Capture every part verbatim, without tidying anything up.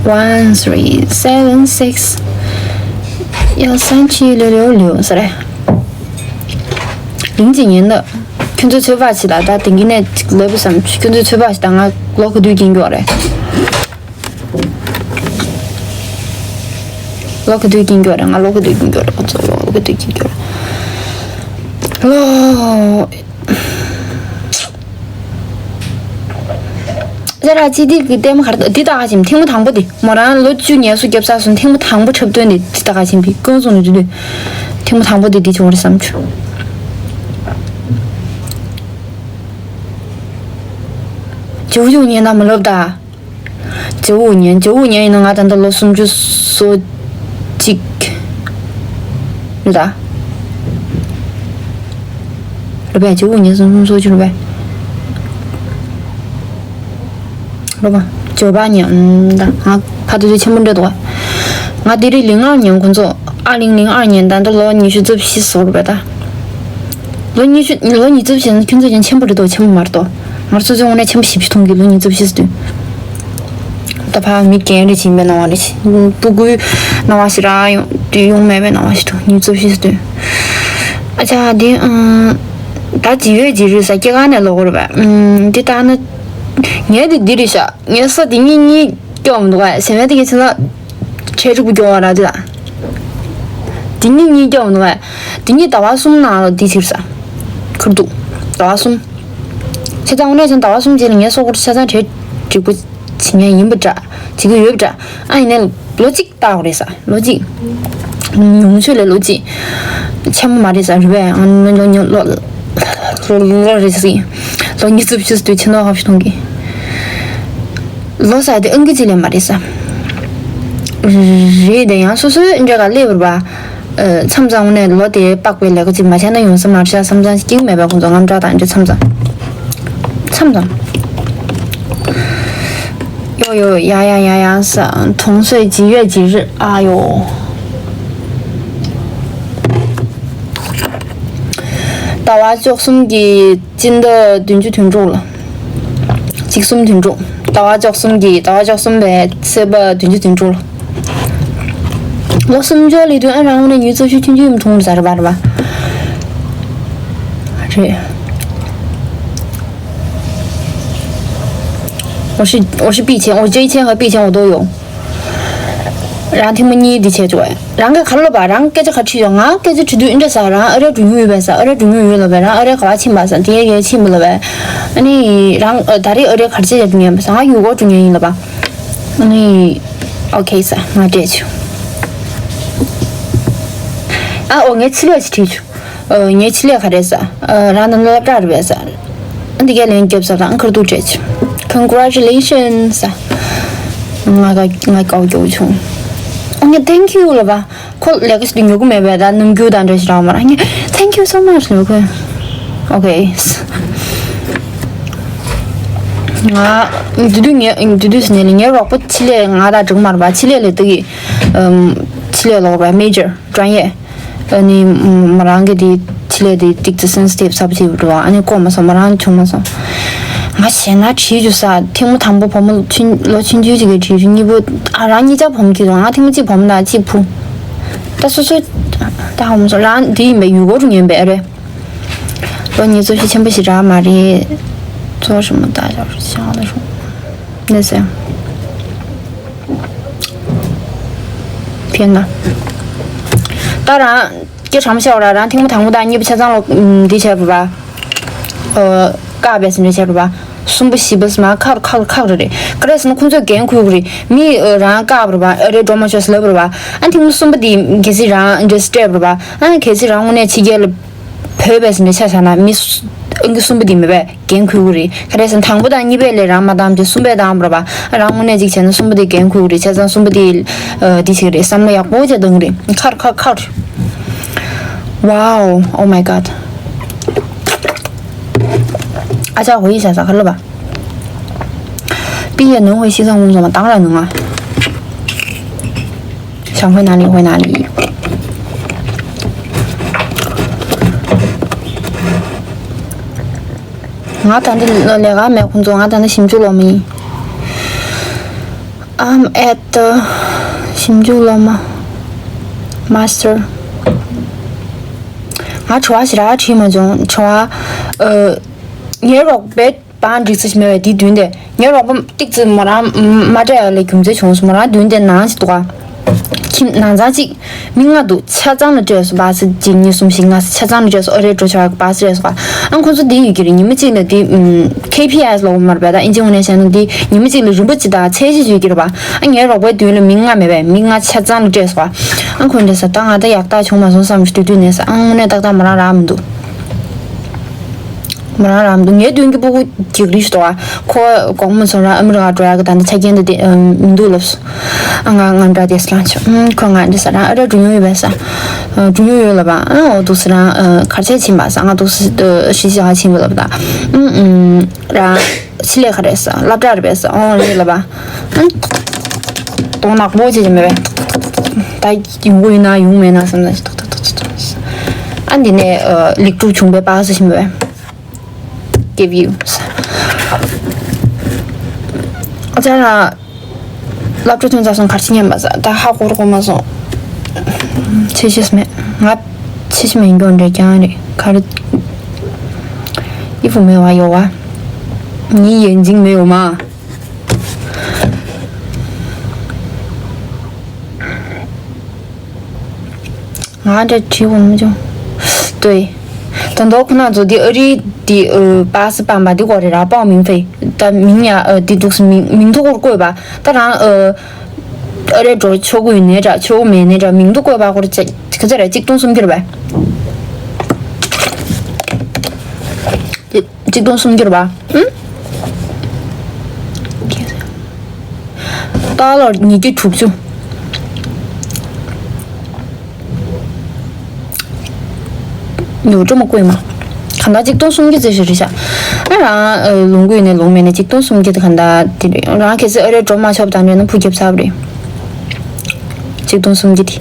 One three seven six. ཡ་སང་ཆི་ལེ་ལེ་ལེ་ཟེར་རེད། ལིང་ཅི་ཉན་ནི། ཁྱོད་ཚོས་ཚོད་དཔག་བྱེད་ད། ད་དེང་གི་ནས་ཅིག་ལབ་བསམ། ཁྱོད་ཚོས་ཚོད་དཔག་བྱེད་ད། ང་ལོ་ག་དུས་སྐྱེས་ཀྱི་ཡོད་རེད། ལོ་ག་དུས་སྐྱེས་ཀྱི་ཡོད་རེད། ང་ལོ་ག་དུས་སྐྱེས་ཀྱི་ཡོད་རེད། ཁོ་ཚོ་ལོ་ག་དུས་སྐྱེས་ཀྱི་ཡོད་རེད། ལོ། ཟེར་ར་ཅི། འདི་གི་ལྟད་མོ་ག་རེ། འདི་ལྟ་ག་ཕྱིན། ཐེངས་མ་དང་པོ་དེ། མོ་རང་ལོ་བཅུ་ངལ་གསོ་རྒྱབ་ཚར་སོང་། ཐེངས་མ་དང་པོ་འཁྲབ་སྟོན་དེ་འདི་ལྟ་ག་ཕྱིན་པས། ཀུན་སོང་ནས་འདི་དུས་ཐེངས་མ་དང་པོ་དེ་འདི་བྱུང་རེད་བསམ་བྱུང་། ཇོ་བོ་ཉན་ན་མི་ལབ་ད། ཇོ་བོ་ཉན། ཇོ་བོ་ཉན་ཡིན་ན་ང་ད་ལྟ་ལོ་སུམ་ཅུ་སོ་གཅིག་རེད་ད། རེད་པས། ཇོ་བོ་ཉན་སུམ་ཅུ་སོ་གཅིག་རེད་པས། རེད་པ། ཇོ་བོ་ཉན། ཨམ། ད་ང་ཕ་དུས་ཚོད་ཆེན་པོ་འདྲ་འདུག་ག་ང་དེ་རིང་ལིང་ཨར་ཉན། ཁོང་ཚོ་ཨ་ལིང་ལིང་ཨར་ཉན། ད་ལྟ་ལོ་ཉི་ཤུ་རྩ་བཞི་སོ་རེད་པས་ད། ལོ་ཉི་ཤུ། ལོ་ཉི་ཤུ་རྩ་བཞི་ན་ཁྱོད་ཚོ་ཀྱང་ཆེན་པོ་རེད་དོ། ཆེན་པོ་མ་རེད་དོ། ང་ཚོ་ཚོའི་ངོས་ནས་ཆེན་པོ་ཞེ་པོ་ཅིག་མཐོང་གི། ལོ་ཉི་ཤུ་རྩ་བཞི་ཟེར་དུས། ད་ཕར་མི་རྒན་རེ་ཕྱིན་པའི་སྣང་བ་རེ་ཕྱིན། སྤུ་གུའི་སྣང་བ་ཞིག་རང་ཡོང་དུས་ཡོང་མེད་པའི་སྣང་བ་ཞིག་འདུག་ཉི་ཤུ་རྩ་བཞི་ཟེར་དུས། ཨ་ཅག་འདི། ཨང་། ད་ཇི་ཡོད་ཇི་རེད་ས། སྐྱེ་སྐར་ནས་ལོག་གི་རེད་པས། ཨང་། འདི་ལྟ་ན། ངས་འདི་འདི་རེད་ཤག་ངས་ས་འདི་གཉིས་གཉིས་སྐྱོ་མི་འདུག་ག་ཟེར་བས། དེ་གས་ཚེ་ན་གྲལ་དྲུག་པོ་སྐྱོ་བ་ར་འདི་ལ། འདི་གཉིས་གཉིས་སྐྱོ་མི་འདུག་ག་འདི་གཉིས་ཟླ་བ་གསུམ་ནང་ལ་འདི་ཕྱིར་ས། ཁུར་འདུག་ཟླ་བ་གསུམ། ཆ་ཚང་དངོས་གནས་བྱས་ན་ཟླ་བ་གསུམ་རྗེས་ལ་ངའི་སྲོག་ཆ་ཚང་གྲལ་འགྲིག་པོ་བྱེད་མཁན་ཡིན་པ་འདྲ། བྱེད་ཀྱི་ཡོད་པ་འདྲ། ཨ་ཡིན་ནའི་ལོ་གཅིག་ལྟ་དགོས་རེད་ས། ལོ་གཅིག་ཉུང་ཤོས་ལ་ལོ་གཅིག་ཆེན་པོ་མ་རེད་ས། རེད་པས། ཨ་ནི་ལོ་ཉུང་ལོ། ལོ་ལོ་རེད་ཟེར། ལོ་ཉི་ཤུ་རྩ་བཞི་ཟེར་དུས་ཆེ་མདོག་ཁ་ཤས་མཐོང་གི། ལོ་ཟེར་དེ་ཨང་ཀི་གཅིག་ལས་མ་རེད་ས། རེད་དེ་ཡང་སོ་སོའི་འདྲ་ག་སླེབས་པ་རེད་པ། མཚམས་མཚམས་ནས་ལོ་དེ་དཔག་པའི་ལས་ཀ་ཅིག་མ་བྱས་ན་ཡོང་ས་མ་རེད་ཤག་བསམ་བསམ་སྐྱིད་མེད་པ། ཁོང་ཚོ་རྔམ་སྐྲག་དང་འདྲ། མཚམས་མཚམས། མཚམས་མཚམས། ཡོ་ཡོ་ཡ་ཡ་ཡ་ཡ་ས། 同岁几月几日 ཨ་ཡོ། ཟླ་བ་བཅུ་གསུམ་གྱི་སྤྱི་ཟླ་བདུན་ཅུ་དོན་དྲུག་ལ། གཅིག་གསུམ་དོན་དྲུག་ཟླ་བ་བཅུ་གསུམ་གྱི། ཟླ་བ་བཅུ་གསུམ་པའི་ཚེས་པ་བདུན་ཅུ་དོན་དྲུག་ལ། ལོ་སུམ་ཅུ་ལས་དུས་ཨ་རང་ངོས་ནས་ཉི་ཤུ་རྩ་བཞི་ཆུང་ཆུང་མཐོང་ཟེར་བ་རེད་པ། རེད། 我是我是毕谦，我这一千和毕谦我都有。 རང་ཐེངས་མ་གཉིས་འདི་བྱས་བྱུང་བས། རང་གིས་ག་རེ་ལབ་པ། རང་སྐད་ཆ་ག་དྲིས་ཡོང་། ང་སྐད་ཆ་དྲི་དུས་འདི་འདྲ་ཟེར། རང་ཨ་རིར་འགྲོ་མྱོང་ཡོད་པས་ཟེར། ཨ་རིར་འགྲོ་མྱོང་ཡོད་ལབ་པས། རང་ཨ་རིར་ག་པར་ཕྱིན་པ་ཟེར། དེ་ཡས་ཕྱིན་པ་ལབ་པས། ཨ་ནི་རང་ཨ་ད་རེས་ཨ་རིར་ག་རེ་བྱེད་ཡ་འགྲོ་མྱོང་ཡོད་པ་ཟེར། ང་ཡུལ་སྐོར་འགྲོ་མྱོང་ཡིན་ལབ་པ། ཨ་ནི་ཨོ་ཁེ་ཟེར། ང་སྤྲད་བྱུང་། ཨ་འོ་ངས་ཆེད་ལས་ཅིག་དྲིས་བྱུང་། ཨ། ངའི་ཆེད་ལས་ག་རེ་ཟེར། ཨ། རང་ནང་ལ་སློབ་གྲྭ་རེད་པས་ཟེར། ཨ། འདི་གས་ལན་རྒྱབ་ས་དང་ཁར་ཐུག་སྤྲད་བྱུང་། Congratulations ཟེར། ང་དགའ་ང་དགའ་པོ་སྐྱོ་བྱུང་། ཨ། ངས་Thank you ལབ་པ། ཁོ་ལས་ཀ་ཞིག་ཏུ་ཉོ་གི་མེད་པས། ད་ནམ་རྒྱུན་དང་འདྲ་ཞིག་རག་མ་རག་ངས་Thank you so much ལབ་ཁོས། ཨོ་ཁེ། ང་དེ་དུས་ངའི་དེ་དུས་ནས་ལ་ངའི་རོགས་པ་ཆེད་ལས་ང་དང་འགྲིག་མ་རེད་པ། ཆེད་ལས་ལ་དེ་གི་ཨམ། ཆེད་ལས་ལོག་པ་major 专业། ཨ་ནི་མོ་རང་གི་དེ་ཆེད་ལས་དེ་ཏིག་ཙི་སེན་སི་ཊིབ་ཚ་པོ་ཅིག་འགྲོ་བ། ཨ་ནི་གོ་མ་སོང་། མོ་རང་བྱུང་མ་སོང་། ང་ཞེད་སྣང་བྱེད་རྒྱུ་ས། ཐེངས་མ་དང་པོ་བུ་མོ་ཆུང་ལོ་ཆུང་ཆུང་ཅིག་གིས་བྲིས་རྒྱུ། གཉིས་པོ་ཨ་རང་གཉིས་ཆ་བུ་མོ་སྐྱེས་སོང་། ང་ཐེངས་མ་གཅིག་བུ་མོ་དང་གཅིག་བུ། ད་སོ་སོའི་ད་ཧོམ་སོང་། རང་དེ་ཡིན་པས་ཡུལ་སྐོར་ཉན་པས་རེད། ལོ་ཉི་ཤུ་རྩ་བཞི་ཆེན་པོ་ཞིག་རག་མ་རེད། ཚོ་ཧྲི་མོ་ད་ཞོག་ཞང་ལ་ཧྲུང་ནས་ཟེར། ཕན་ན། ད་རང་སྐད་གྲགས་མ་ཤར་བ་ར། རང་ཐེངས་མ་དང་པོ་དང་གཉིས་པ་ཆ་ཚང་ལོ་འདི་བྱས་པ་ར། ཨ། བཀག་པས་ཟིན་རེ་བྱས་པ་ར། གསུམ་པ་བཞི་པ་ཟིན་མ་ཁག་ཁག་ཁག་རེ་རེད། ག་རེ་ཟེར་ན་ཁོང་ཚོས་འགན་ཁུར་གི་རེད། མི་རང་བཀག་པ་ར། ཨ་རེ་འགྲོ་མ་ཆོག་ཟེར་ལབ་པ་ར། ཨ་ཐེངས་མ་གསུམ་པ་དེ་གལ་སྲིད་རང་འདྲེ་སྤྲད་པ་ར། ཨ་གལ་སྲིད་རང་དངོས་གནས་ཕྱི་རྒྱལ་ལ། བོད་པས་ཟིན་ནས་ཆ་བཞག་ན་མི་སུ་ཨང་ཀི་གསུམ་པ་དེ་མེད་པས་འགན་འཁུར་གི་རེད། ག་རེ་ཟེར་ན་དང་པོ་དང་གཉིས་པས་ལས་རང་མ་བཏང་བྱས་གསུམ་པས་བཏང་བ་རེད་པ། རང་དངོས་གནས་ཅིག་བྱས་ན་གསུམ་པ་དེ་འགན་འཁུར་གི་རེད། བྱས་ཙང་གསུམ་པ་དེ་ཨ་འདི་བྱེད་ཀྱི་རེད། བསམ་བློ་ཡག་པོ་བྱས་གཏོང་གི་རེད། ཁར་ཁར་ཁར། Wow, oh my god. ཨ་ཅག་ཧོ་ཡི་བྱ་ས་ཁ་ལོ་པ། 毕业能回西藏工作吗？当然能啊。 想回哪里回哪里。ང་ད་ལྟ་ལས་ཀ་མེད། ཁོང་ཚོ་ང་ད་ལྟ་ཞིབ་འཇུག་སློབ་མ་ཡིན། I'm at the ཞིབ་འཇུག་སློབ་མ། Master། ང་དྲི་བ་ཞེ་དྲག་དྲིས་མ་བྱུང་། དྲི་བ། ཨ། ངའི་རོགས་པའི་པང་འགྲིག་ས་ཞིག་མེད་པས་དེའི་མདུན་དེ། ངའི་རོགས་པ་ཏིག་ཙི་མོ་རང་མ་སྤྲད་ཡ་ལས་རྒྱུ་མཚན་བྱུང་སོང་། མོ་རང་མདུན་དེ་ནང་ཞིག་འདུག་ག་ཁྱིམ་ནང་ཚང་གཅིག་མི་ལྔ་འདུག་ཆ་ཚང་ལ་སྤྲད་སོང་། པ་སེ་གཅིག་གཉིས་གསུམ་བཞི་ལྔ་ཟེར་ཆ་ཚང་ལ་སྤྲད་སོང་། ཨ་རིར་འགྲོ་ཆོག་པ་སེ་སྤྲད་སོང་། ཨ་ཁོ་ཚོ་འདི་ཡོད་ཀྱི་རེད། ཉི་མ་གཅིག་ལ་འདི་ཨམ། ཁེ་ཕི་ཨེས་ལབ་ཡོད་མ་རེད་པས། ད་ཨིན་ཇི་ངོས་ནས་བཤད་ན་འདི་ཉི་མ་གཅིག་ལ་རིན་པོ་ཆེ་དང་ཚད་གཞི་ཡོད་ཀྱི་རེད་པ། ཨ་ངའི་རོགས་པའི་མདུན་ལ་མི་ལྔ་མེད་པས། མི་ལྔ་ཆ་ཚང་ལ་སྤྲད་སོང་། ཨ་ཁོ་འདྲ་ས་ད་ང་ད་ཡག་རྟགས་བྱུང་མ་སོང་བསམ་བྱས་དུས་དུས་ནས་ས། ཨ་དངོས་གནས་ཏག་ཏག་མོ་རང་རག་མི་འདུག་མོ་རང་རག་མི་འདུག་ངའི་མདུན་གྱི་སྤུ་གུ་རྒྱག་རེས་ཞིག་འདུག་ག་ཁོ་དགོང་མོ་ཚོ་རང་ཨ་མི་རི་ཀ་འགྲོ་ཡག་གི་ད་ལྟ་ཆ་རྐྱེན་དེ་དེ་མི་འདུག་ལབ་སོང་། ཨ་ང་ང་འདྲ་དེ་སྲང་ཆོག་ཨུམ། ཁོ་ང་འདྲ་ས་རང་ཨ་ར་འགྲོ་མྱོང་ཡོད་པས་ས། འགྲོ་མྱོང་ཡོད་ལབ་པ། ཨ་འོ་འདུག་སེ་རང་གར་ཆས་ཕྱིན་པ་ས། ང་འདུག་སེ་ཧྲི་ཞི་ཧ་ཕྱིན་པ་ལབ་ད། ཨུམ་ཨུམ། རང་ཆེད་ལས་ག་རེ་ས། སློབ་གྲྭ་རེད་པས་ས། འོ་རེད་ལབ་པ། ཨུམ། གདོང་ནག་པོ་བྱེད་ཀྱི་མེད་པས། ད་ཡོང་གི་ཡོད་ན་ཡོང་མེད་ན་བསམ་ན་ཞིག་ཐོག་ཐོག་ཐོག་ཐོག་ཨ་འདི་ནས་ལེགས་གྲུབ་བྱུང་བའི་པ་སེ་ཕྱིན་པས། Give you། ཨ་ཅག་ལ་སློབ་གྲྭ་ཐོན་ཚར་སོང་། གར་ཆས་ཉན་པ་ས། ད་ཧ་གོ་རུ་གོ་མ་སོང་། ཆེ་ཤེས་མེད། ང་ཆེ་ཤེས་མེད་མགྱོགས་འདྲ་རྐྱང་རེད། ག་རེ།衣服没有啊？有啊。你眼睛没有吗？ང་འདྲ་བྲིས་འོང་མི་བྱུང་། ལྟོས། ད་མདོ་ཁོ་ན་ཚོ་འདི་ཨ་རི་འདི་ཨ་པ་སེ་སྤངས་པ་འདི་གོ་རེད་ར། པའོ་མིང་ཕེ། ད་མིང་ཡ་ཨ་འདི་འདུག་སེ་མིང་མིང་ཐོ་གོར་བཀོད་པ། ད་རང་ཨ་ཨ་རི་འགྲོ་ཆོག་གི་ཡོད་ནའི་འདྲ་ཆོག་གི་མེད་ནའི་འདྲ་མིང་ཐོ་བཀོད་པ་གོ་རེད། ཅ་ག་ཚོད་རེད། གཅིག་སྟོང་སུམ་ཅུ་རེད་པ། ཨུམ། ཏཱ་ལར་ཉིས་བརྒྱ་དྲུག་ཅུ། ཉོ་སྤྲོ་མ་བཀོད་མ། གང་ལྟར་གཅིག་སྟོང་སུམ་ཅུ་ཙམ་ཞིག་རེད་ཤག་ཨ་རང་ལོངས་སྐུ་ཡིན་ནའི་ལོངས་མེད་ནའི་གཅིག་སྟོང་སུམ་ཅུ་དེ་གང་ལྟར་དེ་རེད། རང་གལ་སྲིད་ཨ་རིར་འགྲོ་མ་ཆོག་པ་དང་འདྲ་ན་ཕུ་རྒྱབ་ཚར་བ་རེད། གཅིག་སྟོང་སུམ་ཅུ་དེ།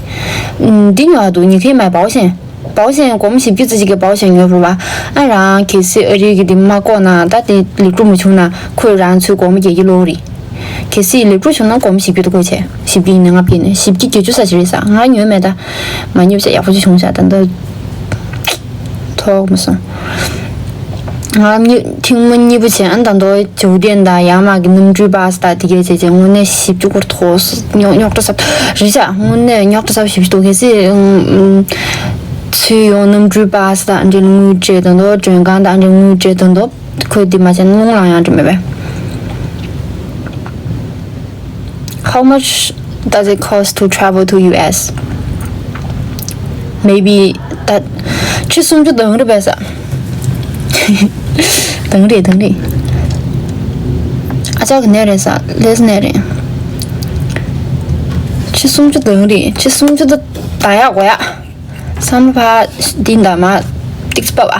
འདི་ཉོ་ཨ་འདུག་ཉི་ཁའི་མའི་保险། 保险སྒོར་མོ་བཞི་བཅུ་ཙམ་ཞིག་གི་保险ཉོས་པ། ཨ་རང་གལ་སྲིད་ཨ་རི་གི་དེ་མ་བཀོག་ན་ད་དེ་ལེགས་གྲུབ་མ་བྱུང་ན་ཁོས་རང་ཚོའི་སྒོར་མོ་བརྒྱད་ཀྱི་ལོག་རེད། གལ་སྲིད་ལེགས་གྲུབ་བྱུང་ན་སྒོར་མོ་བཞི་བཅུ་དེ་དགོས་བྱས། བཞི་བཅུ་ཡིན་ན་ལྔ་བརྒྱ་ཡིན་ན་བཞི་བཅུ་བརྒྱད་ཅུ་ཙམ་ཞིག་རེད་ས། ང་ཉོས་མེད་ད། མ་ཉོས་བྱས་ཡག་པོ་ཅིག་བྱུང་ཤག་ད་ལྟ་ཐོག་མ་སོང་། ང་མྱི་ཐེངས་མ་གཉིས་པོ་བྱས། ཨ་ད་དོ་ཇོ་ལྡན་དང་ཡར་མར་གྱི་གནམ་གྲུའི་པ་སེ་དང་དེ་གས་བྱས་བྱས་དངོས་གནས་ཞིབ་ཅུ་སྐོར་ཐོག་རྙོག་རྙོག་དྲ་ཟབ་རེད་ཤག་དངོས་གནས་རྙོག་དྲ་ཟབ་ཞིབ་ཅུ་འདུག་གལ་སྲིད་ཚུར་ཡོང་གནམ་གྲུའི་པ་སེ་དང་འབྲེལ་དངུལ་སྤྲད་ད་དོ། མགྲོན་ཁང་དང་འབྲེལ་དངུལ་སྤྲད་ད་དོ། ཁོས་འདི་མ་བྱས་ན་རླུང་ལངས་ཡང་འགྲིག་མེད་པས། How much does it cost to travel to U S? Maybe that ཁྲི་སུམ་ཅུ་དང་རེད་པས་ས། དང་རེད་དང་རེད། ཨ་ཅག་གི་ནས་རེད་ས། ལེས་ནས་རེད། ཁྲི་སུམ་ཅུ་དང་རེད། ཁྲི་སུམ་ཅུ་དང་ད་ཡག་གོ་ཡག་བསམ་བློ་ཕར་འདི་འདྲ་མ་ཏིག་ཙམ་པ་བ།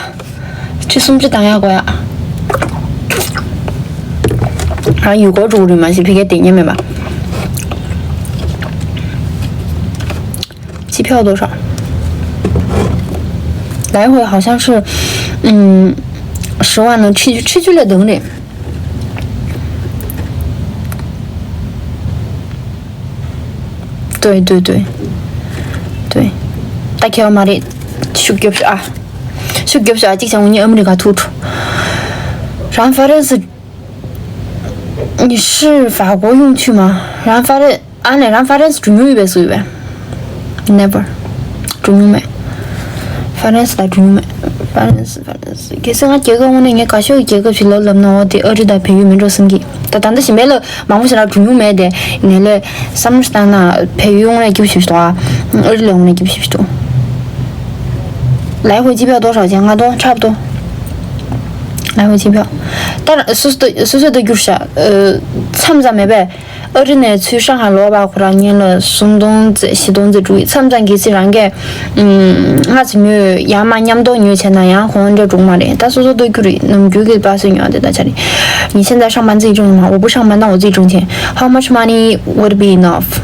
ཁྲི་སུམ་ཅུ་བཏང་ཡག་གོ་ཡག་རང་ཡུལ་སྐོར་འགྲོ་གི་རེད་མ་གཞི་ཕ་གིར་བསྡད་མཁན་མེད་པ། ཅི་ཕྱོགས་འགྲོ་ར། 来回好像是，嗯，十万能去去去了等你。 对对对对。ད་ཁྱེད་མ་རེད། ཤུགས་རྒྱོབ་ཤོག་ཨ། ཤུགས་རྒྱོབ་ཤོག་ཨ། གཅིག་བྱས་ངོ་གཉིས་ཨ་མི་རི་ཀ་ཐུག་འགྲོ། རང་ཧྥ་རན་སི། 你是法国用去吗？རང་ཧྥ་རན། ཨ་ནི་རང་ཧྥ་རན་སི་འགྲོ་མྱོང་ཡོད་པའི་བཟོ་ཡོད་པས། Never། འགྲོ་མྱོང་མེད། ཧྥ་རན་སི་ལ་འགྲོ་མྱོང་མེད། ཧྥ་རན་སི་ཧྥ་རན་སི། གལ་སྲིད་ང་རྒྱལ་ཁབ་དངོས་གནས་ངས་དགའ་ཤོས་ཀྱི་རྒྱལ་ཁབ་ཞིག་ལབ་ལབ་ན་འོ་དེ་ཨ་རི་དང་བལ་ཡུལ་མིན་འགྲོ་བསམ་གྱི། ད་ད་ལྟ་ཞིམ་པའི་ལ་མང་པོ་ཞིག་ལ་འགྲོ་མྱོང་མེད་དེ། ངས་ལས་བསམ་བློ་ཞིག་བཏང་ན་བལ་ཡུལ་དངོས་གནས་སྐྱིད་པོ་ཞིག་འདུག་ཨ། ཨ་རི་ལ་དངོས་གནས་སྐྱིད་པོ་ཞིག་འདུག来回机票多少钱？ང་དོ་差不多。来回机票。当然，苏苏苏苏的就是呃，参不参没呗？ ཨ་རི་ནས་ཚུར་ཧྲང་ཧའེ་ལོག་པ་ཁོ་རང་ཉིན་ལ་སུམ་སྟོང་ཙམ་བཞི་སྟོང་ཙམ་འགྲོ་གི། མཚམས་མཚམས་གལ་སྲིད་རང་གིས་ང་ཚོ་མོས་ཡར་མར་མཉམ་གཏོགས་ཉོས་བྱས་ན་ཡང་ཁོང་འདྲ་འགྲོ་གི་མ་རེད། ད་སོ་སོ་ལྟོ་རྒྱུ་རེད། ནམ་རྒྱུན་གྱི་པ་སེ་ཉོ་དེ་ད་ཆ་རེད། 你现在上班自己挣吗？我不上班，那我自己挣钱。How much money would be enough?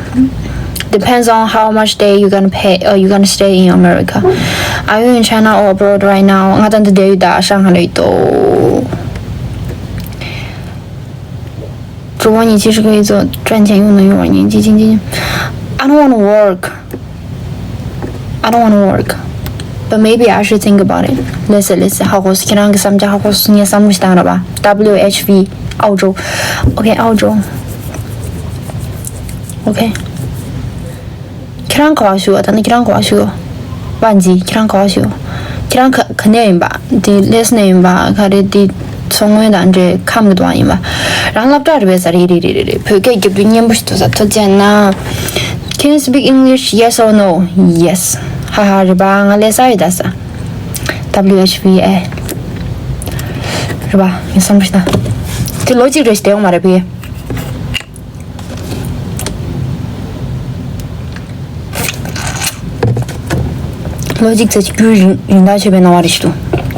Depends on how much day you gonna pay, uh, you gonna stay in America. Are you in China or abroad right now? ང་ད་འདི་བསྡད་ཡོད་ད། ཧྲང་ཧའེ་ལ་ཡོད་དོ། 主播，你其实可以做赚钱又能用软件基金经营。I don't want to work. I don't want to work. But maybe I should think about it. Listen, listen. ཧ་གོ་སོང་། ཁྱེད་རང་གི་བསམ་འཆར་ཧ་གོ་སོང་། ངས་བསམ་བློ་ཞིག་བཏང་ར་བ། W H V. 澳洲。OK，澳洲。 OK。 ཁྱེད་རང་ག་པར་བཞུགས། ད་ནི་ཁྱེད་རང་ག་པར་བཞུགས། པ་འཛི། ཁྱེད་རང་ག་པར་བཞུགས། ཁྱེད་རང་ག་ག་ནས་ཡིན་པ། དེ་ལས་ནས་ཡིན་པ། ག་རེ། དེ་མཚོ་སྔོན་དང་འདྲེ་ཁམས་ཀྱི་དོ་ཡིན་པ། རང་སློབ་གྲྭ་རེད་པས་ས། རེད་རེད་རེད་རེད། བོད་སྐད་རྒྱབ་དུས་སྙན་པོ་ཞིག་འདུག་ས། ཐུགས་རྗེ་གནང་། Can you speak English? Yes or no? Yes. ཧ་ཧ། རེད་པ། ང་ལས་ས་ཡོད་ད་ས། W H V A། རེད་པ། ངས་བསམ་པ་ཞིག་ད། དེ་ལོ་གཅིག་རེ་ཞིག་བསྡད་ཡོང་མ་རེད་པས། ལོ་གཅིག་ཙམ་རྒྱུན་རིང་རིང་ཐག་ཆོད་པའི་སྣང་བ་རེ་ཞིག་འདུག་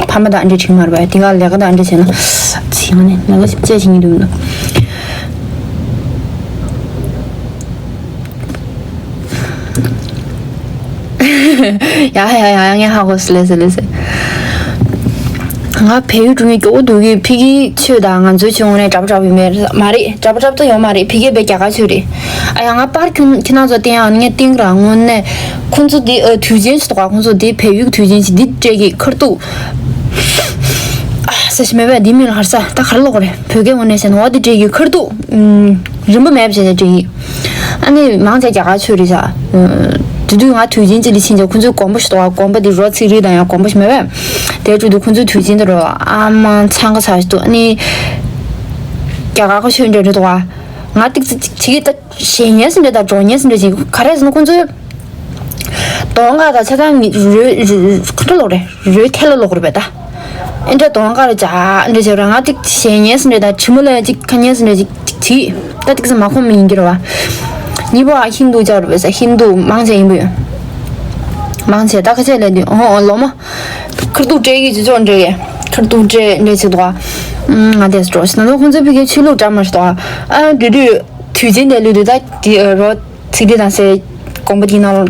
ཕ་མ་དང་ཨ་འདྲེ་འགྲིག་མ་རེད་པ། དེ་ག་ལས་ཀ་དང་ཨ་འདྲེ་བྱས་ན། ཚིག་ཡང་ནས་ལས་ཀ་ཞིག་བྱེད་ཀྱི་མི་འདུག་ཡ་ཡ་ཡ་ཡ། ངས་ཧ་གོ་སོང་། ལགས་སོ་ལགས་སོ། ང་བལ་ཡུལ་འགྲོ་མཁན་སྐྱོ་བོ་འདུག་གི། ཕ་གི་ཆོས་དང་ང་ཚོའི་ཆོས་དངོས་གནས་འདྲ་པོ་འདྲ་པོ་ཡོད་མེད་མ་རེད། འདྲ་པོ་འདྲ་པོ་ད་ཡོད་མ་རེད། ཕ་གི་དཔེ་རྒྱ་གར་ཆོས་རེད། ཨ་ཡ། ང་པར་ཁྱོད་ཁྱེད་རང་ཚོ་བསྟན་ཡག་ངས་བསྟན་གི་ར། དངོས་གནས་ཁོང་ཚོ་འདི་ཨ་དུས་ཆེན་ཞིག་འདུག་ག་ཁོང་ཚོ་འདི་བལ་ཡུལ་གྱི་དུས་ཆེན་ཞིག་འདི་སྤྲད་ཀྱི་ཁར་ཐུག་ཨ་ས་ཞིག་མེད་པས། འདི་མིན་ལ་ཧར་ས་ད་ག་རེ་ལབ་དགོས་རེད། བོད་སྐད་ངོ་ནས་བཤད་ན་འོ་འདི་སྤྲད་ཀྱི་ཁར་ཐུག་རིན་པོ་མེད་པ་བྱས་ནས་སྤྲད་ཀྱི། ཨ་ནི་མང་ཆེ་རྒྱ་གར་ཆོས་རེད་ཤག་དེ་དུས་ང་དུས་ཆེན་གཅིག་ལ་ཕྱིན་ཙང་ཁོང་ཚོའི་དགོན་པ་ཞིག་འདུག་ག་དགོན་པ་འདི་རོ་ཚིག་རིས་དང་ཡང་དགོན་པ་ཞིག་མེད་པས། དེ་འཕྲོ་དུས་ཁོང་ཚོའི་དུས་ཆེན་དེ་རུ་ཨ་མ་འཚང་ཁ་ཚ་ཞིག་འདུག་ཨ་ནི་རྒྱ་གར་ཁ་ཆོས་འདྲ་འདྲ་འདུག་ག་ང་ཏིག་ཙི་ཅིག་ཅིག་ད་ཞེད་ཉལ་ཟིན་འདྲ་དང་འགྲོ་ཉལ་ཟིན་འདྲ་ཅིག་ག་རེ་ཟེར་ན། ཁོང་ཚོའི་གདོང་ཁ་དང་ཆ་ཚང་མི་རོས་རོས་ཁ་འདྲ་ལོག་རེད། རོས་ཐལ་ལོག་རེད་པས་ད། ཨེ་འདྲ་གདོང་ཁ་རུ་འཇག་འདྲ་བྱས་ར། ང་ཏིག་ཞེད་ཉལ་ཟིན་འདྲ་དང་། དྲི་མ་ལ་ཡང་ཅིག་ཁ་ཉལ་ཟིན་འདྲ་ཅིག་ཅིག་བྱེད། ད་ཏིག་ཙམ་མ་ཁོམ་མི་ཡིན་གྱི་རེད་པ། གཉིས་པ་ཧིན་དུ་ཅག་རེད་པས་ས། ཧིན་དུ་མང་ཆེ་ཡིན་པས། མང་ཆེ་ད་ཁ་ཆེ་ལས་འདི་ཨོ་ཨོ་ལོ་མ། ཁར་ཐུག་སྤྲད་ཀྱི་ཅི་ཅོག་འདྲ་གི། ཁར་ཐུག་སྤྲད་འདྲ་བྱེད་དོ། ང་དེ་སྤྲོ་ཞིག་ན་ནོ་ཁོང་ཚོའི་ཕ་གིའི་ཆོས་ལུགས་འདྲ་མ་ཞིག་དོ། ཨ་དུས་དུས་དུས་ཆེན་དེ་ལུས་དུས་ད་དེ་རོ་ཚིག་དེ་དང་སའི་དགོན་པ་དེའི་ནང་ལ་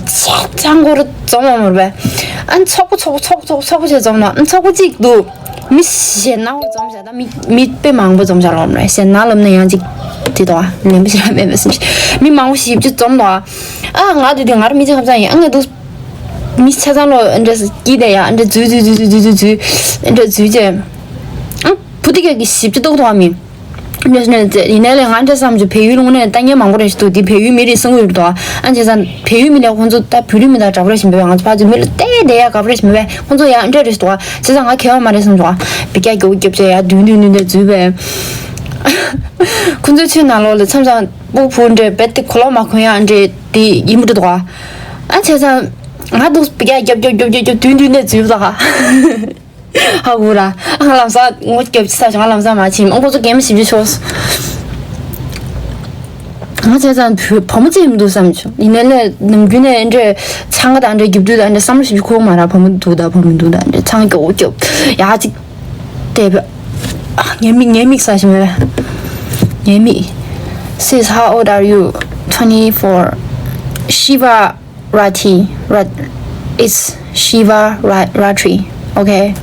ཚང་སྐོར་འཛོམས་ཡོང་མ་རེད་པས། ཨ་ཚོགས་པ་ཚོགས་པ་ཚོགས་པ་ཚོགས་པ་ཚོགས་པ་བྱས་འཛོམས་ན། ཨ་ཚོགས་པ་གཅིག་འདུག་མི་ཞེ་ན་འཛོམས་བྱ། ད་མི་མི་དཔེ་མང་པོ་འཛོམས་བྱ་ལོག་མ་རེད། ཞེ་ན་ལབ་ན་ཡང་ཅིག་དེ་དོ་ལན་པོ་ཞེ་དྲག་མེད་པས་སེམས་ཤིག་མི་མང་པོ་ཞིབ་ཅིག་འཛོམས་དོ། ཨ་ང་དེ་དུས་ང་རང་མི་ཅིག་ཁ་ཚང་ཡིན། ཨ་ངས་འདུག་མི་ཆ་ཚང་ལོ་འདྲ་སྐྱིད་དེ་ཡ་འདྲ་འཛུལ་འཛུལ་འཛུལ་འཛུལ་འཛུལ་འཛུལ་འདྲ་འཛུལ་རྗེས། ཨ་བུ་དེ་ག་གི་ཞིབ་ཅིག་ཏོག་ཏོག་མི་འདྲ་ནས་ཡིན་ནའི་ལས་ང་འདྲ་བསམ་རྒྱུ་བལ་ཡུལ་ལུང་ནས་ལྟ་མཁན་མང་པོ་རེ་ཞིག་འདུག་དེ་བལ་ཡུལ་མི་རེད་བསམ་གི་རེད་དོ། ཨ་བྱས་ཙང་བལ་ཡུལ་མི་ལས་ཁོང་ཚོ་ད་བོད་རིགས་མི་དང་འདྲ་པོ་རེ་ཞིག་འབད་བས། ང་ཚོ་ཕར་ཚུར་མི་ལ་བལྟས་བསྡད་ཡ་དགའ་པོ་རེ་ཞིག་འབད་བས། ཁོང་ཚོ་ཡང་འདྲ་རེ་ཞིག་འདུག་ཨ་བྱས་ཙང་ང་གལ་བ་མ་རེད་བསམ་བྱུང་། ཨ་བི་ཀ་རྒྱོབ་རྒྱོབ་བྱས་ཡ་འདུས་འདུས་འདུས་འདུས་འཛུལ་བས། ཁོང་ཚོའི་ཆུ་ནང་ལོགས་ལ་མཚམས་མཚམས་སྤུ་བུ་འདྲ་རྦད་དེ་གོ་ལོག་མ་གོན་ཡ་འདྲ་དེ་ཡིན་པ་འདྲ་འདུག་ཨ་བྱས་ཙང་ང་འདུག་བི་ཀ་རྒྱོབ་རྒྱོབ་རྒྱོབ་རྒྱོབ་རྒྱོབ་འདུས་འདུས་འདུས་འཛུལ་བ་ཧ། ཧ་གོ་ར། ཨ་ལམ་སང་ངོ་རྒྱབ་ཅི་ས་བྱུང་། ཨ་ལམ་སང་མ་ཕྱིན། ཨ་ཁོ་ཚོ་གད་མོ་ཞིབ་ཅིག་ཤོར་སོང་། ང་བྱས་ཙང་བུ་བུ་མོ་ཅིག་མི་འདུག་བསམ་བྱུང་། ཡིན་ནའི་ལས་ནམ་རྒྱུན་ནས་འདྲ་ཆང་ག་དང་འདྲ་རྒྱབ་དུས་དང་འདྲ་བསམ་བློ་ཞིབ་ཅིག་འཁོར་མ་ར། བུ་མོ་འདུག་ད་བུ་མོ་འདུག་ད་འདྲ་ཆང་རྒྱོབ་རྒྱོབ་ཡ་ཅིག་དེ་བས། ཨ་ཉེས་དམིགས་ཉེས་དམིགས་ས་ཞིག་མེད་པས། ཉེས་དམིགས། Sis, how old are you? Twenty-four. Shiva Ratri. Rat- it's Shiva Ra- Ratri. Okay.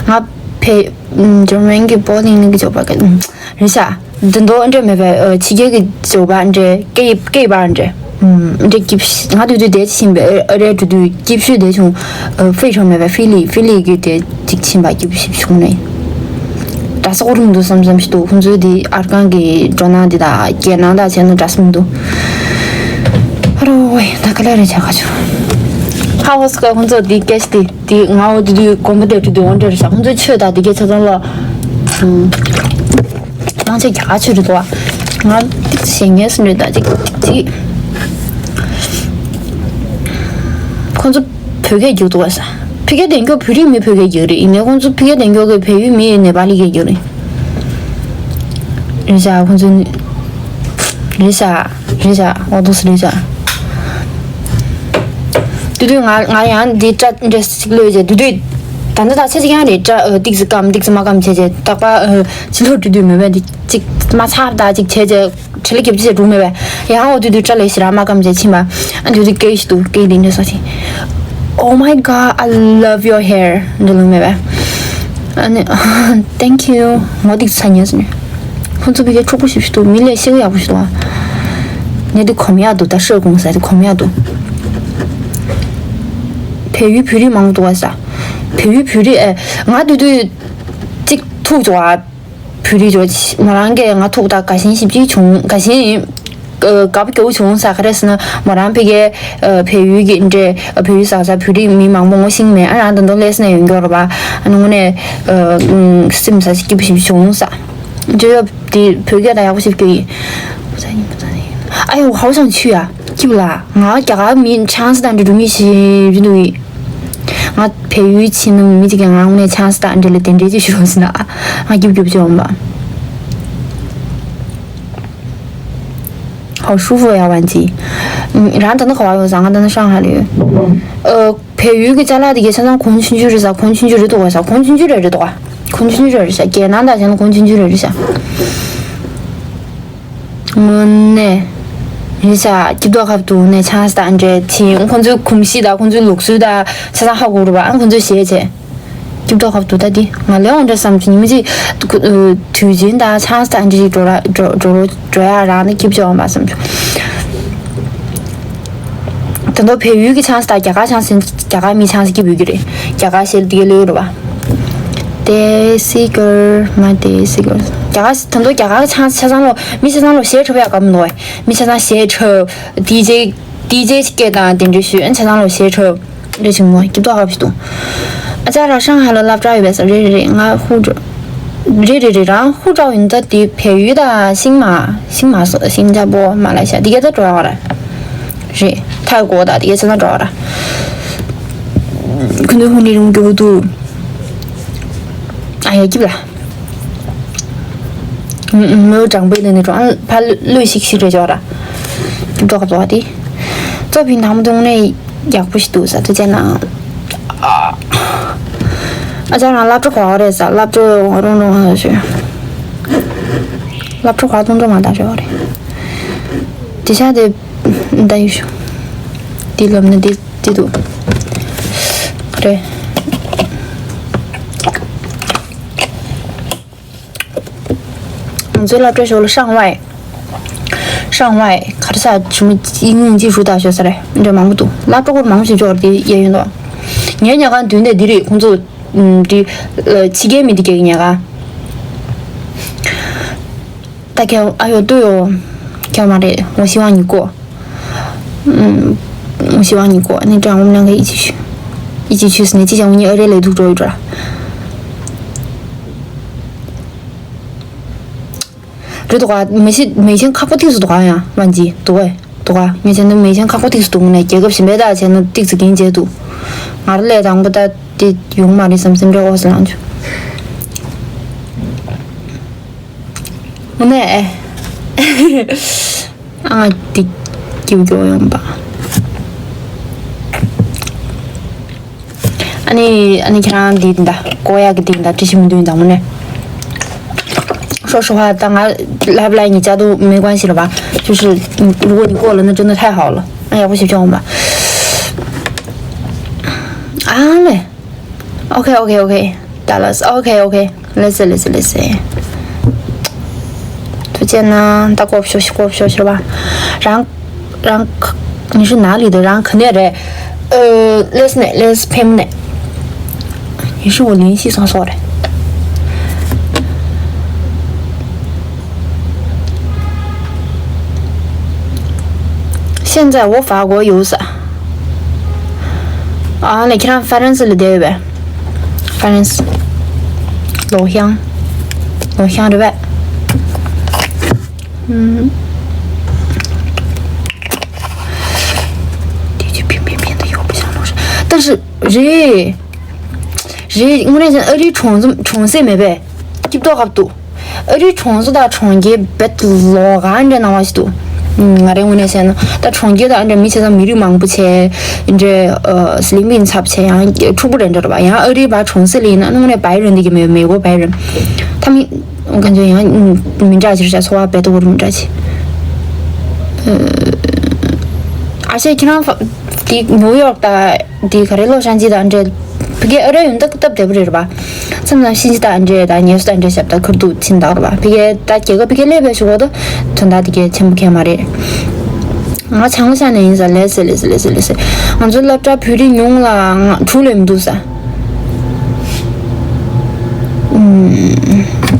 ང་བལ་ཨམ་འཇར་མན་གྱི་པོ་ལིང་གི་ཇོ་པ་ག་རེད་ཤག་འདི་མདོ་འདྲ་མེད་པའི་ཨ་ཕྱི་རྒྱལ་གྱི་ཇོ་པ་འདྲ་སྐད་སྐད་པ་འདྲ་ཨམ་འདྲ་སྐྱིད་ང་དུས་དུས་དེ་ཕྱིན་པའི་ཨ་རེ་འགྲོ་དུས་སྐྱིད་ཤོས་དེ་བྱུང་། ཨ་ཧྥེ་ཧྲོ་མེད་པའི་ཧྥི་ལི་ཧྥི་ལི་གི་དེ་གཅིག་ཕྱིན་པ་སྐྱིད་ཤོས་བྱུང་ནས། གྲྭ་ས་ཁོ་རང་འདུག་བསམ་བསམ་ཞིག་འདུག་ཁོང་ཚོའི་དེ་ཨར་ཁང་གི་འགྲོ་སྣང་དེ་དང་རྒྱལ་ནང་དང་བྱས་ན་འདྲ་སེ་མི་འདུག་ཨ་རོ་ཝེ་ད་ག་ལེ་རེ་བྱ་ག་ཆུ། ཧ་ཧོ་སི་ཀ་ཁོང་ཚོ་དེ་སྐད་ཆ་དེ་དེ་ང་འོ་དེ་དུས་དགོན་པ་དེ་དུས་དེ་འོ་འདྲ་རེ་བྱ། ཁོང་ཚོའི་ཆོས་དང་དེ་སྐད་ཆ་ཚང་ལ་མང་ཆེ་རྒྱ་གར་ཆོས་རེད་འདུག་ང་ཏིག་ཞེ་ངེས་སུ་འདྲ་ད་ཅིག་ཅིག་ཁོང་ཚོ་བོད་སྐད་རྒྱུགས་འདུག་བ་ས། ཕི་གེ་དན་གྱོ་བོད་རིགས་མི་བོད་སྐད་རྒྱུགས་རེད། ཡིན་ནའི་ཁོང་ཚོ་ཕི་གེ་དན་གྱོ་གི་བལ་ཡུལ་མི་ནེ་པ་ལི་སྐད་རྒྱུགས་རེད། རེད་ཤག་ཁོང་ཚོ་ནི་རེད་ཤག་རེད་ཤག་འོ་འདུག་སེ་རེད་ཤག་དུས་དུས་ང་ང་ཡང་འདི་སྐྲ་འདྲ་ཞིག་ལོས་བྱས་དུས་དུས་ད་ལྟ་ད་ཆ་ཅིག་ཡང་རེད། སྐྲ་ཨ་ཏིག་ཙི་སྐམ་ཏིག་ཙི་མ་སྐམ་བྱས་བྱས་རྟག་པར་ཨ་ཕྱི་ལོགས་འགྲོ་དུས་མེད་པས་འདི་ཅིག་མ་ཚར་ད་ཅིག་བྱས་བྱས། ཁྲི་ལ་རྒྱབ་ཅི་བྱས་འགྲོ་མེད་པས། ཡང་འོ་དུས་དུས་སྐྲ་ལས་ཞེ་དྲག་མ་སྐམ་བྱས་ཕྱིན་པ། ཨ་དུས་དུས་སྐད་ཞིག་འདུག་སྐད་འདི་འདྲ་ས་ཞིག Oh my god, I love your hair. འདི་ལོ་མེད་པས། ཨ་ནི་Thank you. ངོ་ཏིག་ཚ་ཉེ་སོང་། ཁོང་ཚོ་ཕ་གིའི་ཕྱུག་པོ་ཞིག་འདུག་མི་ལས་ཤེས་ཀྱི་ཡག་པོ་ཞིག་འདུག་ཨ་ནི་འདི་གོམས་ཡག་འདུག་ད་ཧྲེ་གུང་ཟེར་དེ་གོམས་ཡག་འདུག་བལ་ཡུལ་བོད་རིགས་མང་པོ་འདུག་བ་ས། བལ་ཡུལ་བོད་རིགས་ཨེ། ང་དུས་དུས་གཅིག་ཐུག་འདུག་ཨ། བོད་རིགས་ཇོ་མོ་རང་གིས་ང་ཐུག་ད་དགའ་ཞེན་ཞིབ་ཅིག་བྱུང་། དགའ་ཞེན་ཡིན། དགའ་པོ་སྐྱོ་བོ་བྱུང་ས་ག་རེ་ཟེར་ན། མོ་རང་ཕ་གིའི་བལ་ཡུལ་གྱི་འདྲེ་བལ་ཡུལ་ས་ས་བོད་རིགས་མི་མང་པོ་ངོ་ཤེས་མེད། ཨ་རང་ད་དུང་ལས་ནས་ཡོང་གི་ཡོད་རེད་པ། ཨ་ནི་དངོས་གནས་སེམས་ས་སྐྱིད་པོ་ཞིབ་བྱུང་ས། ཇོ་ཡོ་དེ་བོད་སྐད་ད་ཡག་པོ་ཞིབ་སྐྱོ་ཡིན། ཨ་ཡོ་ཧའོ་ཞང་ཆུ་ཡ། སྐྱིད་པ་ལ། ང་རྒྱ་གར་མི་ཆང་ས་དང་འདྲ་འགྲོ་མི་ཞིག་རེད་འདུག་ང་བལ་ཡུལ་ཕྱིན་ན་མི་གཅིག་གིས་ང་དངོས་གནས་ཆང་ས་དང་འདྲ་ལ་དེ་འདྲའི་ཅིག་ཞུ་རོགས་ཟེར་ན། ང་སྐྱིད་སྐྱིད་བྱུང་བ། 好舒服呀，玩具。ཨ་རང་ད་ནི་ག་པར་ཡོད་ས། ང་ད་ནི་ཧྲང་ཧའེ་ལ་ཡོད། ཨ་བལ་ཡུལ་གྱི་ཅ་ལག་དེ་གའི་ཆ་ཚང་གོང་ཆུང་ཆུང་རེད་ས། གོང་ཆུང་ཆུང་རེད་འདུག་བ་ས། གོང་ཆུང་ཆུང་རེད་རེད་འདུག་བ། གོང་ཆུང་ཆུང་རེད་རེད་ཤག་རྒྱལ་ནང་དང་བྱས་ན་གོང་ཆུང་ཆུང་རེད་རེད་ཤག་དངོས་གནས། རེད་ཤག་སྐྱིད་སྡུག་ཁབ་ཏུ་ནས་ཆང་ས་དང་འདྲ་ཕྱིན། ཁོང་ཚོའི་གོམས་གཤིས་དང་ཁོང་ཚོའི་ལུགས་སྲོལ་དང་ཆ་ཚང་ཧ་གོ་རེད་པ། ཨ་ཁོང་ཚོས་བཤད་བྱས། སྐྱིད་སྡུག་ཁབ་ཏུ་ད་འདི་ང་ལས་འོང་འདྲ་བསམ་བྱུང་། ཉི་མ་གཅིག་དུས་རྒྱུན་དང་ཆང་ས་དང་འདྲ་ཞིག་འགྲོ་ར་འགྲོ་འགྲོ་འགྲོ་ཡ་རང་ནི་སྐྱིད་བྱུང་བ་བསམ་བྱུང་། ད་དུང་བལ་ཡུལ་གྱི་ཆང་ས་དང་རྒྱ་གར་ཆང་ས། རྒྱ་གར་མི་ཆང་ས་སྐྱིད་པོ་ཡོད་ཀྱི་རེད། རྒྱ་གར་ཞལ་དེ་གའི་ལོས་རེད་པ། དེ་སི་ཀར་མ་དེ་སི་ཀར། རྒྱ་གར་ད་དུང་རྒྱ་གར་ཆང་ས་ཆ་ཚང་ལོ། མི་ཆ་ཚང་ལོ་གཞས་འཁྲབ་ཡག་ག་མི་འདུག་བས། མི་ཆ་ཚང་གཞས་འཁྲབ། ཌི་ཇེ་ཌི་ཇེ་སྐད་དང་དེ་འདྲ་ཞུ། ཨ་ཆ་ཚང་ལོ་གཞས་འཁྲབ་རེ་བྱུང་ངོ་སྐྱིད་སྡུག་ཁབ་ཞིག་འདུག་ཨ་ཅག་རང་ཧྲང་ཧའེ་ལ་སློབ་གྲྭ་ཡོད་པས་ས། རེད་རེད་རེད། ང་ཧུ་ཀྲོ། རེད་རེད་རེད། རང་ཧུ་ཀྲོ་ཡིན་ད། དེ་བལ་ཡུལ་དང་ཤིང་མ་ཤིང་མ་སོ་ཤིང་ཇ་པོ་མ་ལ་ཤ་དེ་ག་ད་འགྲོ་ཡོད་ར། རེད། ཐའི་གོ་ད་དེ་ག་ཚ་ན་འགྲོ་ཡོད་ར། ཁུ་ནུ་ཧུ་ནི་རུང་གྱོ་དུ། ཨ་ཡ་སྐྱིད་ལ། མོའི་དྲང་པོའི་ལས་ནས་གྲོང་ཕ་ལོས་ཤིག་ཤིག་རེ་ཅོག་ར། འགྲོ་ཁ་བཙོག་དེ། ཙོ་ཕིན་དང་མོ་དུང་ནས་ཡག་པོ་ཞིག་འདུག་ས་ཐུགས་རྗེ་གནང་། ཨ་ཅག་རང་སློབ་གྲྭ་གོ་རེད་ས། སློབ་གྲྭ་རོང་རོང་ཧ་ཞུ། སློབ་གྲྭ་གོ་དུང་ཙོ་མ་ད་ཞོ་རེད། དེ་ཤ་དེ་ད་ཡུ་ཞུ། དེ་ལོབ་ནི་དེ་དེ་འདུག་རེད། ང་ཚོའི་སློབ་གྲྭའི་ཞོར་ལ་ཧྲང་ཝའེ། ཧྲང་ཝའེ་ག་རེ་ཟ་ཆུ་མོ་ཡིན་ཡིན་ཅིག་ཧྲུ་ད་ཞོ་ས་རེད། འདྲ་མང་པོ་འདུག་སློབ་གྲྭ་སྐོར་མང་པོ་ཞིག་འབྱོར་དེ་གཡས་གཡོན་དུ། ངའི་ཉལ་ཁང་མདུན་དེ་འདི་རེད། ཁོང་ཚོ་འདི་ཕྱི་རྒྱལ་མི་འདི་གའི་ཉལ་ཁང་། ད་ཁྱེད་ཨ་ཡོ་ཏུ་ཡོ། ཁྱེད་མ་རེད། ངོ་ཤི་བ་ཉིད་གོ། 嗯，我希望你过。那这样我们两个一起去，一起去是那这样我们二月来读周一转。这的话，没事，没钱看过定是多少呀？万几？对，对啊，没钱都没钱看过定是多呢。结果平白大钱都定是给你解读。俺来当不得的用嘛的，什么什么这个是上去。 ངོ་ནས། ཨ་ང་འདི་སྐྱིད་སྐྱོ་ཡོང་པ། ཨ་ནི་ཨ་ནི་ཁྱེད་རང་འདི་འདའ་ཀོ་ཡ་གི་འདི་འདའ་ཏྲི་ཤི་མི་འདུག་འདའ་ངོ་ནས། 说实话，当俺来不来你家都没关系了吧？就是，嗯，如果你过了，那真的太好了。哎呀，我去叫我吧。啊嘞。 OK OK OK，Dallas OK OK，let's see let's see let's see。 ཐུགས་རྗེ་གནང་། ད་ཀོབ་ཤོ་ཤི་ཀོབ་ཤོ་ཤི་ར་བ། རང་རང་ཉི་ཤུ་ནང་ལི་དུ་རང་ག་ནས་རེད། ཨ་ལེས་ནས་ལེས་ཕེམ་ནས། ཉི་ཤུ་འོ་ལིན་ཤི་སོང་སོ་རེད། 现在我法国有啥？ ཨ་ལེ་ཁྱེད་རང་ཧྥ་རན་སི་ལ་བསྡད་ཡོད་པས། ཧྥ་རན་སི། ལོ་ཤང་། ལོ་ཤང་རེད་པས། ཨུམ། དེ་ཅི་ཕིན་ཕིན་ཕིན་དུ་ཡོད་པ་ཤང་ལོ་ཤང་། ད་རེད། རེད། དངོས་གནས་ཨ་རིའི་གྲོང་ཚོ་གྲོང་གསེབ་མེད་པས། སྐྱིད་ཏོག་ཧབ་ཏུ། ཨ་རིའི་གྲོང་ཚོ་དང་གྲོང་ཁྱེར་བེད་ལོག་ག་འདྲ་སྣང་བ་ཞིག་འདུག་ང་རའི་ངོས་ནས་བཤད་ན་ད་གྲོང་ཁྱེར་དང་འདྲ་མི་ཆེ་ས་མི་རིགས་མང་པོ་ཆེ་འདྲ་ཨ་སི་ལིང་པིན་ཚབ་ཆེ་ཡང་འཁྲུག་པོ་འདྲ་འདྲ་རེད་པ། ཡང་ཨ་རིའི་བ་གྲོང་གསེབ་ལ་ཡིན་ན་དངོས་གནས་བའི་རོན་འདི་གི་མེ་མེ་གོ་བའི་རོན་ཐ་མི་ག་ཚོད་ཡང་མི་འདྲ་ཅིག་རེད་ཤག་འཚོ་བ་བེད་དོ་བོར་མི་འདྲ་ཅིག་ཨ་ཤེ་ཁྱེད་རང་ཧྥ་འདི་ནིའུ་ཡོག་དང་འདི་ག་རེ་ལོ་ཤང་ཅི་དང་འདྲ། ཕ་གི་ཨ་རི་ཡོང་ད་སྟབས་བདེ་པོ་རེད་པ། མཚམས་མཚམས་ཤིན་ཅི་ད་འདྲེ་ད་ཉེ་སུ་ད་འདྲེ་ཞབས་ད་ཁུར་དུ་ཕྱིན་ད་རེད་པ། ཕ་གི་ད་རྒྱལ་ཁབ་ཕ་གི་སླེབས་པའི་ཞུ་གོ་ད་དོན་དག་དེ་གའི་ཆེན་པོ་གས་མ་རེད། ང་བྱང་ཤར་ནས་ཡིན་ས། ལས་སེ་ལས་སེ་ལས་སེ་ལས་སེ། ང་ཚོ་སློབ་གྲྭ་བོད་རིགས་ཉུང་ལ་ང་དྲུག་ལས་མི་འདུག་ས།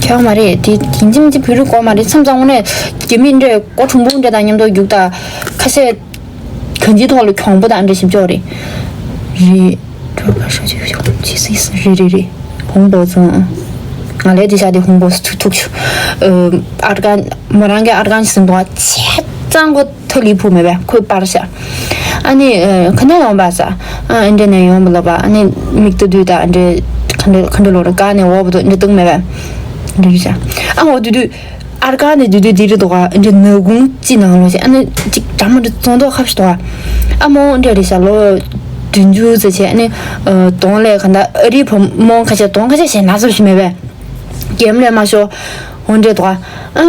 ཁྱོད་མ་རེད་དེ་ཡིན་གཅིག་མིན་གཅིག་བོད་རིགས་གོ་མ་རེད། མཚམས་མཚམས་དངོས་གནས་རྒྱ་མི་འདྲ་སྐོར་གྲུང་པོ་འདྲ་དང་མཉམ་དུ་རྒྱུག་ད་ཁ་ཤས། གང་ཅིའི་ཐོག་ལ་གྱོང་པོ་དང་འདྲ་ཞིབ་ཆོག་རེད། རེད། གྲོ་ཁ་ཤ་ཆུ་ཆུ་ཆི་སི་སི་རེད་རེད་རེད། ཧོང་པོ་ཙང་། ང་ལས་དེ་ཤ་དེ་ཧོང་པོ་སི་ཐུག་ཐུག་ཆུ། ཨ་ར་གན་མོ་རང་གི་ཨ་ར་གན་ཞིག་ཟིན་དོ་ཆེ་ཙང་གོ་ཐ་ལི་ཕུ་མེད་པས་ཁོས་པར་ཤ། ཨ་ནི་ཁ་ནས་ཡོང་པ་ས། ཨ་འདྲ་ནས་ཡོང་པ་ལོ་པ། ཨ་ནི་མིག་ཏུ་དུས་དང་འདྲ། ཁ་འདྲ་ཁ་འདྲ་ལོ་ར་ཀ་ནས་འོ་བ་དོ་འདྲ་དུང་མེད་པས། འདྲ་ཡོད་ཤ། ཨ་འོ་དུས་དུས། ཨར་ཀ་ནས་དུས་དུས་དེ་རེད་དོ་ག་འདྲ་ནག་ཁུང་ཅི་ནང་ལོ་ཞེས། ཨ་ནི་ཅིག་འདྲ་མ་འདྲ་བཙོང་ཐོག་ཁ་བཞི་དོ་ག། ཨ་མོ་འདྲ་རེད་ཤ་ལོ། བདུན་ཅུ་ཙམ་བྱས། ཨ་ནི་གདོང་ལས་ག་འདྲ་ཨ་རིའི་བུ་མོ་ཁ་ཤས་གདོང་ཁ་ཤས་ཞེ་ན་ཚབ་ཞིག་མེད་པས། གེམ་ལས་མ་ཤོ། འོ་འདྲ་དོ་ག། ཨ་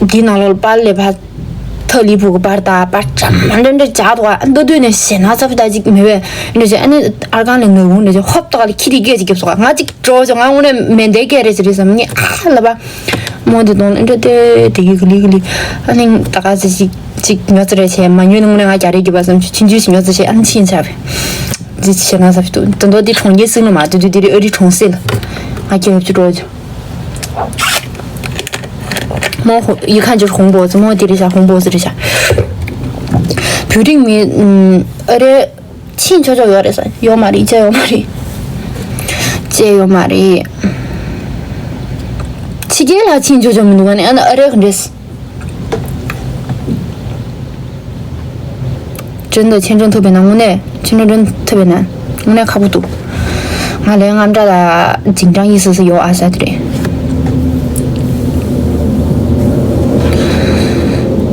འདི་ནང་ལོ་པར་ལས་ཕ། ཐ་ལི་བུ་གི་པར་དང་པར་འདྲ་མ་འདྲ་འདྲ་བྱ་དོ་ག། ཨ་འདི་དུས་ནས་ཞེ་ན་ཚབ་ད་ཅིག་མེད་པས། འདྲ་བྱས། ཨ་ནི་ཨར་ཀ་ནས་ནག་ཁུང་འདྲ་བྱས་ཧོབ་ཏོ་ག་ལ་ཁྱི་རིགས་སྐད་ཅིག་རྒྱབ་སོ་ག། ང་ཅིག་འགྲོ་བྱུང་། ང་དངོས་གནས་མེ་མདའི་སྐད་རེད་ཟེར་རེད་བསམ་ངས་ཨ་ལ་པ། མོ་དེ་དོན་འདྲ་དེ་དེ་གི་གི་ལི་གི་ལི། ཨ་ནི་ད་ག་ཟེ་ཅིག་ཅིག་ཉོ་ཚེ་རེ་ཆེ་མ་ཉོས་ནི་དངོས་གནས་ང་རྒྱ་རེ་གི་པ་བསམ་ཆུ་ཆུན་ཆུ་ཞིག་ཉོ་ཚེ་ཆེ། ཨ་ནི་ཕྱིན་ཆ་བས་ཅི་ཆེ་ན་ས་ཕི་ཏུ་དོན་དོ་དེ་གྲོང་ཁྱེར་སྲིད་ལ་མ་དུ་དུ་དེ་རི་ཨ་རི་གྲོང་གསེབ་ལ་ང་རྒྱ་ཡོད་ཅིག་འགྲོ་བྱུང་། མོ་ཧོ་ཡི་ཁ་འཇུར་ཧོང་པོ་ཙི་མོ་དེ་རི་ཤ་ཧོང་པོ་ཙི་རི་ཤ། བོད་རིགས་མི་ཨ་རེ། ཕྱིན་ཆོག་ཆོག་ཡོད་རེད་ས། ཡོད་མ་རེད། བྱས་ཡོད་མ་རེད། བྱས་ཡོད་མ་རེད། ཕྱི་རྒྱལ་ལ་ཕྱིན་ཆོག་ཆོག་མི་འདུག་ག་ནས་ཨ་ནི་ཨ་རེ་ག་འདྲས། ཅན་དུ་ཆེན་ཅན་ཐུབ་པའི་ནང་དངོས་གནས་ཆེན་ཅན་ཐུབ་པའི་ནང་དངོས་གནས་ཁག་པོ་འདུག་ང་ལས་རྔམ་སྐྲག་ལ་འཇིང་གྲང་ཡི་སི་སི་ཡོད་ཨ་ས་དེ་རེད།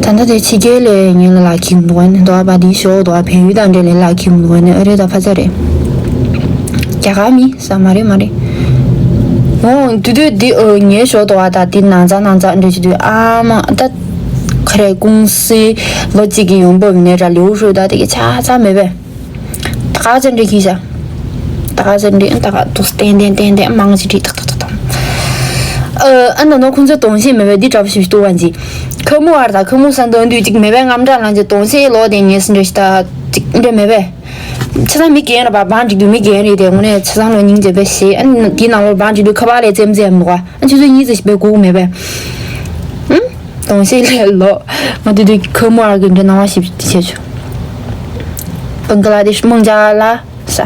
ད་ལྟ་དེ་ཕྱི་རྒྱལ་ལས་ཉིན་ལ་ལག་ཁྱིམ་འདུག་ནི་འདུག་པ་འདི་ཞོག་འདུག་བལ་ཡུལ་དང་འབྲེལ་ལས་ལག་ཁྱིམ་འདུག་ནི་ཨ་རེ་ད་ཕ་ཚ་རེད། རྒྱ་གར་མི་ས་མ་རེད་མ་རེད། འོ་དུས་དུས་འདི་ཨོ་ངའི་ཞོག་འདུག་བ་ད་འདི་ནང་ཚ་ནང་ཚ་འདྲ་ཅིག་དུས་ཨ་མ་ད་ཁ་རེ་ཀུང་སི་ལོ་གཅིག་གི་ཡོང་འབབ་ནས་ར་ལེའུ་ཧྲུལ་ད་དེ་གི་ཆ་ཚ་མེད་པས། ད་ག་ཚོད་འདྲ་ཁྱི་ཤ། ད་ག་ཚོད་འདྲ་ད་ག་འདུག་ཏན་ཏན་ཏན་ཏན་མང་ཞིག་བྲིས་ཏག་ཏག་ཏག་ཏག་ཨ་ཨ་ན་ནོ་ཁོང་ཚོ་དོང་ཤེས་མེད་པས་འདི་འདྲ་པོ་ཞིག་ཏུ་བ་འཇི། ཁ་མུ་ཨར་ད་ཁ་མུ་ས་འདོན་དུས་གཅིག་མེད་པས་རྔམ་སྐྲག་ལངས་ཀྱི་དོང་ཤེས་ལོ་དེ་ངས་འདྲ་ཞིག་ད་གཅིག་འདྲ་མེད་པས། ཆ་ཚང་མི་རྒན་ར་བ་བང་འགྲིག་དུས་མི་རྒན་རེད་དེ་དངོས་གནས་ཆ་ཚང་ལོ་སྙིང་རྗེ་པས་ཞེས། ཨ་ནི་འདི་ནང་ལོ་བང་འགྲིག་དུས་ཁ་པར་ལས་རྩེམ་རྩེ་ཡམ་འདུག་ཨ་ཆུ་ཚོད་གཉིས་ཙམ་ཞིག་པའི་སྒུག་མེད་པས། ཨང་། དོང་ཤེས་ལས་ལོ། ང་དུས་དུས་ཁ་མུ་ཨར་གི་འདྲ་སྣང་བ་ཞིབ་ཅིག་བྱས་བྱུང་། བང་ཀ་ལ་དེ་ཤི་མང་ཇ་ལ། ས།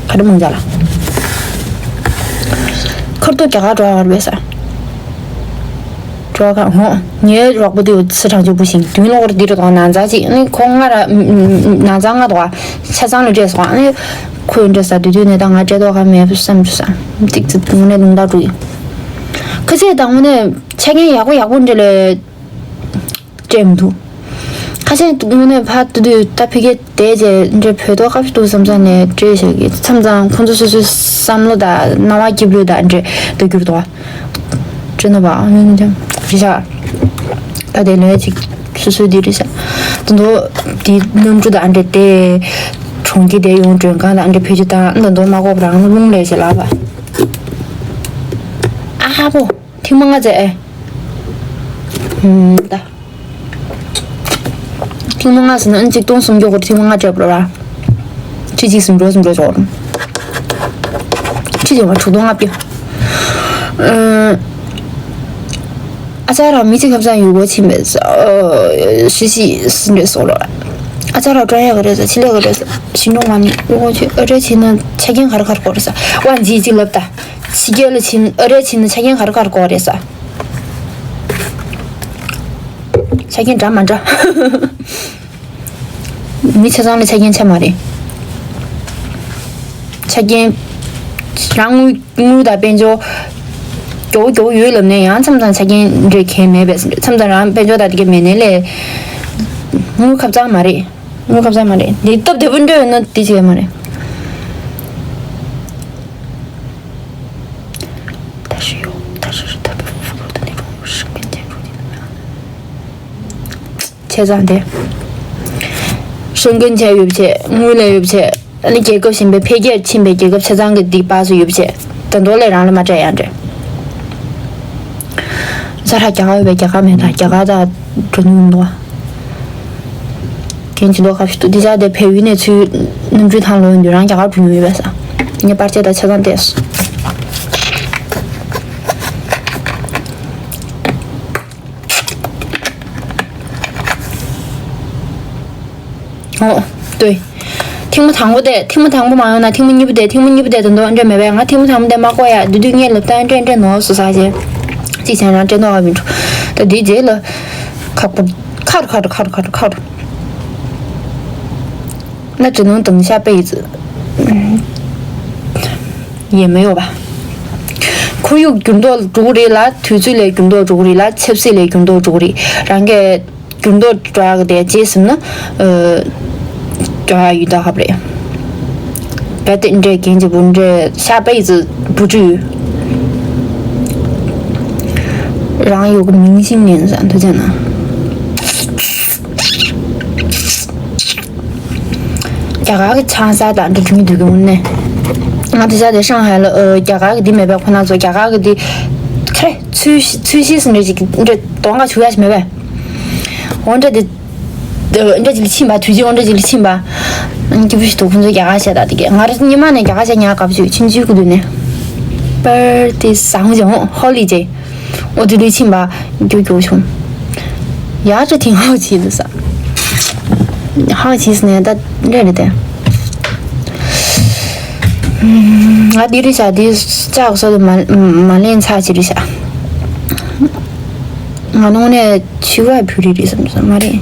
ཁ་རུ་མང་ཇ་ལ། ཁར་ཏོ་རྒྱ་གར་འགྲོ་བར་བས་ས། འགྲོ་ག་ཧོ། ངའི་རོགས་པ་དེ་སི་ཁྲང་ཆུ་བུ་ཞིང་དུས་ལོག་ར་འདི་རུ་དང་ན་ཚ་ཅིག་ནི་ཁོང་ང་ར་ན་ཚ་ང་དོ་ཆ་ཚང་ལ་འདྲེས་སོང་ནི། ཁོས་འདྲེས་ས་དུས་དུས་ནས་ད་ང་འདྲེས་དོ་ག་མེད་བསམ་ཆུ་ས། ཏིག་ཙི་དངོས་གནས་ལུང་དག་འགྲོ་ཡིན། ཁ་ཆེ་ད་དངོས་གནས་ཆ་རྐྱེན་ཡག་པོ་ཡག་པོ་འདྲེས་ལས། སྤྲད་མི་འདུག་ཁ་ཤས་དངོས་གནས་ཕར་ཏུ་དུས་ད་ཕི་གེ་དེ་རྗེས་འདྲེ་བོད་ཐོག་ཁ་ཕྱི་འདུག་བསམ་ས་ནས་སྤྲད་བཞག་གི་མཚམས་མཚམས་ཁོང་ཚོ་སོ་སོའི་བསམ་བློ་དང་སྣང་བ་སྐྱིད་པོ་དང་འདྲེ་ལྟ་རྒྱུར་འདུག་བ། སྤྲད་ན་བ་ཨ་ཡོང་ནས་རེད་ཤག་ད་དེ་ལས་ཅིག་སོ་སོའི་དེ་རེད་ཤག་ད་དུང་དེ་གནམ་གྲུ་དང་འདྲེ་དེ་གྲོང་ཁྱེར་དེ་ཡོང་མགྲོན་ཁང་དང་འདྲེ་ཕེབས་རྒྱུ་དང་ད་དུང་མ་གོ་བ་རང་རླུང་ལས་ཞེ་ལགས་པ། ཨ་ཧ་པོ། ཐེངས་མ་ལྔ་བྱས་ཨེ། ཨུམ། ད། ཐེངས་མ་ལྔ་ཟེར་ན་ཨ་ནི་ཆིག་སྟོང་སུམ་བརྒྱ་སྐོར་ཐེངས་མ་ལྔ་སྤྲད་པ་ར། ཁྲི་གཅིག་ཟིན་འགྲོ་ཟིན་འགྲོ་ཆོག་ཁྲི་གཅིག་མ་དྲུག་སྟོང་ལྔ་བརྒྱ། ཨུམ། ཨ་ཅག་རང་མི་གཅིག་ཁབ་ཚང་ཡུལ་སྒོ་ཕྱིན་པས། ཨ། ཞི་ཞི་ཟིན་འགྲོ་སོང་ར། ཨ་ཅག་རང་ཀྲོ་ཡ་ག་རེ་ཟ་ཆི་ལེ་ག་རེ་ཟ་ཞི་འགྲོ་མ་ནི་ཨུ་གོ་ཆི་ཨ་རེ་ཕྱིན་ན་ཆ་རྐྱེན་ག་རེ་ག་རེ་དགོས་རེད་ཟ། ཝ་འཇིགས་གཅིག་ལབ་ད། ཕྱི་རྒྱལ་ལ་ཕྱིན་ཨ་རིར་ཕྱིན་ན་ཆ་རྐྱེན་ག་རེ་ག་རེ་དགོས་རེད་ས། ཆ་རྐྱེན་འདྲ་མ་འདྲ། མི་ཆ་ཚང་ལ་ཆ་རྐྱེན་ཆ་མ་རེད། ཆ་རྐྱེན་རང་དངུལ་དངུལ་དང་དཔལ་འབྱོར་མགྱོགས་མགྱོགས་ཡོད་ལབ་ནས་ཡང་མཚམས་མཚམས་ཆ་རྐྱེན་འདྲ་གང་མེད་པས། མཚམས་མཚམས་རང་དཔལ་འབྱོར་དང་དེ་ག་མེད་ནའི་ལས་དངུལ་ཁ་བྱང་མ་རེད། དངུལ་ཁ་བྱང་མ་རེད། འདི་སྟབས་བདེ་པོ་འདྲ་ཡོད་ན་འདི་བྱས་མ་རེད། 但是有，但是他们富裕的那种有申根签证的那样的。 བྱས་ཙང་དེ། 申根签ཡོད་བྱས། དངུལ་ལས་ཡོད་བྱས། ཨ་ནི་རྒྱལ་ཁབ་གཞན་པའི་འཕེལ་རྒྱས་ཕྱིན་པའི་རྒྱལ་ཁབ་ཆ་ཚང་གི་འདི་པ་སུ་ཡོད་པ་བྱས། ད་མདོ་ལས་རང་ལ་མ་སྤྲད་ཡང་འདྲ། ས་ར་རྒྱ་གར་ཡོད་པའི་རྒྱ་གར་མེད་ད་རྒྱ་གར་ད་འགྲོ་མྱོང་མི་འདུག་ཨ། རྒན་གྱི་ལོ་ཁ་ཤས་འདུག་འདི་ཆ་དེ་བལ་ཡུལ་ནས་ཚུར་གནམ་གྲུའི་ཐང་ལོག་ཡོང་དུས་རང་རྒྱ་གར་འགྲོ་མྱོང་ཡོད་པས་ས། ངས་པར་ཆས་ད་ཆ་ཚང་བལྟས་སོང་། ཨོ། ལྟོས། ཐེངས་མ་དང་པོ་དེ་ཐེངས་མ་དང་པོ་མ་ཡོང་ན་ཐེངས་མ་གཉིས་པོ་དེ་ཐེངས་མ་གཉིས་པོ་དེ་དང་དོ་འདྲ་མེད་པས། ང་ཐེངས་མ་དང་པོ་དེ་མ་བསྐོ་ཡ་བདུད་བདུད་ངས་ལབ་སྟངས་འདྲ་འདྲ་ནོར་སོང་ས་ཞེས། གཅིག་བྱས་ན་འདྲ་ནོར་བ་མི་འགྲོ། ད་དེའི་རྗེས་ལ་ཁག་པོ་ཁ་རུ་ཁ་རུ་ཁ་རུ་ཁ་རུ་ཁ་རུ། ན་ཅི་ནང་དང་ཤ་པེ་ཡི་ཙི་ཡེ་མེ་ཡོ་བ། ཁོར་ཡུག་འགྱུར་ལྡོག་འགྲོ་གི་རེད་ལ། དུས་ཚོད་ལ་འགྱུར་ལྡོག་འགྲོ་གི་རེད་ལ། ཆབ་སྲིད་ལ་འགྱུར་ལྡོག་འགྲོ་གི་རེད། རང་གི་འགྱུར་ལྡོག་འགྲོ་ཡག་དེ་རྗེས་ཟིན་ན། ཨ། འགྲོ་ཡག་ཡོད་ད་ཧབ་རེད། གལ་ཏེ་འདྲེ་རྒན་གྱི་བུ་འདྲེ་ཤ་པེ་ཙི་བུ་ཀྲུ། རང་ཡོད་གི་མིང་ཤིང་ངན་ཟ་འདུག་ཅན་ན། རྒྱ་གར་གི་ཆང་ས་དང་འདྲ་འགྲོ་མི་འདུག་གི་དངོས་གནས། ང་དེ་ཆ་དེ་ཧྲང་ཧའེ་ལ་ཨ་རྒྱ་གར་གི་འདི་མེད་པའི་ཁོ་ན་ཚོ་རྒྱ་གར་གི་འདི་ཁ་རེ་ཚུལ་ཚུལ་ཤེས་སུ་འདྲ་ཅིག་འདྲ་གདོང་ཁ་བྱུག་ཡ་ཞིག་མེད་པས། འོ་འདྲ་དེ་འདྲ་ཅིག་ལ་ཕྱིན་པ་དུས་ཅི་འོ་འདྲ་ཅིག་ལ་ཕྱིན་པ། སྐྱིད་པོ་ཞིག་འདུག་ཁོང་ཚོ་རྒྱ་གར་ཆས་དང་དེ་གས་ང་རེ་ཉི་མ་ནས་རྒྱ་གར་ཆས་ཉར་དགའ་པོ་བྱུང་ཕྱིན་ཆུའི་ཁུ་དུ་ནས། པར་ཏི་སང་ཅང་ཧོ་ལི་ཅེ། འོ་དེ་ལུས་ཕྱིན་པ། རྒྱུ་རྒྱུ་བྱུང་། ཡ་ཅི་ཐིང་ཧའོ་ཆི་དུ་ས། ཧའོ་ཆི་ནས་ད་འདྲ་རེད་དེ། ང་འདི་རི་ཤ་འདི་ལྕགས་སོ་དུ་མ་མ་ལེན་ཚ་ཅི་རི་ཤ། ང་ནང་ནས་ཆུ་བ་བུ་རི་རི་སམ་སམ་མ་རེད།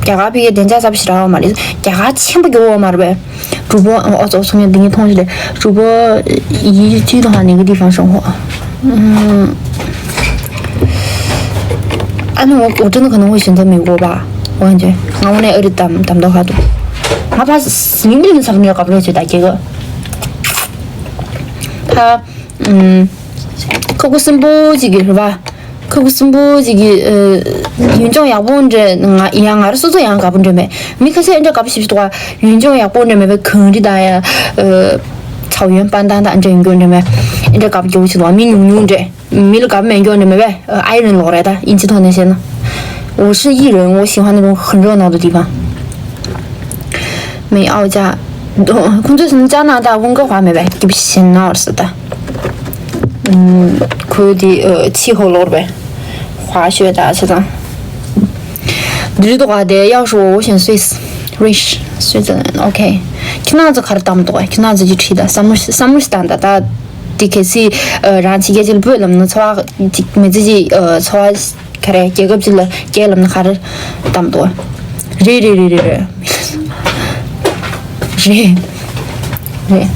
རྒྱ་གར་ཕ་གིའི་བདེ་འཇགས་ཚབ་ཞེ་དྲག་མ་རེད། རྒྱ་གར་ཆེན་པོ་རྒྱུ་བ་མ་རེད་པས། 主播 ཨོ་ཙོ་སོང་ཡ་འདི་ངས་མཐོང་ཞིག་ལས། 主播 一句的话哪个地方生活？嗯，啊，那我我真的可能会选择美国吧，我感觉。我那有点担担到哈都，我怕是你那个啥没有搞不了就打这个。他嗯， ཁོ་ཁོ་སིམ་པོ་ཅིག་གི་རེད་པ། ཁོ་ཁོ་སིམ་པོ་ཅིག་གི་ཨ། ཡུན་ཅུང་ཡག་པོ་འདྲ་ང་ཡང་ང་རང་སོ་སོ་ཡང་དགའ་པོ་འདྲ་མེད། མི་ཁ་ཤས་འདྲ་དགའ་པོ་ཞིག་འདུག་ག་ཡུན་ཅུང་ཡག་པོ་འདྲ་མེད་པའི་གངས་རི་དང་ཡ། ཨ། ཚའོ་ཡོན་པན་ཏང་དང་འདྲ་ཡོང་རྒྱུ་འདྲ་མེད། འདྲ་དགའ་པོ་རྒྱུ་ཞིག་འདུག་ག་མི་ཉུང་ཉུང་འདྲ། མི་ལ་དགའ་པོ་མེད་རྒྱུ་འདྲ་མེད་པས། ཨ་ཨའི་རན་ལོག་རེད་ད་ཨིན་ཇི་ཐོག་ནས་བཤད་ན། 我是艺人，我喜欢那种很热闹的地方。 没有家。 ཁོང་ཚོས་སུ་ཅ་ན་ད་ཝུན་ཀ་ཧྭ་མེད་པས་ཀྱི་བྱིན་ན་བར་སི་ད། ཁོའི་དེ་ཕྱི་ཧོ་ལོར་བས་ཧྭ་ཤོད་ད་ཆ་ཚང་། འདི་རི་དོ་ག་དེ་要是我我选瑞士瑞士 Switzerland OK。 ཁྱེད་རང་ཚོ་ག་རེ་བཏང་འདུག་ཁྱེད་རང་ཚོ་ཅི་བྲིས་ད་བསམ་བློ་བསམ་བློ་ཞིག་བཏང་ད་ད། དེ་གལ་སྲིད་རང་ཕྱི་རྒྱལ་ཅིག་ལ་བོད་ལམ་ན་འཚོ་བ་ཅིག་མི་ཚེ་ཅིག་འཚོ་བ། ག་རེ་རྒྱལ་ཁབ་ཅིག་ལ་རྒྱལ་ལབ་ན་ག་རེ་གཏམ་འདུག་རེད་རེད་རེད་རེད་རེད། རེད། རེད།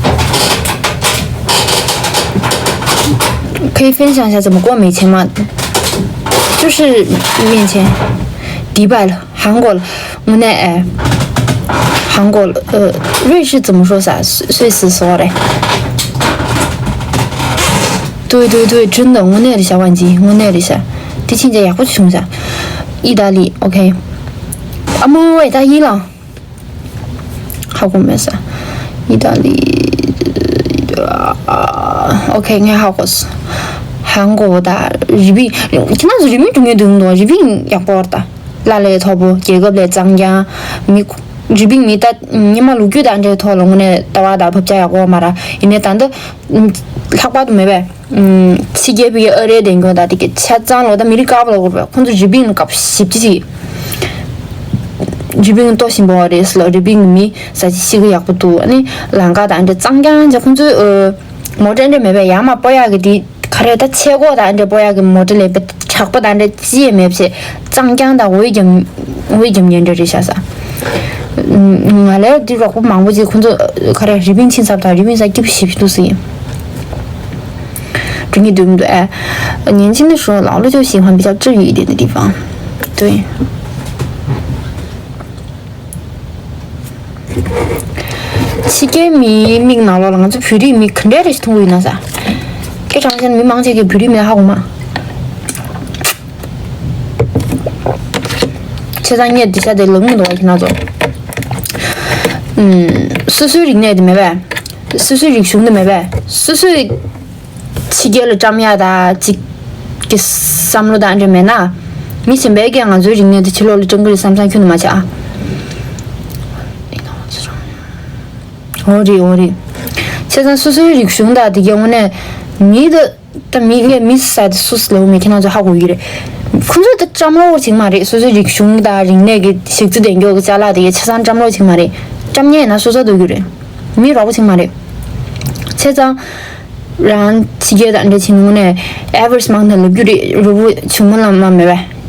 可以分享一下怎么过美签吗？就是面签，迪拜了，韩国了，我那哎，韩国了，呃，瑞士怎么说啥？瑞士说嘞。对对对，真的，我那里小忘记，我那里是。 དེ་ཕྱིན་ཆད་ཡག་པོ་བྱུང་ས། 意大利，OK。 ཨ་མོ་ཨི་ཏཱ་ལི་ལ། ཧ་གོ་མེད་ས། 意大利། OK ངས་ཧ་གོ་སོང་། ཧང་གོ་ད་རི་པིན། ཁྱེད་རང་ཚོ་རི་པིན་འགྲོ་མཁན་འདུག་འདུག་རི་པིན་ཡག་པོ་རེད་ད། ལ་ལས་མཐོ་པོ་རྒྱལ་ཁབ་ལས་གཙང་རྐྱང་། མི། རི་པིན་མི་ད་ཉི་མ་ལོ་རྒྱུས་དང་འབྲེལ་ཐོག་ལ་དངོས་གནས་ལྟ་བ་དང་བབ་ཆགས་ཡག་པོ་མ་ར་ཡིན་ནའི་ད་འདི། ལྷག་པར་དུ་མེད་པས། ཕྱི་རྒྱལ་བོད་ཀྱི་ཨ་རིའི་བདེ་འཇགས་དང་དེ་གའི་ཆ་ཚང་ལོ་ད་མི་རིགས་དཀར་པོ་ལ་གོ་རེད་པས། ཁོང་ཚོ་རི་པིན་ལ་དགའ་པོ་ཞེ་པོ་ཅིག་རི་པིན་ལྟོ་ཞིམ་པོ་རེད་ཟེར་ལ་རི་པིན་གྱི་མི་ཟ་ཅིག་ཤི་གི་ཡག་པོ་འདུག་ཨ་ནི་ལམ་ཁ་དང་འདྲ་གཙང་རྐྱང་ཅིག་ཁོང་ཚོའི་མོ་ཊ་འདྲ་མེད་པས། ཡར་མར་སྤོ་ཡག་གི་དེ་ག་རེ་ད་ཆས་གོས་དང་འདྲ་སྤོ་ཡག་གི་མོ་ཊ་ལས་པའི་དྲག་པོ་དང་འདྲ་ཅི་ཡང་མེད་པས། གཙང་རྐྱང་དང་འོད་རྒྱབ་འོད་རྒྱབ་མཁན་འདྲ་རེད་ཤག་ས། ང་ལས་འདི་རོགས་པ་མང་པོ་ཅིག་ཁོང་ཚོ་ག་རེ་རི་པིན་ཕྱིན་ཚར་དང་རི་པིན་ས་སྐྱིད་པོ་ཞེ་པོ་འདུག་ཟེར་ཡིན། འགྲོ་ཉིད་འདུག་མི་འདུག་ཨ། 年轻的时候，老了就喜欢比较治愈一点的地方。对。 ཕྱི་རྒྱལ་མིའི་མིག་ནང་ལོགས་ལ་ང་ཚོ་བོད་རིགས་མི་ག་འདྲ་རེ་ཞིག་མཐོང་གི་ཡོད་ན་ས། སྐད་གྲགས་ཅན་མི་མང་ཆེ་གིས་བོད་རིགས་མི་ཧ་གོ་མ། བྱས་ཙང་ངས་འདི་ཤ་དེ་ལབ་མི་འདུག་བ། ཁྱེད་རང་ཚོ། ཨུམ། སོ་སོའི་རིག་གནས་དེ་མེད་པས། སོ་སོའི་རིག་གཞུང་དེ་མེད་པས། སོ་སོའི་ཕྱི་རྒྱལ་ལ་བཀྲམ་ཡག་དང་ཅིག་གི་བསམ་བློ་དང་འདྲ་མེད་ན། མི་གཞན་པས་ཀྱང་ང་ཚོའི་རིག་གནས་དེ་ཕྱི་ལོགས་ལ་བཀྲམ་གི་རེད་བསམ་བསམ་ཁྱོན་ནས་མ་བྱ་ཨ། འོ་རེད། འོ་རེད། བྱས་ཙང་སོ་སོའི་རིག་གཞུང་དང་དེ་གའི་དངོས་གནས་མི་དང་། ད་མི་ངས་མི་ཟེར་དེ་སུ་ཟེར་ལབ་མེད། ཁྱེད་རང་ཚོ་ཧ་གོ་གི་རེད། ཁོ་ཚོ་ད་བཀྲམ་རོགས་བྱེད་ཀྱི་མ་རེད། སོ་སོའི་རིག་གཞུང་དང་རིག་གནས་ཀྱི་གཞི་རྩ་ལྡན་རྒྱུ་གི་ཅ་ལག་དེ་ཆ་ཚང་བཀྲམ་རོགས་བྱེད་ཀྱི་མ་རེད། བཀྲམ་མཁན་ཡིན་ན་སོ་སོ་སྡུག་གི་རེད། མི་རོགས་པ་བྱེད་ཀྱི་མ་རེད། བྱས་ཙང་རང་ཕྱི་རྒྱལ་དང་འདྲ་བྱེད་ནུས་ནས་Everest Mountain ལབ་རྒྱུ་རེད། རུ་བོ་ཆུང་མ་ལ་མ་མེད་པས།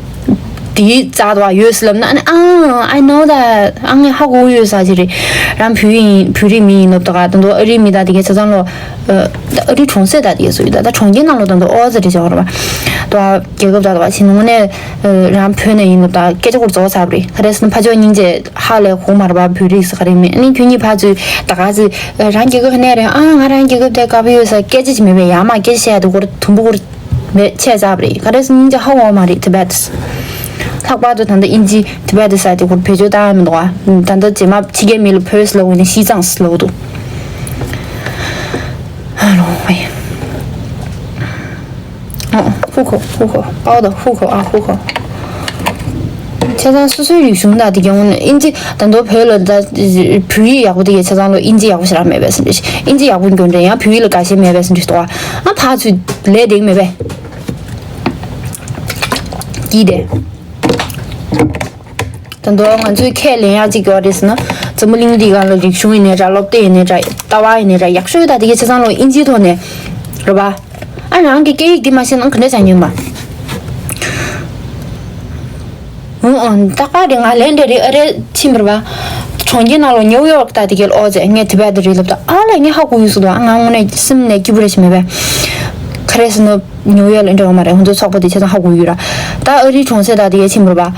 དེའི་རྩ་དུ་ཡོད་ཟེར་ལབ་ན་ཨ་ནི་ཨ། I know that. ཨ། ངས་ཧ་གོ་ཡོད་ས་ཅིག་རེད། རང་བོད་ཡིན། བོད་རིགས་མི་ཡིན་ལབ་ད་ག་ད་དུང་ཨ་རིའི་མི་དང་དེ་གའི་ཆ་ཚང་ལོ། ཨ་རིའི་གྲོང་གསེབ་དང་དེ་གའི་སུ་ཡོད་ད། ད་གྲོང་ཁྱེར་ནང་ལོ་ད་དུང་ཨོ་ཙི་རེད་བྱ་བ་རེད་པ། ད་རྒྱལ་ཁབ་དང་ད་བ་ཕྱི་ནང་ནས་རང་བོད་ནས་ཡིན་ལབ་ད་སྐད་ཆ་སྐོར་རྫོགས་ཚར་བ་རེད། ག་རེ་ཟེར་ན་ཕར་ཕྱོགས་སྙིང་རྗེ་ཧ་ལས་གོ་མ་རེད་པ། བོད་རིགས་ཟེར་ག་རེ་མེད། ཨ་ནི་ཁྱོད་གཉིས་ཕར་ཚུར་ད་ག་ཚོད་རང་རྒྱལ་ཁབ་ནས་རེད། ཨ་ང་རང་རྒྱལ་ཁབ་དེ་དཀར་པོ་ཡོད་ས་སྐད་ཆ་ཅིག་མེད་པས། ཡ་མ་སྐད་ཆ་བཤད་ཡ་དེ་སྐོར་དུམ་བུ་སྐོར། མེད་ཆད་ཚར་བ་རེད། ག་རེ་ཟེར་སྙིང་རྗེ་ཧ་གོ་མ་རེད། Tibet། ལྷག་པར་དུ་ད་ལྟ་དབྱིན་ཇི་Tibet ཟེར་དེ་ཁོར་བེད་སྤྱོད་བཏང་ཡ་མི་འདུག་ཨ། ད་ལྟ་རྗེས་མ་ཕྱི་རྒྱལ་མི་ལ་བོད་ཟེར་ལབ་དགོས་ན་ཤིས་ཙང་ཟེར་ལབ་འདུག་ཨ་རོ་ཝེ། ཨ། ཧུ་ཁོ་ཧུ་ཁོ། ཨའོ་ད་ཧུ་ཁོ་ཨ་ཧུ་ཁོ། ཆ་ཚང་སོ་སོའི་རིག་གཞུང་དང་དེ་གའི་དབྱིན་ཇི་ད་དུང་བོད་ལ་ད་བོད་ཡིག་ཡག་པོ་དེ་གའི་ཆ་ཚང་ལོ་དབྱིན་ཇི་ཡག་པོ་ཞེ་དྲག་མེད་པས་ཟེར་འདྲ་ཞིག་དབྱིན་ཇི་ཡག་པོ་འགྱོ་འདྲ་ཡང་བོད་ཡིག་ལ་དགའ་ཞེན་མེད་པས་ཟེར་འདྲ་ཞིག་འདུག་ཨ། ཨ་ཕར་ཚུར་ལས་དེ་མེད་པས། ཀྱིས་དེ། ད་དུང་ང་ཚོས་ཁས་ལེན་ཡག་ཅིག་ཡོད་རེད་ཟེར་ན། འཛམ་བུ་གླིང་འདིའི་སྒང་ལ་རིག་གཞུང་ཡིན་ནའི་འདྲ། སློབ་དེབ་ཡིན་ནའི་འདྲ། ལྟ་བ་ཡིན་ནའི་འདྲ། ཡག་ཤོས་ད་དེ་གའི་ཆ་ཚང་ལོ་དབྱིན་ཇིའི་ཐོག་ནས་རེད་པ། ཨ་རང་གི་སྐད་ཡིག་འདི་མ་ཤེས་ན་ག་འདྲ་བྱ་སྙམ་པ། འོང་འོང་ད་ག་རེ་ང་ལན་འདྲ་རེ་ཨ་རེ་ཕྱིན་པ་རེད་པ། གྲོང་ཁྱེར་ནང་ལོ་ནིའུ་ཡོག་ད་དེ་གའི་ཨོ་ཙེ་ངས་དེ་བས་དེ་རེད་ལབ་ད། ཨ་ལས་ངས་ཧ་གོ་ཡོད་སུ་དོ། ཨ་ང་དངོས་གནས་སེམས་ནས་སྐྱིད་པོ་རེ་ཞིག་མེད་པས། ག་རེ་ཟེར་ན། ཉོ་ཡ་ལ་འདྲ་བ་མ་རེད། ཁོང་ཚོའི་ཚོགས་པ་དེ་ཆ་ཚང་ཧ་གོ་ཡོད་ར། ད་ཨ་རིའི་གྲོང་གསེབ་དག་དེ་ཡ་ཕྱིན་པ་རེད་པ།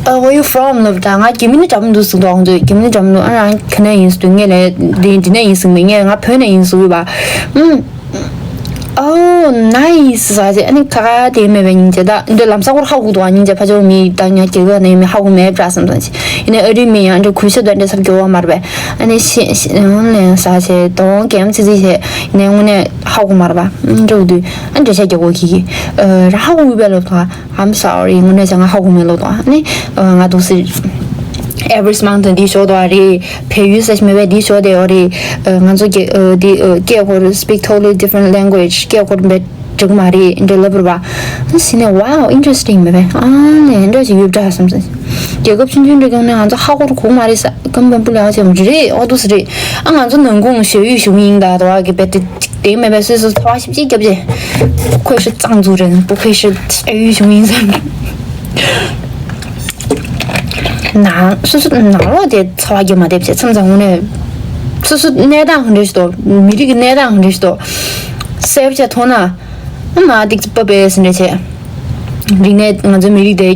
Uh, where you from? ལབ་ད་ང་རྒྱ་མི་ནི་འདྲ་མི་འདུག་ཟེར་འདུག་ཁོང་ཚོས་རྒྱ་མི་ནི་འདྲ་མི་འདུག་ཨ་རང་ག་ནས་ཡིན་ཟེར་དུས་ངས་ལབ་འདི་འདི་ནས་ཡིན་ཟེར་མི། ངས་ང་བོད་ནས་ཡིན་ཟེར་བ། ཨུམ། Oh, nice ཟེར་ཟེར་ཨ་ནི་ཁ་ཁ་དེ་མེད་པའི་སྙིང་རྗེ། ད་འདི་ལམ་སང་སྐོར་ཧ་གོ་འདུག་ཨ་སྙིང་རྗེ་ཕ་ཆོ་མི་ད་ང་རྒྱ་གར་ནས་མི་ཧ་གོ་མེད་པ་བསམ་སོང་ཅི། ཡིན་ནའི་ཨ་རིའི་མི་ཡང་འདྲ་གུས་ཞབས་དང་འདྲ་ས་སྐྱོ་བ་མ་རེད་པས། ཨ་ནི་ཤི་ཤི་ཨང་ལན་ཟེར་ཟེར་གདོང་གད་མོ་ཙི་ཙི་བྱས་ནས་དངོས་གནས། ཧ་གོ་མ་རེད་པ། འགྲོ་དུས་ཨ་འགྲེལ་བཤད་རྒྱག་དགོས་ཀྱི་ཨ་ར་ཧ་གོ་ཡོད་པའི་ལབ་དང་། I'm sorry དངོས་གནས་ང་ཧ་གོ་མེད་ལབ་དང་། ཨ་ནི་ང་འདུག་སེ་Everest Mountain འདི་ཞོག་དོ་ཨ་རེད། བལ་ཡུལ་ས་ཆ་མེད་པའི་འདི་ཞོག་དེ་ཨོ་རེད། ང་ཚོ་གི་འདི་སྐད་ཁོར་speak totally different language སྐད་ཁོར་འབད་འགྲིག་མ་རེད་འདྲ་ལབ་རེད་པ། ཨ་ཟིན་ནས་wow interesting མེད་པས། ཨ་ནས་འདྲ་ཞིག་ཡོད་འདྲ་བསམ་སོང་། རྒྱལ་ཁབ་ཆུང་ཆུང་འདྲ་གང་ནས་ང་ཚོ་ཧ་གོ་རུ་གོ་མ་རེད་ས། ཀམ་བམ་པུ་ལ་ཨ་ཅེ་མ་རེད། ཨོ་འདུག་སེ་རེད། ཨ་ང་ཚོ་ནང་ཁུངས་ཞོ་ཡུལ་གཞུང་ཡིན་ད་དོ་ཨ་གི་བེད་དེ། དེ་མེད་པའི་སོ་སོ་ཚ་བ་ཞིབ་ཅིག་བརྒྱབ་རྗེས། ཁོས་ཤི་གཙང་འཛུགས་རེད་ན་པོ་ཁོས་ཤི་ཨ་ཡུལ་བྱུང་ཡིན་ཙང་། ནང་སོ་སོ་ནང་ལོགས་དེ་ཚ་བ་བརྒྱབ་མ་བསྡད་བྱས་མཚམས་མཚམས་དངོས་གནས། སོ་སོ་གནས་སྟངས་ག་འདྲ་ཞིག་འདུག་མི་རིགས་ཀྱི་གནས་སྟངས་ག་འདྲ་ཞིག་འདུག་གསལ་པོ་བྱས་མཐོང་ན། ཨ་མ་ཏིག་ཙི་པ་པས་ཟིན་རེད་བྱས། རིག་གནས་ང་ཚོའི་མི་རིགས་དེ།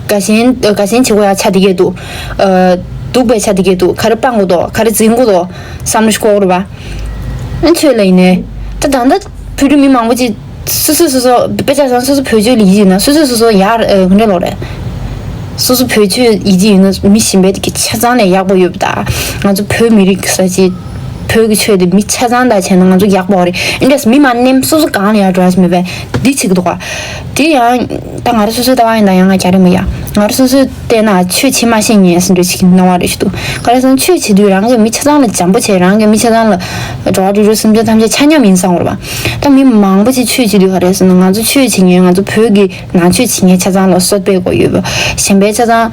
དགའ་ཞེན་དགའ་ཞེན་བྱེད་དགོས་ཡ་ཆ་དེ་གས་འདུག་ཨ། སྡུག་པའི་ཆ་དེ་གས་འདུག་ག་རེ་སྤང་དགོས་འདུག་ག་རེ་འཛིན་དགོས་འདུག་བསམ་བློ་ཞིག་འཁོར་རེད་པ། ཨ་ཆོས་ལ་ཡིན་ནའི། ད་ད་ལྟ་བོད་རིགས་མི་མང་པོ་ཅིག་སོ་སོ་སོ་སོ་དཔེ་ཆ་ཚང་སོ་སོ་བོད་ཆོས་ལ་ཡིད་ཆེས་ན་སོ་སོ་སོ་སོ་ཡར་ཨ་ག་འདྲ་ལོག་རེད། སོ་སོ་བོད་ཆོས་ཡིད་ཆེས་ཡོད་ན་མི་གཞན་པའི་དེ་གས་ཆ་ཚང་ནས་ཡག་པོ་ཡོད་པ་ད། ང་ཚོ་བོད་མི་རིགས་ས་ཆེ། བོད་ཀྱི་ཆོས་དེ་མི་ཆ་ཚང་དང་བྱས་ན་ང་ཚོ་ཡག་པོ་རེད། ཨིན་དྲས་མི་མ་ནེམ་སོ་སོ་གང་ལ་ཡང་འགྲོ་ཡ་མེད་པས་འདི་བྱེད་ཀྱི་འདུག་ག་དེ་ཡང་ད་ང་རང་སོ་སོའི་ལྟ་བ་ཡིན་ད་ཡང་ང་རྒྱ་རེད་མ་ཡ། ང་རང་སོ་སོའི་བལྟས་ན་ཆོས་བྱེད་མ་ཤེས་ཉན་སྲིད་འགྲོ་ཞིག་གི་སྣང་བ་རེ་ཞིག་འདུག་ག་རེ་ཟེར་ན་ཆོས་བྱེད་དུས་རང་གི་མི་ཆ་ཚང་ལ་བྱམས་པོ་བྱེད། རང་གི་མི་ཆ་ཚང་ལ་འགྲོ་བ་རིགས་དྲུག་སེམས་ཅན་ཐམས་ཅད་ཆ་མཉམ་ཡིན་བསམ་དགོས་རེད་པ། ད་མི་མང་པོ་ཞིག་ཆོས་བྱེད་དུས་ག་རེ་ཟེར་ན་ང་ཚོ་ཆོས་བྱེད་ཉན་ང་ཚོ་བོད་ཀྱི་ནང་ཆོས་བྱེད་མཁན་ཆ་ཚང་ལ་གསོད་པའི་སྒོ་ཡོད་པ། གཞན་པའི་ཆ་ཚང་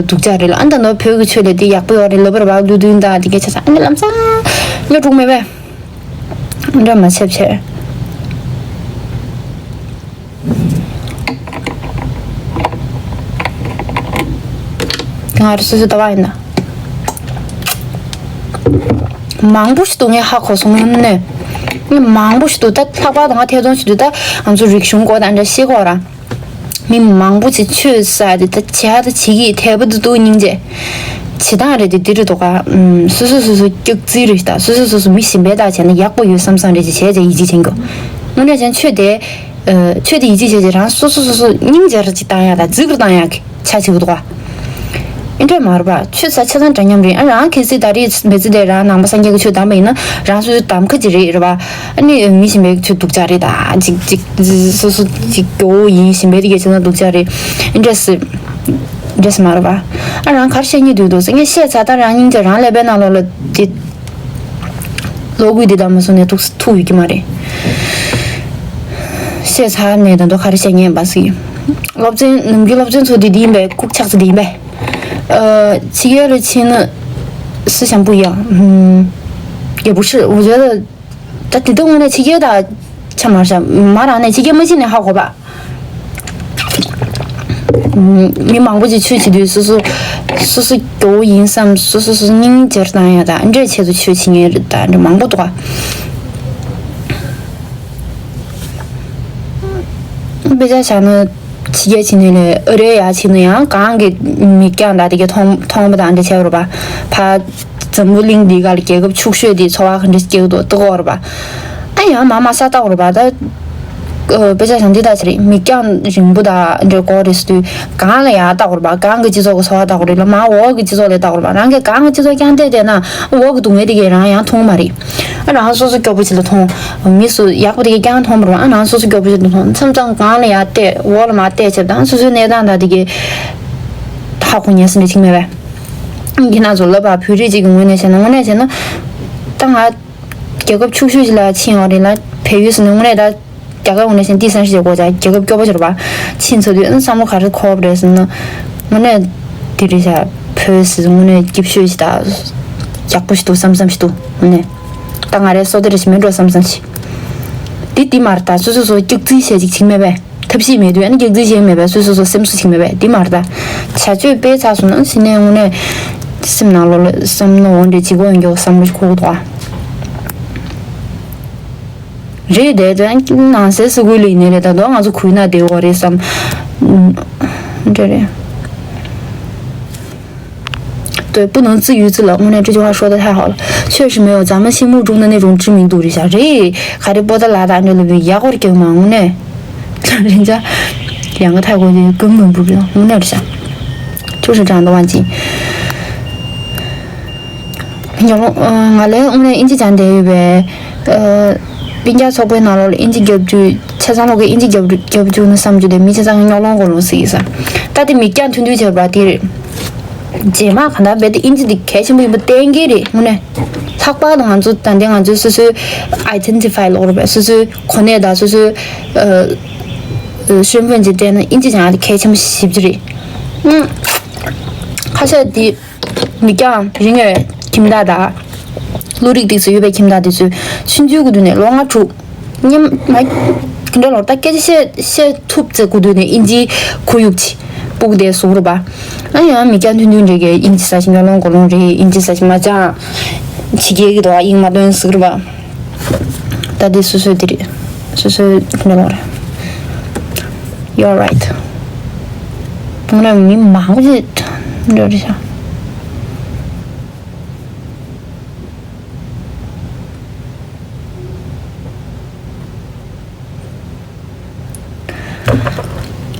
སྡུག་ཅག་རེད་ལ། ཨ་ད་ནོར་བོད་ཀྱི་ཆོས་ལས་འདི་ཡག་པོ་ཡོད་རེད་ལབ་པ་རེད་བ། ཀླུ་མདུན་དང་དེ་གའི་ཆ་ཚང་ཨ་ནི་ལམ་སང་གཡོ་འགྲོ་མེད་པས། འདྲ་མ་བྱེད་བྱེད། ང་རང་སོ་སོའི་ལྟ་བ་ཡིན་ན། མང་པོ་ཞིག་འདུག་ངས་ཧ་གོ་སོང་ངས་ནས། ངས་མང་པོ་ཞིག་འདུག་ད་ལྷག་པར་དུ་ང་ཐེ་ཚོམ་ཞིག་འདུག་ད་ང་ཚོ་རིག་གཞུང་སྐོར་དང་འདྲ་ཤེས་གོ་ར། མི་མང་པོ་ཅིག་ཆོས་ཟེར་དེ་ད་བྱས་ད་བྱེད་ཀྱི་དད་པ་འདུག་འདུག་སྙིང་རྗེ། བྱེད་སྟངས་རེད་དེ་འདི་རེད་འདུག་ག་སོ་སོ་སོ་སོ་སྐྱག་རྫུན་རེད་ད། སོ་སོ་སོ་སོ་མི་གཞན་པའི་ལྟར་བྱས་ན་ཡག་པོ་ཡོད་བསམ་བསམ་རེད་ཅེས་བྱས་ཅེས་ཡིད་ཆེས་བྱེད་མཁན་གྱི། དངོས་གནས་བྱས་ན་ཆོས་དེ། ཆོས་དེ་ཡིད་ཆེས་བྱས་ཅེས་རང་སོ་སོ་སོ་སོ་སྙིང་རྗེ་ར་ཅིག་བཏང་ཡག་དང་རྫིག་རུ་བཏང་ཡག་གི་ཆ་བྱེད་ཀྱི་འདུག་ག་ཨེ་འདྲས་མ་རེད་པ། ཆོས་ཚ་ཆ་ཚང་འདྲ་མཉམ་རེད། ཨ་རང་གལ་སྲིད་ད་རེས་མི་ཚེ་དེ་རང་ནང་པ་སངས་རྒྱས་ཀྱི་ཆོས་གདམས་པ་ཡིན་ན་རང་སོ་སོའི་གདམ་ཁ་ཅིག་རེད་རེད་པ། ཨ་ནི་མི་གཞན་པའི་ཆོས་སྡུག་ཅག་རེད་ད། ཅིག་ཅིག་སོ་སོ་ཅིག་སྐྱོ་བོ་ཡིན། གཞན་པའི་དེ་གའི་ཆོས་ཚང་སྡུག་ཅག་རེད། ཨེ་འདྲས་སི་འདྲས་མ་རེད་པ། ཨ་རང་ག་རེ་བཤད་སྙིང་འདོད་འདུག་ཟེར། ངས་བཤད་ཚར། ད་རང་སྙིང་རྗེ། རང་ཀླད་པའི་ནང་ལོགས་ལ་དེ་ལོ་དགུ་འདི་དང་མ་སོང་ནས་ཐུག་ཐུག་ཡོད་ཀྱི་མ་རེད། བཤད་ཚར་ནས་ད་དུང་ག་རེ་བཤད་ཉན་པ་ཟིག་སློབ་ཚན་ནམ་རྒྱུན་སློབ་ཚན་ཚོ་འདི་འདི་ཡིན་པས། ལྐུགས་ཆགས་ཚོ་འདི་ཡིན་པས། ཕྱི་རྒྱལ་ལ་ཕྱིན་ན་思想不一样。嗯，也不是，我觉得 ད་དེ་དུས་དངོས་གནས་ཕྱི་རྒྱལ་དང་ཆ་མ་བཞག་མ་རང་ནས་ཕྱི་རྒྱལ་མ་ཕྱིན་ནས་ཧ་གོ་བ། མི་མང་པོ་ཅིག་ཆོས་བྱེད་དུས་སོ་སོ་སོ་སོ་སྐྱོ་བོ་ཡིན་བསམ། སོ་སོ་སོ་སྙིང་རྗེར་བཏང་ཡ་དང་འདྲས་ཆེད་དུ་ཆོས་བྱེད་མཁན་རེད་ད། འདྲ་མང་པོ་འདུག་ག་དཔེ་ཆ་བཞག་ན་ཕྱི་རྒྱལ་ཕྱིན་ནས་ལས་ཨ་རིའི་ཡར་ཕྱིན་ན་ཡང་གང་གི་མིག་རྒྱང་དང་དེ་གའི་མཐོང་མཐོང་བ་དང་འདྲ་བྱས་པ་རེད་པ། ཕ། འཛམ་བུ་གླིང་འདི་ག་ལ་རྒྱལ་ཁབ་ཕྱུག་ཤོས་འདི་འཚོ་བ་ག་འདྲ་སྐྱེལ་འདུག་ལྟ་གོ་རེད་པ། ཨ་ཡང་མ་མ་ས་ལྟ་གོ་རེད་པ་ད། ཨ་དཔེ་ཆ་བཞག་འདི་ལྟ་ཅི་རེད། མིག་རྒྱང་རིང་པོ་དང་འདྲ་གོ་རེད་ཟེར་དུས་གང་ལ་ཡང་ལྟ་གོ་རེད་པ། གང་གི་སྤྱི་ཚོགས་ཀྱི་འཚོ་བ་ལྟ་གོ་རེད་ལ། མ་འོག་གི་སྤྱི་ཚོགས་ལ་ལྟ་གོ་རེད་པ། རང་གིས་གང་གི་སྤྱི་ཚོགས་རྐྱང་བལྟས་བསྡད་ན་འོག་གི་སྡུག་བསྔལ་དེ་གས་རང་ཡང་མཐོང་མ་རེད། ཨ་རང་སོ་སོ་སྐྱོ་པོ་ཅིག་ལ་མཐོང་། མི་སུ་ཡག་པོ་དེ་གས་རྐྱང་མཐོང་མ་རེད་པ། ཨ་རང་སོ་སོ་སྐྱོ་པོ་ཅིག་ལ་མཐོང་། མཚམས་མཚམས་གང་ལ་ཡང་བལྟས། འོག་ལ་མ་བལྟས་བྱས་པ་དང་སོ་སོའི་གནས་སྟངས་དང་དེ་གས་ཧ་གོ་ཉན་ས་འདྲ་ཅིག་མེད་པས། ཁྱེད་རང་ཚོ་ལབ་པ། བོད་རིགས་གཅིག་གི་ངོས་ནས་བྱས་ན། དངོས་གནས་བྱས་ན་ད་ང་རྒྱལ་ཁབ་ཕྱུག་ཤོས་ཤིག་ལ་ཕྱིན་ཡོད་རེད་ལ། བལ་ཡུལ་ཟེར་ན་དངོས་གནས་ད་རྒྱ་གར་ངོས་ནས་བྱས་ན་第三世界国家། རྒྱལ་ཁབ་སྐྱོ་པོ་ཅིག་རེད་པ། ཕྱིན་ཚར་དུས་ཨ་བསམ་བློ་ག་རེ་འཁོར་བ་རེད་ཟེར་ན། དངོས་གནས་དེ་རེད་ཤག་བོད་ཟེར་དངོས་གནས་སྐྱིད་ཤོས་ཤིག་དང་ཡག་པོ་ཞིག་འདུག་བསམ་བསམ་ཞིག་འདུག་དངོས་གནས་ད་ང་རའི་བསོད་བདེ་རེ་ཞིག་མེད་འགྲོ་བསམ་བསམ་ཞིག་འདི་འདི་མ་རེད་ད། སོ་སོ་སོ་སྐྱག་རྫུན་བཤད་ཅིག་བྱེད་མེད་པས། ཐབས་ཤེས་མེད་དུས་ཨ་ནི་སྐྱག་རྫུན་བཤད་མེད་པས། སོ་སོ་སོ་སེམས་གསོ་བྱེད་མེད་པས། འདི་མ་རེད་ད། བྱ་སྤྱོད་སྤེལ་ཚར་སོང་ན་ཕྱི་ནས་དངོས་གནས་སེམས་ནང་ལོགས་ལ་བསམ་མནོ་འོ་འདྲ་ཅིག་འོང་མགྱོགས་བསམ་བློ་ཞིག་འཁོར་གི་འདུག་ཨ། རེད་དེ་དོན་ནང་སའི་ས་ཁུལ་ལ་ཡིན་ནའི་རེད། ད་དུང་ང་ཚོ་གུས་ན་བདེ་བོ་རེད་བསམ། འདྲ་རེད། 对，不能自娱自乐。我那这句话说的太好了，确实没有，咱们心目中的那种知名度。这下这哈利波特拉达这里边也会给忙呢，人家两个泰国的根本不知道，我那啥，就是这样的忘记。 ཡང་ང་ལས་དངོས་གནས་ཨིན་ཇི་སྦྱང་བསྡད་ཡོད་པས། སྤུན་ཀྱག་ཚོགས་པའི་ནང་ལོགས་ལ་ཨིན་ཇི་རྒྱབ་སྐྱོར། ཆ་ཚང་ལོག་གི་ཨིན་ཇི་རྒྱབ་རྒྱབ་བཅུག་ན་བསམ་རྒྱུ་དེ། མི་ཆ་ཚང་གི་སྨྱོ་ལོང་གོ་ལོང་ཟེར་གྱི་ས། ད་དེ་མིག་རྒྱང་ཐུང་ཐུང་བྱས་པ་དེ་རེད། རྗེས་མ་གང་ལྟར་རྦད་དེ་ཨིན་ཇི་འདི་གལ་ཆེན་པོ་ཡིན་པ་གཏན་འཁེལ་རེད་དངོས་གནས། ལྷག་པར་དུ་ང་ཚོ་ད་ལྟའི་ང་ཚོའི་སོ་སོའི་ཨའི་ཌེན་ཊི་ཕའི་ལོག་རེད་པས། སོ་སོའི་གོ་གནས་དང་སོ་སོའི་ཨ་ཨ་身份ཅིག་སྤྲད་ན་ཨིན་ཇི་སྦྱང་ཡ་དེ་གལ་ཆེན་པོ་ཞེ་པོ་ཅིག་རེད། ཨང་། ཁ་ཤས་དེ་མིག་རྒྱང་རིང་བའི་ཁྱིམ་བདག་དང་། བློ་རིག་ཏོག་ཙམ་ཡོད་པའི་ཁྱིམ་བདག་དེ་ཚོས་ཆུང་ཆུང་གི་དུས་ནས་ལོ་ལྔ་དྲུག་སྔོན་མ་དེ་འདྲ་ལོར་ད་སྐད་ཆ་བཤད་བཤད་ཐུབ་ཚེ་གི་དུས་ནས་ཨིན་ཇིའི་ཁོར་ཡུག་ཅིག་སྤུག་བསྡད་སོང་རེད་པ། ཨ་ཡང་མིག་རྒྱང་ཐུང་ཐུང་འདྲ་གིས་ཨིན་ཇི་ཟེར་ཅིག་སྨྱོ་ལོང་གོ་ལོང་རེད། ཨིན་ཇི་ཟེར་ཅིག་མ་སྦྱང་། ཕྱི་རྒྱལ་གྱི་འདུག་ཨ། དབྱིངས་མ་འདོན་ཟེར་གི་རེད་པ། ད་འདི་སོ་སོའི་འདི་རེད། སོ་སོའི་འདི་ལོག་རེད། You're right. དངོས་གནས་མི་མང་པོ་ཅིག་འདྲ་རེད་ཤག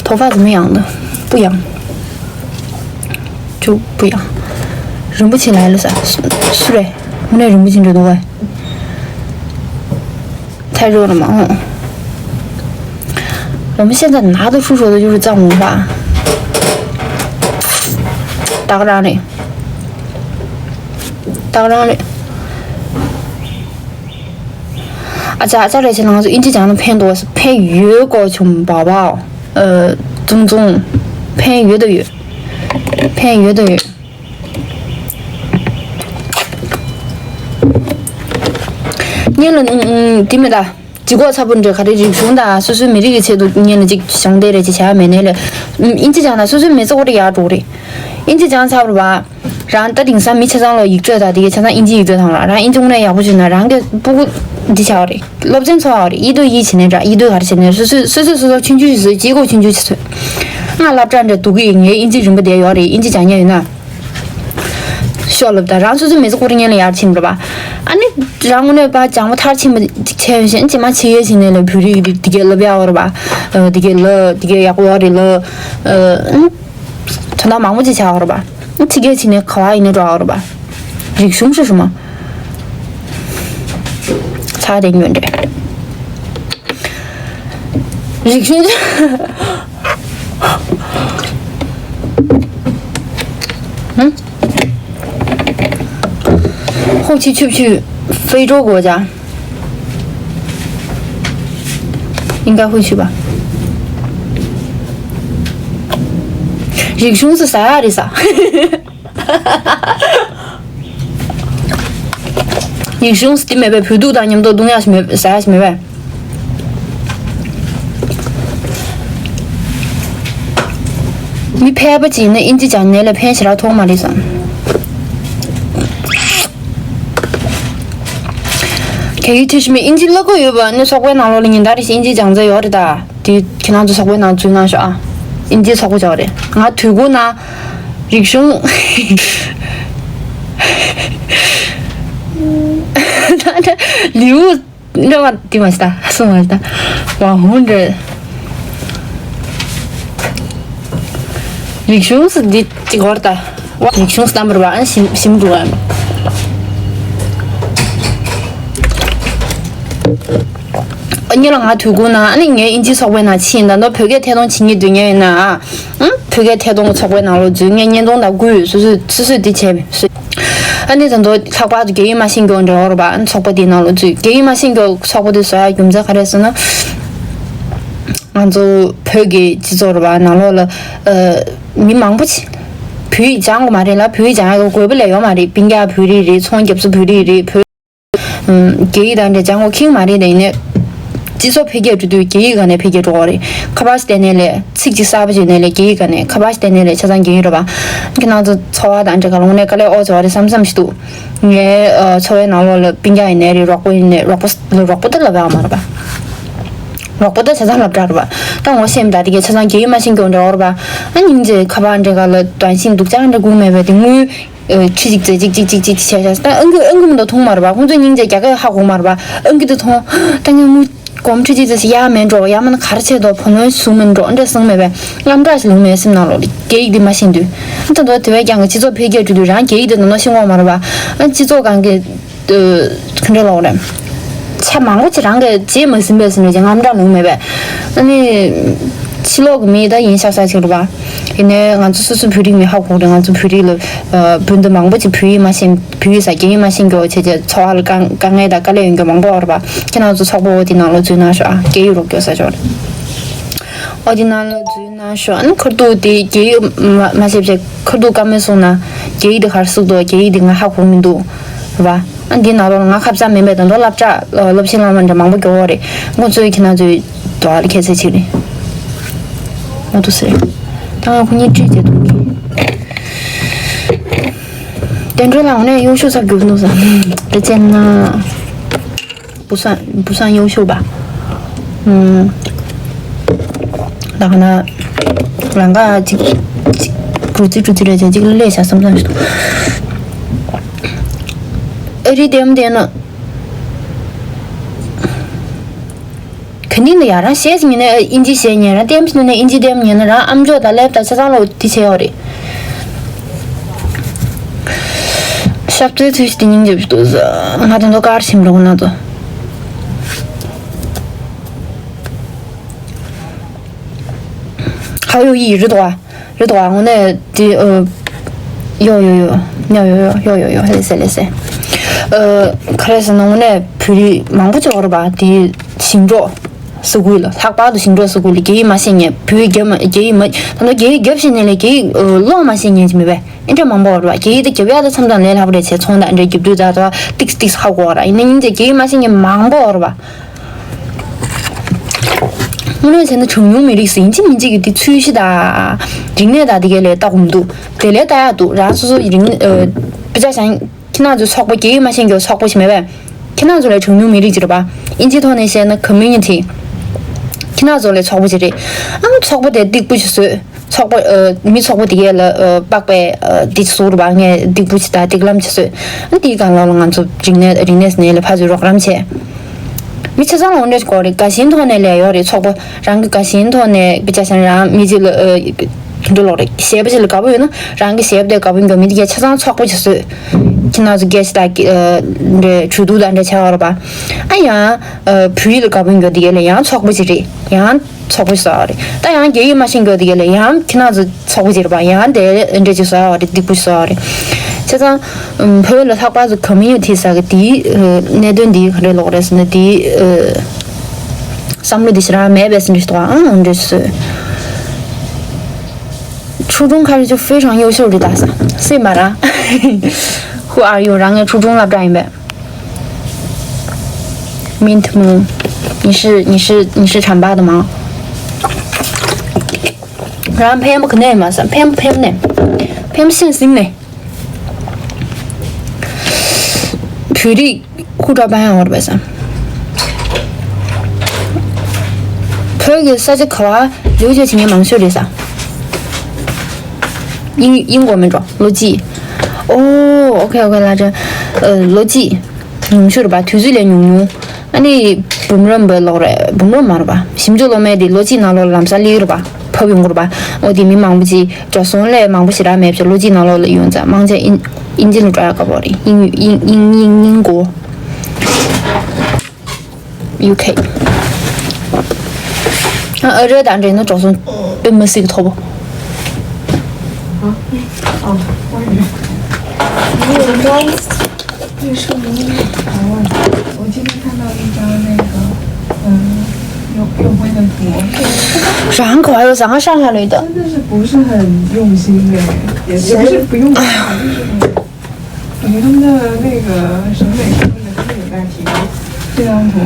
头发怎么样的？不痒，就不痒。忍不起来了噻，是是嘞，我那忍不起这东西，太热了嘛，嗯。我们现在拿得出手的就是藏文化，打个仗嘞，打个仗嘞。 ཨ་ཅག་ཨ་ཅག་ལས་བྱེད་ལ་ང་ཚོ་ཨིན་ཇི་སྦྱང་ན་ཕན་འདུག་ཟེར། ཕན་ཡོད་གོ་ཆུང་བ་བ། ཨ། ཙུང་ཙུང་། ཕན་ཡོད་དོ་ཡོད། ཕན་ཡོད་དོ་ཡོད། སྔོན་ལ་ཨུ་ཨུ་དེ་མེད་ད། ལྗིད་ཁོག་ཚ་པོ་འདྲ་ག་རེ་རིག་གཞུང་དང་སོ་སོའི་མི་རིགས་ཀྱི་ཆེད་དུ་སྔོན་ལ་ཅིག་སྦྱོང་བསྡད་རེད་ཅེས་བྱ་བ་མེད་ནའི་ལས། ཨིན་ཇི་སྦྱང་ན་སོ་སོའི་མི་ཚེ་ཁོ་རེ་ཡག་འགྲོ་གི་རེད། ཨིན་ཇི་སྦྱང་ཚར་བ་རེད་པ། རང་ད་དེང་སང་མི་ཆ་ཚང་ལ་ཡིག་ཚད་དང་དེ་གའི་ཆ་ཚང་ཨིན་ཇི་ཡིག་ཚད་དང་ར། རང་ཨིན་ཇི་དངོས་གནས་ཡག་པོ་བྱུང་ན་རང་གི་སྤུ་གུ་འདི་ཆགས་པ་རེད། སློབ་ཚན་འཚོགས་པ་རེད། ཡིད་དུ་ཡིད་བྱེད་ནས་འདྲ། ཡིད་དུ་ག་རེ་བྱེད་ནས་སོ་སོས་སོ་སོས་སོ་སོ་ཆུང་ཆུང་ཞིག་བཟོས། བྱེད་སྒོ་ཆུང་ཆུང་ཞིག་བཟོས། ང་སློབ་གྲྭ་འདྲ་འདུག་གི་ཡིན། ངའི་ཨིན་ཇི་རིམ་པ་བསྡད་ཡོད་རེད། ཨིན་ཇི་སྦྱང་མཁན་ཡོད་ན་ཤོག་ལབ། ད་རང་སོ་སོའི་མི་ཚེ་ཁོ་རང་ཉིད་ལ་ཡར་ཕྱིན་རེད་པ། ཨ་ནི་རང་དངོས་གནས་པ་སྦྱང་པ་མཐར་ཕྱིན་པ་ཅིག་བྱས་ཡོད་ཤེས་ན་ཅི་མ་བྱེད་ཡས་བྱས་ནས་ལ་བོད་རིགས་འདི་འདི་གས་ལབ་ཡག་ཡོད་རེད་པ། འདི་གས་ལ་འདི་གས་ཡག་པོ་ཡོད་རེད་ལ། དོན་དག་མང་པོ་ཅིག་བྱ་ཡོད་རེད་པ། ཕྱི་རྒྱལ་ཕྱིན་ནས་ག་བ་ཡིན་ནའི་འགྲོ་ཨ་རོ་པ། རིག་གཞུང་ཧྲི་ཧྲི་མ། ཚ་དེ་ཉོན་འདྲེ། རིག་གཞུང་ཧ། 后期去不去非洲国家？应该会去吧。རིག་གཞུང་སུ་ཟ་ཡ་རེད་ཟ། རིག་གཞུང་སུ་དེ་མེད་པའི་བོད་ཐུག་དང་མཉམ་དུ་བཏུང་ཡ་ཞིག་མེད་ཟ་ཡ་ཞིག་མེད་པས། མི་ཕལ་པ་ཅིག་ནི་ཨིན་ཇི་སྦྱང་ནས་ལ་ཕན་ཞེ་དྲག་ཐོགས་མ་རེད་བསམ། གལ་ཡིད་ཐེ་ཤི་མི་ཨིན་ཇི་བསླབ་ཀྱི་ཡོད་པ་ནི་ཚོགས་པའི་ནང་ལོགས་ལ་ཉིན་ལྟར་རེ་བཞིན་ཨིན་ཇི་སྦྱང་རྩིས་ཡོད་རེད་ད། དེ་ཁྱེད་རང་ཚོ་ཚོགས་པའི་ནང་འཛུལ་གནང་ཤོག་ཨ། ཨིན་ཇི་ཚོགས་པ་སྦྱང་རེད། ང་དུས་འགོ་ན་རིག་གཞུང་ལིའུ། འདྲ་བ་དེ་མ་ཤི་ད་སུ་མ་ཤི་ད་བ་ཧུན་འདྲ། རིག་གཞུང་སུ་འདི་གཅིག་བར་ད་བ་རིག་གཞུང་སུ་བསམ་པར་བ་ཨན་ཞིམ་ཞིམ་འདུག་ཨ། ཨ་ཉེ་ལ་ང་དུས་ཀུན་ན་ཨ་ནི་ངའི་ཨིན་ཇི་ཚོགས་པའི་ནང་ཕྱིན་ད་ནོ་བོད་སྐད་ཐད་གཏོང་བྱེད་ཉེ་དུས་ཉེ་ཡིན་ན་ཨ། ཨང་། བོད་སྐད་ཐད་གཏོང་ཚོགས་པའི་ནང་ལོགས་འཛུལ་ངས་བརྙན་ཐུང་དང་བསྐུལ་སོ་སོས་སོ་སོས་འདི་བྱས་སོ། ཨ་ནི་ད་དུང་ལྷག་པར་དུ་རྒྱ་ཡིག་མ་ཤེས་མཁན་འདྲ་བོ་རེད་པ། ཨ་ནི་ཚོགས་པ་དེའི་ནང་ལོགས་འཛུལ་རྒྱ་ཡིག་མ་ཤེས་མཁན་ཚོགས་པ་དེ་བཟོ་ཡ་རྒྱུ་མཚན་ག་རེ་ཟེར་ན། ང་ཚོ་བོད་ཀྱི་སྤྱི་ཚོགས་རེད་པ་ནང་ལོགས་ལ་ཨ། མི་མང་པོ་ཅིག་བོད་ཡིག་སྦྱང་དགོས་མ་རེད་ལ་བོད་ཡིག་སྦྱང་ཡ་དགོས་པ་ལས་ཡོད་མ་རེད། སྤུན་ཀྱག་བོད་རིགས་རེད། ཚོང་རྒྱབ་ཚོ་བོད་རིགས་རེད། བོད། རྒྱ་ཡིག་དང་འདྲ་སྦྱང་དགོས་ཁེངས་མ་རེད། དེ་ཡིན་ནའི་སྤྱི་ཚོགས་འཕེལ་རྒྱས་འགྲོ་དུས་རྒྱ་ཡིག་སྒང་ནས་འཕེལ་རྒྱས་འགྲོ་གི་རེད། ཁ་པར་ཞིག་བལྟས་ནའི་ལས་ཚིག་ཅིག་གསར་པ་ཅིག་ནའི་ལས་རྒྱ་ཡིག་སྒང་ནས་ཁ་པར་ཞིག་བལྟས་ནའི་ལས་ཆ་ཚང་རྒྱ་ཡིག་རེད་པ། ཁྱེད་རང་ཚོ་འཚོ་བ་དང་འདྲ་ག་ལ་དངོས་གནས་དཀའ་ལས་ཨོ་ཙི་བ་རེད་བསམ་བསམ་ཞིག་འདུག་ངའི་ཨ་འཚོ་བའི་ནང་ལོགས་ལ་སྤུན་ཀྱག་ཡིན་ནའི་རེད། རོགས་པ་ཡིན་ནའི་རོགས་པ་རོགས་པ་ད་ལབ་ཡག་མ་རེད་པ། རོགས་པ་ད་ཆ་ཚང་སློབ་གྲྭ་རེད་པ། ད་ངོ་ཤེས་མི་ད་དེ་གའི་ཆ་ཚང་རྒྱ་ཡིག་མ་ཤེས་མཁན་འདྲ་བོ་རེད་པ། ཨ་སྙིང་རྗེ། ཁ་པར་འདྲ་ག་ལ་短信སྡུག་ཅག་འདྲ་སྒུག་མེད་པས་དེ་དངུལ། ཁྲི་གཅིག་ཙེ་གཅིག་གཅིག་གཅིག་གཅིག་བྱས་བྱས་ད་ཨང་ཀི་ཨང་ཀི་མི་འདུག་མཐོང་མ་རེད་པ། ཁོང་ཚོ་སྙིང་རྗེ་རྒྱ་སྐད་ཧ་གོ་མ་རེད་པ། ཨང་ཀི་དེ་མཐོང་ད་ངས་དངུལ་སྒོར་ཁྲི་གཅིག་ཙེ་ཡག་མེད་འགྲོ། ཡག་མ་ན་ག་རེ་བྱས་འདུག་བུ་ལོན་བཟུང་མིན་འགྲོ་འདྲ་གསུངས་མེད་པས། དངངས་སྐྲག་ཞིག་ལངས་མེད་སེམས་ནང་ལོགས་ལ་རྒྱ་ཡིག་འདི་མ་ཤེས་དུས། ད་དུང་དེ་བས་ཀྱང་སྤྱི་ཚོགས་འཕེལ་རྒྱས་འགྲོ་དུས་རང་རྒྱ་ཡིག་དེ་ནོར་ནོར་ཤེས་ཀྱི་ཡོད་མ་རེད་པ། ཨ་སྤྱི་ཚོགས་སྒང་གི་ག་འདྲ་ལབ་དགོས་རེད། ཆ་མང་པོ་ཅིག་རང་གིས་བརྗེད་མ་ཟིན་པས་ཟིན་རེད་ཅེས་དངངས་སྐྲག་ལངས་མེད་པས། ཨ་ནི། ཕྱི་ལོགས་ཀྱི་མི་ད་ཡིན་ཤག་ཤག་ཅིག་རེད་པ། ཡིན་ནའི་ང་ཚོ་སོ་སོའི་བོད་རིགས་མི་ཧ་གོ་རེད། ང་ཚོ་བོད་རིགས་ལ་ཨ་བོད་འདི་མང་པོ་ཅིག་བོད་ཡིག་མ་ཤེས། བོད་ཡིག་ཟ་རྒྱ་ཡིག་མ་ཤེས་མཁན་བྱས་བྱས་འཚོ་བ་ལ་དཀའ་དཀའ་ངལ་དང་དཀའ་ལས་ཡོད་མཁན་མང་པོ་ཡོད་རེད་པ། ཁྱེད་རང་ཚོ་ཚོགས་པ་འོ་དེ་ནང་ལོགས་འཛུལ་གནང་ཤོག་ཨ། རྒྱ་ཡིག་རོགས་སྐྱོར་ཟ་ཆོག་རེད། འོ་དེ་ནང་ལོགས་འཛུལ་གནང་ཤོག་ཨ་ནི་ཁ་ཐུག་དེ་རྒྱ་ཡིག་མ་མ་ཤེས་བྱས་ཁ་ཐུག་བཀའ་མོལ་གསུངས་ན་རྒྱ་ཡིག་དེ་ག་རེ་གསུངས་འདུག་རྒྱ་ཡིག་དེ་ང་ཧ་གོ་མི་འདུག་རེད་པ། ཨ་འདི་ནང་ལོགས་ལ་ང་ཁ་བྱང་མིན་པའི་དོན་དུ་སློབ་གྲྭ་སློབ་ཆེན་བླ་མ་འདྲ་མང་པོ་འགྱོ་བ་རེད། ཁོང་ཚོས་ཁྱེད་རང་ཚོའི་དོ་ལ་ཁྱད་ཚད་ཅིག་རེད། ཨོ་དུ་ཟེར། ད་ང་ཁོ་གཉིས་བྲིས་བྱས་འདུག་གི། བསྟན་སྒྲོལ་ལགས་ནས་གཡོ་ཤུགས་ཚ་རྒྱུག་འདུག་ས། དེ་བྱས་ན། བུ་སང་བུ་སང་གཡོ་ཤུགས་པ། ཨུམ། ད་ག་ན། ལང་ཀ་ཅིག་ཅིག་གྲུ་ཙི་གྲུ་ཙི་རེད་བྱས་ཅིག་ལ་ལས་བྱ་བསམ་བསམ་ཞིག་འདུག་ཨ་རི་དེམ་དེ་ན། ག་ནི་ལ་ཡ་རང་ཤེས་ཉིན་ནས་ཨིན་ཇི་ཤེས་ཉིན་རང་ལྟེམ་ཉིན་ནས་ཨིན་ཇི་ལྟེམ་ཉིན་ན་རང་ཨམ་ཅོག་དང་ལེབ་དང་ཆ་ཚང་ལོ་དེ་བྱས་ཡོད་རེད། ཤབ་ཚོའི་ཚུལ་ཞིག་དེ་སྙིང་རྗེ་པོ་ཞིག་འདུག་ང་དེ་ཚོ་ཀར་ཞིམ་རུང་ན་ཚོ། ཧའོ་ཡོ་ཡི་རི་དོ་ཨ། རེད་དོ། དངོས་གནས་དེ་ཨ། ཡོ་ཡོ་ཡོ། ཡོ་ཡོ་ཡོ་ཡོ་ཡོ་ཡོ་ལེ་སེ་ལེ་སེ། ཨ། ག་རེ་ཟེར་ན་དངོས་གནས་བོད་རིགས་མང་པོ་ཅིག་ཡོད་རེད་པ། དེ་ཞིང་འབྲོག་ས་ཁུལ་ལ་ལྷག་པར་དུ་ཞིང་འབྲོག་ས་ཁུལ་ལ་རྒྱ་ཡིག་མ་ཤེས་མཁན། བོད་ཡིག་རྒྱབ་མ་རྒྱ་ཡིག་མ་ད་ནོ་རྒྱ་ཡིག་རྒྱབ་ཤེས་ནས་ལས་རྒྱ་ཡིག་ཨ། ཀློག་མ་ཤེས་མཁན་ཅིག་མེད་པས། ཨེ་འདྲ་མང་པོ་ཡོད་རེད་པ། རྒྱ་ཡིག་དེ་རྒྱབ་ཡག་དེ་མཚམས་དང་ལས་སླ་པོ་རེད་བྱས་ཚོང་དང་འདྲ་རྒྱབ་དུས་ད་ད་ཏིག་ཏིག་ཧ་གོ་བ་ར། ཡིན་ན་སྙིང་རྗེ་རྒྱ་ཡིག་མ་ཤེས་མཁན་མང་པོ་ཡོད་རེད་པ། དངོས་གནས་བྱས་ན་གྲངས་ཉུང་མི་རིགས་སུ་ཡིན་གཅིག་མིན་གཅིག་གི་དེ་ཚུལ་གཞི་དང་རིག་གནས་དང་དེ་གའི་ལས་ལྟ་དགོས་མི་འདུག་དེ་ལས་ལྟ་ཡག་འདུག་རང་སོ་སོ་ཡི་རིག་གནས་ཨ། དཔེ་ཆ་བཞག་ཁྱེད་རང་ཚོའི་ཚོགས་པ་རྒྱ་ཡིག་མ་ཤེས་མཁན་ཚོགས་པ་ཞིག་མེད་པས། ཁྱེད་རང་ཚོ་ལས་གྲངས་ཉུང་མི་རིགས་ཅིག་རེད་པ། ཨིན་ཇིའི་ཐོག་ནས་བཤད་ན་ཀོ་མིའུ་ནི་ཊི། ཁྱེད་རང་ཚོ་ལས་ཚོགས་པ་ཅིག་རེད། ཨ་ཚོགས་པ་དེ་སྡིག་པོ་ཞིག་བཟོས། ཚོགས་པ་ཨ། མི་ཚོགས་པ་དེ་གས་ལ་ཨ། དཔག་པའི་ཨ། འདི་བཟོ་རུ་བ་ངས་སྡིག་པོ་ཞིག་དང་སྡིག་ལམ་ཞིག་བཟོས། ཨ་དེའི་སྒང་ལ་ང་ཚོ་རིག་གནས་རིག་གནས་ཟེར་ནས་ལ་ཕར་ཚུར་རོགས་རམ་བྱས། མི་ཆ་ཚང་ལ་འོ་འདྲ་ཞིག་དགོས་རེད། དགའ་ཞེན་ཐོག་ནས་ལས་ཡོད་རེད། ཚོགས་པ་རང་གི་དགའ་ཞེན་ཐོག་ནས་དཔེ་ཆ་བཞག་རང་མི་གཅིག་ལ་ཨ། དེ་འདྲ་ལོག་རེད། གཞས་པ་ཅིག་ལ་དགའ་པོ་ཡོད་ན་རང་གི་གཞས་པ་དེ་དགའ་པོ་འགྱོ་མི་དེ་གས་ཆ་ཚང་ཚོགས་པ་ཅིག་བཟོས། ཁྱེད་རང་ཚོ་སྐད་ཆ་དང་འདྲ་གྲོས་བསྡུར་དང་འདྲ་བྱ་བ་རེད་པ། ཨ་ཡང་བོད་ཡིག་ལ་དགའ་པོ་འགྱོ་དེ་གས་ལ་ཡང་ཚོགས་པ་ཅིག་རེད། ཡང་ཚོགས་པ་ཅིག་བཟོ་བ་རེད། ད་ཡང་རྒྱ་ཡིག་མ་ཤེས་འགྱོ་དེ་གས་ལ་ཡང་ཁྱེད་རང་ཚོ་ཚོགས་པ་ཅིག་རེད་པ། ཡང་དེ་འདྲ་ཅིག་བཟོ་བ་རེད། སྡིག་པོ་ཅིག་བཟོ་བ་རེད། བྱས་ཙང་བོད་ལ་ལྷག་པར་དུ་community་ཟེར་གི་དེའི་གནད་དོན་འདི་ག་འདྲ་ལོག་རེད་ཟེར་ན་དེའི་བསམ་བློ་འདི་ཞེ་དྲག་མེད་པའི་སེམས་ཤིག་འདུག་ཨང་འདྲ་བཟོས། ཁྲུའུ་ཀྲུང་ཁ་རི་ཅུ་ཧྥེ་ཧྲང་ཡོ་ཤོ་རི་ད་ས་སེ་མ་ར། Who are you? རང་ངའི་ཁྲུའུ་ཀྲུང་སློབ་གྲྭ་ཡིན་པས། མིན་ཐི་མུ། 你是你是你是长发的吗？རང་ཕན་པོ་ག་ནས་མ་ས་ཕན་པོ་ཕན་ནས། ཕན་པོ་སེམས་ཟིན་ནས། བོད་རིགས་ཧུ་ཀྲ་པན་ཡང་བར་བས་སམ། བོད་ཀྱི་ས་ཆ་ག་བ་ལེའུ་ཆ་བྱེད་མཁན་མང་ཤོས་རེད་ས། དབྱིན་དབྱིན་གོ་མིན་འགྲོ་ལོ་གཅིག་ཨོ་ཨོ་ཁེ་ཨོ་ཁེ་ལ་ཅན། ལོ་གཅིག་ཉུང་ཤོས་རེད་པ། དུས་ཚོད་ལས་ཉུང་ཉུང་། ཨ་ནི་འབུམ་རམས་པའི་ལོག་རེད། འབུམ་རམས་མ་རེད་པ། ཞིབ་འཇུག་སློབ་མའི་དེ་ལོ་གཅིག་ནང་ལོགས་ལམ་སང་སླེབས་ཀྱི་རེད་པ། ཕབ་ཡོང་གི་རེད་པ། ཨོ་དེ་མི་མང་པོ་ཅིག་འགྲོ་སོང་ལས་མང་པོ་ཞེ་དྲག་མེད་པ་ལོ་གཅིག་ནང་ལོགས་ལ་ཡོང་ཙང་མང་ཆེ་ཨིན་ཨིན་ཇི་ལ་འགྲོ་ཡག་དཀའ་པོ་རེད། ཨིན་ཨིན་ཨིན་ཨིན་གོ་ཡུ་ཁེ། ཨ་རི་དང་འདྲེས་ན་འགྲོ་སོང་དཔེ་མི་སྲིད་ཀྱི་མཐོ་པོ། 啊，哦，我也没有。 那个，我今天看到一张那个，嗯，右右边的图，རང་ག་བ་ཡོད་ཟ་ང་上海来的。 真的是不是很用心哎，也也不是不用心吧，就是很，感觉他们的那个审美上面的特别有大提高。这张图。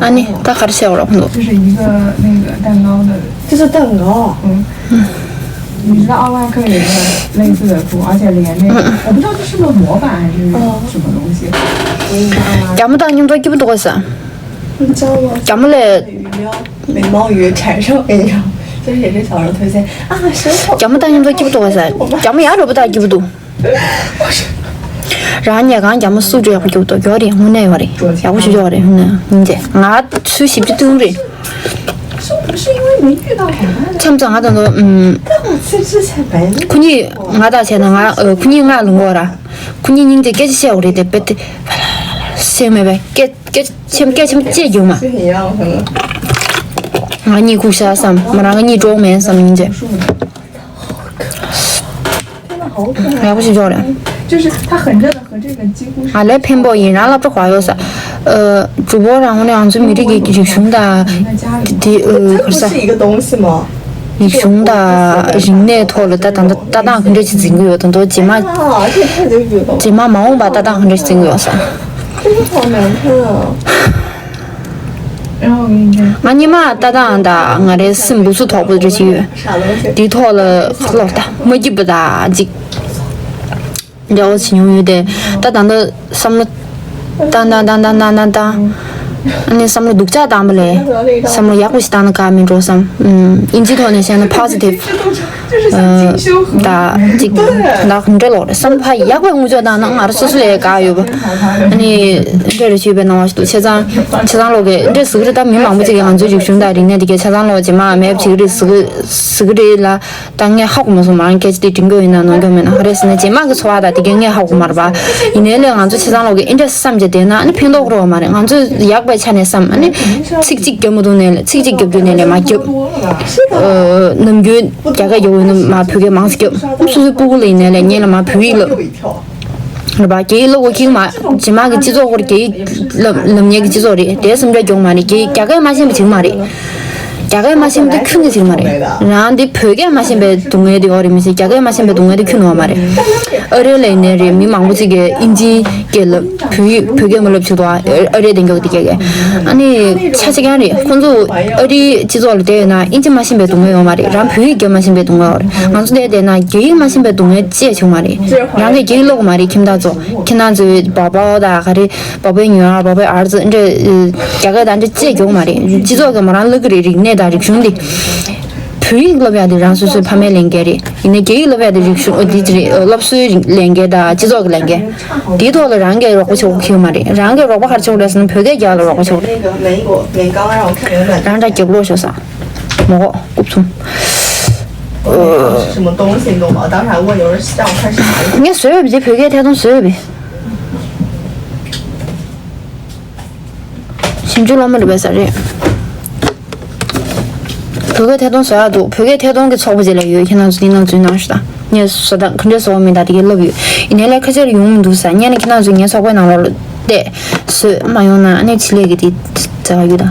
ཨ་ནི་ད་ག་རེ་བྱས་པ་རེད་ཁོང་ཚོ། 这是一个那个蛋糕的，这是蛋糕。嗯，你知道奥拉克有一个类似的图，而且连那个，我不知道这是个模板还是什么东西。 རྒྱ་མོ་དང་མཉམ་དུ་སྐྱིད་པོ་འདུག་ག་ས། 你知道吗？ རྒྱ་མོ་ལས། 美猫鱼产生美容，就是也是小时候推荐啊，舌头。 རྒྱ་མོ་དང་མཉམ་དུ་སྐྱིད་པོ་འདུག་ག་ས། རྒྱ་མོ་ཡག་རོ་པོ་དང་སྐྱིད་པོ་འདུག་རང་ཉལ་ཁང་རྒྱ་མོ་སུ་འགྲོ་ཡག་པོ་སྐྱིད་པོ་འདུག་ཡོད་རེད། དངོས་གནས་ཡོད་རེད། ཡག་པོ་ཞིག་ཡོད་རེད། དངོས་གནས་ཡིན་ཏེ་ང་ཚོས་ཞིབ་ཅིག་བཏུང་རེད། 是不是因为没遇到好看的？ མཚམས་མཚམས་ང་དང་དུ་ཨུམ། 但我去之前没那么 ཁོ་གཉིས་ང་དང་བྱས་ན་ང་ཨ་ཁོ་གཉིས་ང་ལུང་གོ་ར། ཁོ་གཉིས་སྙིང་རྗེ་སྐད་ཆ་བཤད་འོ་རེད་དེ་དཔེ་དེ། སེམས་མེད་པའི་སྐད་སྐད་ཆེམ་སྐད་ཆེམ་བཅད་རྒྱུ་མ། ང་གཉིས་ཁུག་ཤ་བསམ་མ་རང་ང་གཉིས་གྲོགས་མེད་བསམ་སྙིང་རྗེ། ཡག་པོ་ཞིག་འཇོག་རེད། 就是他很热的和这个几乎是 ང་ལས་ཕན་པོ་ཡིན་རང་སློབ་གྲྭ་ག་ཡོད་ས། ཨ་གྲུ་བོ་རང་ངོ་ནས་ང་ཚོའི་མི་རིགས་ཀྱི་རིག་གཞུང་དང་དེ་ཨ་ག་རེ་ཟ། 这不是一个东西吗？ རིག་གཞུང་དང་རིག་གནས་ཐོག་ལ་ད་ད་ལྟ་ལྟ་སྟངས་ག་འདྲ་ཞིག་འཛིན་གྱི་ཡོད་དང་དོ་རྗེས་མ། 啊，这太久远了。 རྗེས་མ་མ་འོངས་པ་ལྟ་སྟངས་ག་འདྲ་ཞིག་འཛིན་གྱི་ཡོད་ས། 真的好难看啊。 ང་ཉི་མ་ལྟ་སྟངས་དང་ང་རའི་སེམས་འབུ་སུ་དོག་པོ་འདྲ་ཞིག་ཡོད། དེའི་ཐོག་ལ་ལོག་ལྟ་མ་སྐྱིད་པ་དང་ཅིག་འདྲ་བོ་བྱེད་མྱོང་ཡོད་དེ། ད་ད་ལྟ་བསམ་བློ་བཏང་བཏང་བཏང་བཏང་བཏང་བཏང་། ཨ་ནི་བསམ་བློ་སྡུག་ཅག་བཏང་པ་ལས་བསམ་བློ་ཡག་པོ་ཞིག་བཏང་ན་དགའ་མིན་འགྲོ་བསམ། ཨིན་ཇིའི་ཐོག་ནས་བཤད་ན་positive ད་ཅིག་ད་ག་འདྲ་ལོག་རེད་བསམ་བློ་ཡག་པོ་དངོས་ཆོག་བཏང་ན་ང་རང་སོ་སོ་ལས་དགའ་ཡོད་པ། ཨ་ནི་འདྲ་རེ་བྱེད་པའི་སྣང་བ་ཞིག་འདུག་བྱས་ཙང་ཆ་ཚང་ལོག་གི་འདྲ་ཟུག་རེད། ད་མི་མང་པོ་ཅིག་གིས་ང་ཚོའི་རིག་གཞུང་དང་རིག་གནས་དེ་གའི་ཆ་ཚང་ལོག་རྗེས་མ་མེད་པ་བྱེད་ཀྱི་རེད་ཟུག་ཟུག་རེད་ལ། ད་ངས་ཧ་གོ་མ་སོང་། མ་རང་སྐད་ཆ་དེ་དྲན་གྱི་ཡོད་ན་གནང་རྒྱུ་མེད་ན། ག་རེ་ཟེར་ན་རྗེས་མ་གི་འཚོ་བ་དང་དེ་གའི་ངས་ཧ་གོ་མ་རེད་པ། ཡིན་ནའི་ལས་ང་ཚོ་ཆ་ཚང་ལོག་གི་ཨེ་འདྲ་བསམ་བྱས་བསྡད་ན་ཨ་ནི་ཕན་ཐོགས་རོགས་མ་རེད། ང་ཚོས་ཡག་པའི་ཆ་ནས་བསམ་ཨ་ནི་ཚིག་གཅིག་རྒྱབ་མ་ཐུབ་ནའི་ལས་ཚིག་གཅིག་རྒྱབ་ཐུབ་ནའི་ལས་མ་རྒྱབ། ནམ་རྒྱུན་རྒྱ་སྐད་རྒྱབ་ཡོད་ན་མ་བོད་སྐད་མང་ཙམ་རྒྱབ། སོ་སོའི་སྤུ་གུ་ལ་ཡིན་ནའི་ལས་ངས་ལ་མ་བོད་ཡིག་ལབ། རེད་པ། རྒྱ་ཡིག་ཀློག་དགོས་ཀྱི་མ། རྗེས་མ་གི་སྤྱི་ཚོགས་སྐོར་རྒྱ་ཡིག་ལབ་ལབ་མཁན་གྱི་སྤྱི་ཚོགས་རེད་དེ་སེམས་ཁྲལ་སྐྱོང་མ་རེད། རྒྱ་རྒྱ་སྐད་མ་ཤེས་པ་ཅིག་མ་རེད། རྒྱ་སྐད་མ་ཤེས་པ་དེ་ཁྱོན་ནས་ཅིག་མ་རེད། རང་དེ་བོད་སྐད་མ་ཤེས་པའི་སྡུག་བསྔལ་དེ་ཡོད་རེད་མི་ཤེས། རྒྱ་སྐད་མ་ཤེས་པའི་སྡུག་བསྔལ་དེ་ཁྱོན་ནས་ཡོད་མ་རེད། ཨ་རི་ལ་ཡིན་ནའི་རེད། མི་མང་པོ་ཅིག་གིས་ཨིན་ཇིའི་སྐད་ལབ། བོད་ཡིག་བོད་སྐད་མ་ལབ་བྱེད་དོ། ཨ་རིའི་བདེ་འཇགས་དེ་སྐད་གིས། ཨ་ནི་ཆ་གཅིག་རྐྱང་རེད། ཁོང་ཚོ་ཨ་རིའི་སྤྱི་ཚོགས་ལ་བསྡད་ཡོད་ན་ཨིན་ཇི་མ་ཤེས་པའི་སྡུག་བསྔལ་ཡོད་མ་རེད། རང་བོད་ཡིག་སྐད་མ་ཤེས་པའི་སྡུག་བསྔལ་ཡོད་རེད། ང་ཚོ་བསྡད་བསྡད་ན་རྒྱ་ཡིག་མ་ཤེས་པའི་སྡུག་བསྔལ་ཅི་ཡང་བྱུང་མ་རེད། རང་གིས་རྒྱ་ཡིག་ཀློག་གི་མ་རེད། ཁྱིམ་བདག་ཚོ་ཁྱིམ་ནང་ཚོའི་པ་པའོ་དང་ག་རེ། 宝贝女儿、宝贝儿子 འདྲ། རྒྱ་སྐད་དང་འདྲ་ཅི་ཡང་མ་རེད། སྤྱི་ཚོགས་ཀྱི་མ་རང་ལབ་ཀྱི་རེད། རིག་གནས་དང་རིག་གཞུང་འདི། བོད་ཡིག་སློབ་ཡག་འདི་རང་སོ་སོའི་ཕ་མའི་ལས་འགན་རེད། ཡིན་ནའི་རྒྱ་ཡིག་སློབ་ཡག་འདི་རིག་གཞུང་འདི་རེད། སློབ་གསོའི་ལས་འགན་དང་སྤྱི་ཚོགས་ཀྱི་ལས་འགན། དེའི་ཐོག་ལ་རང་གིས་རོགས་པ་བྱེད་དགོས་ཁེལ་མ་རེད། རང་གིས་རོགས་པ་ག་རེ་བྱེད་དགོས་རེད་ཟེར་ན་བོད་སྐད་རྒྱག་ལ་རོགས་པ་བྱེད་དགོས་རེད། རང་འདྲ་རྒྱབ་ལོག་ཤོག་ས། མོ་ཧོ་རྐུབ་ཚུམ། 是什么东西，你懂吗？当时还问，有人叫我看是啥。 ངས་བཟོས་པའི་བོད་སྐད་ཐད་གཏོང་བཟོས་པའི། ཞིབ་འཇུག་སློབ་མ་རེད་པས་ས་རེད། བོད་སྐད་ཐད་གཏོང་བཟོ་ཡག་འདུག་བོད་སྐད་ཐད་གཏོང་གི་ཚོགས་པ་ཅིག་ལ་ཡོད། ཁྱེད་རང་ཚོ་འདི་ནང་འཛུལ་གནང་ཞུ་དང་། ངས་བཟོ་སྟངས་ག་འདྲས་བཟོ་བ་མིན་ད་དེ་གའི་ལབ་ཡོད། ཡིན་ནའི་ལས་ཁ་ཆེར་ཡོང་མི་འདུག་ས། ཉན་ནས་ཁྱེད་རང་ཚོ་ངའི་ཚོགས་པའི་ནང་ལོགས་ལ་བལྟས་བཟོས་མ་ཡོང་ན་ཨ་ནི་ཕྱི་ལས་ཀྱི་དེ་བྱ་བ་ཡོད་ད།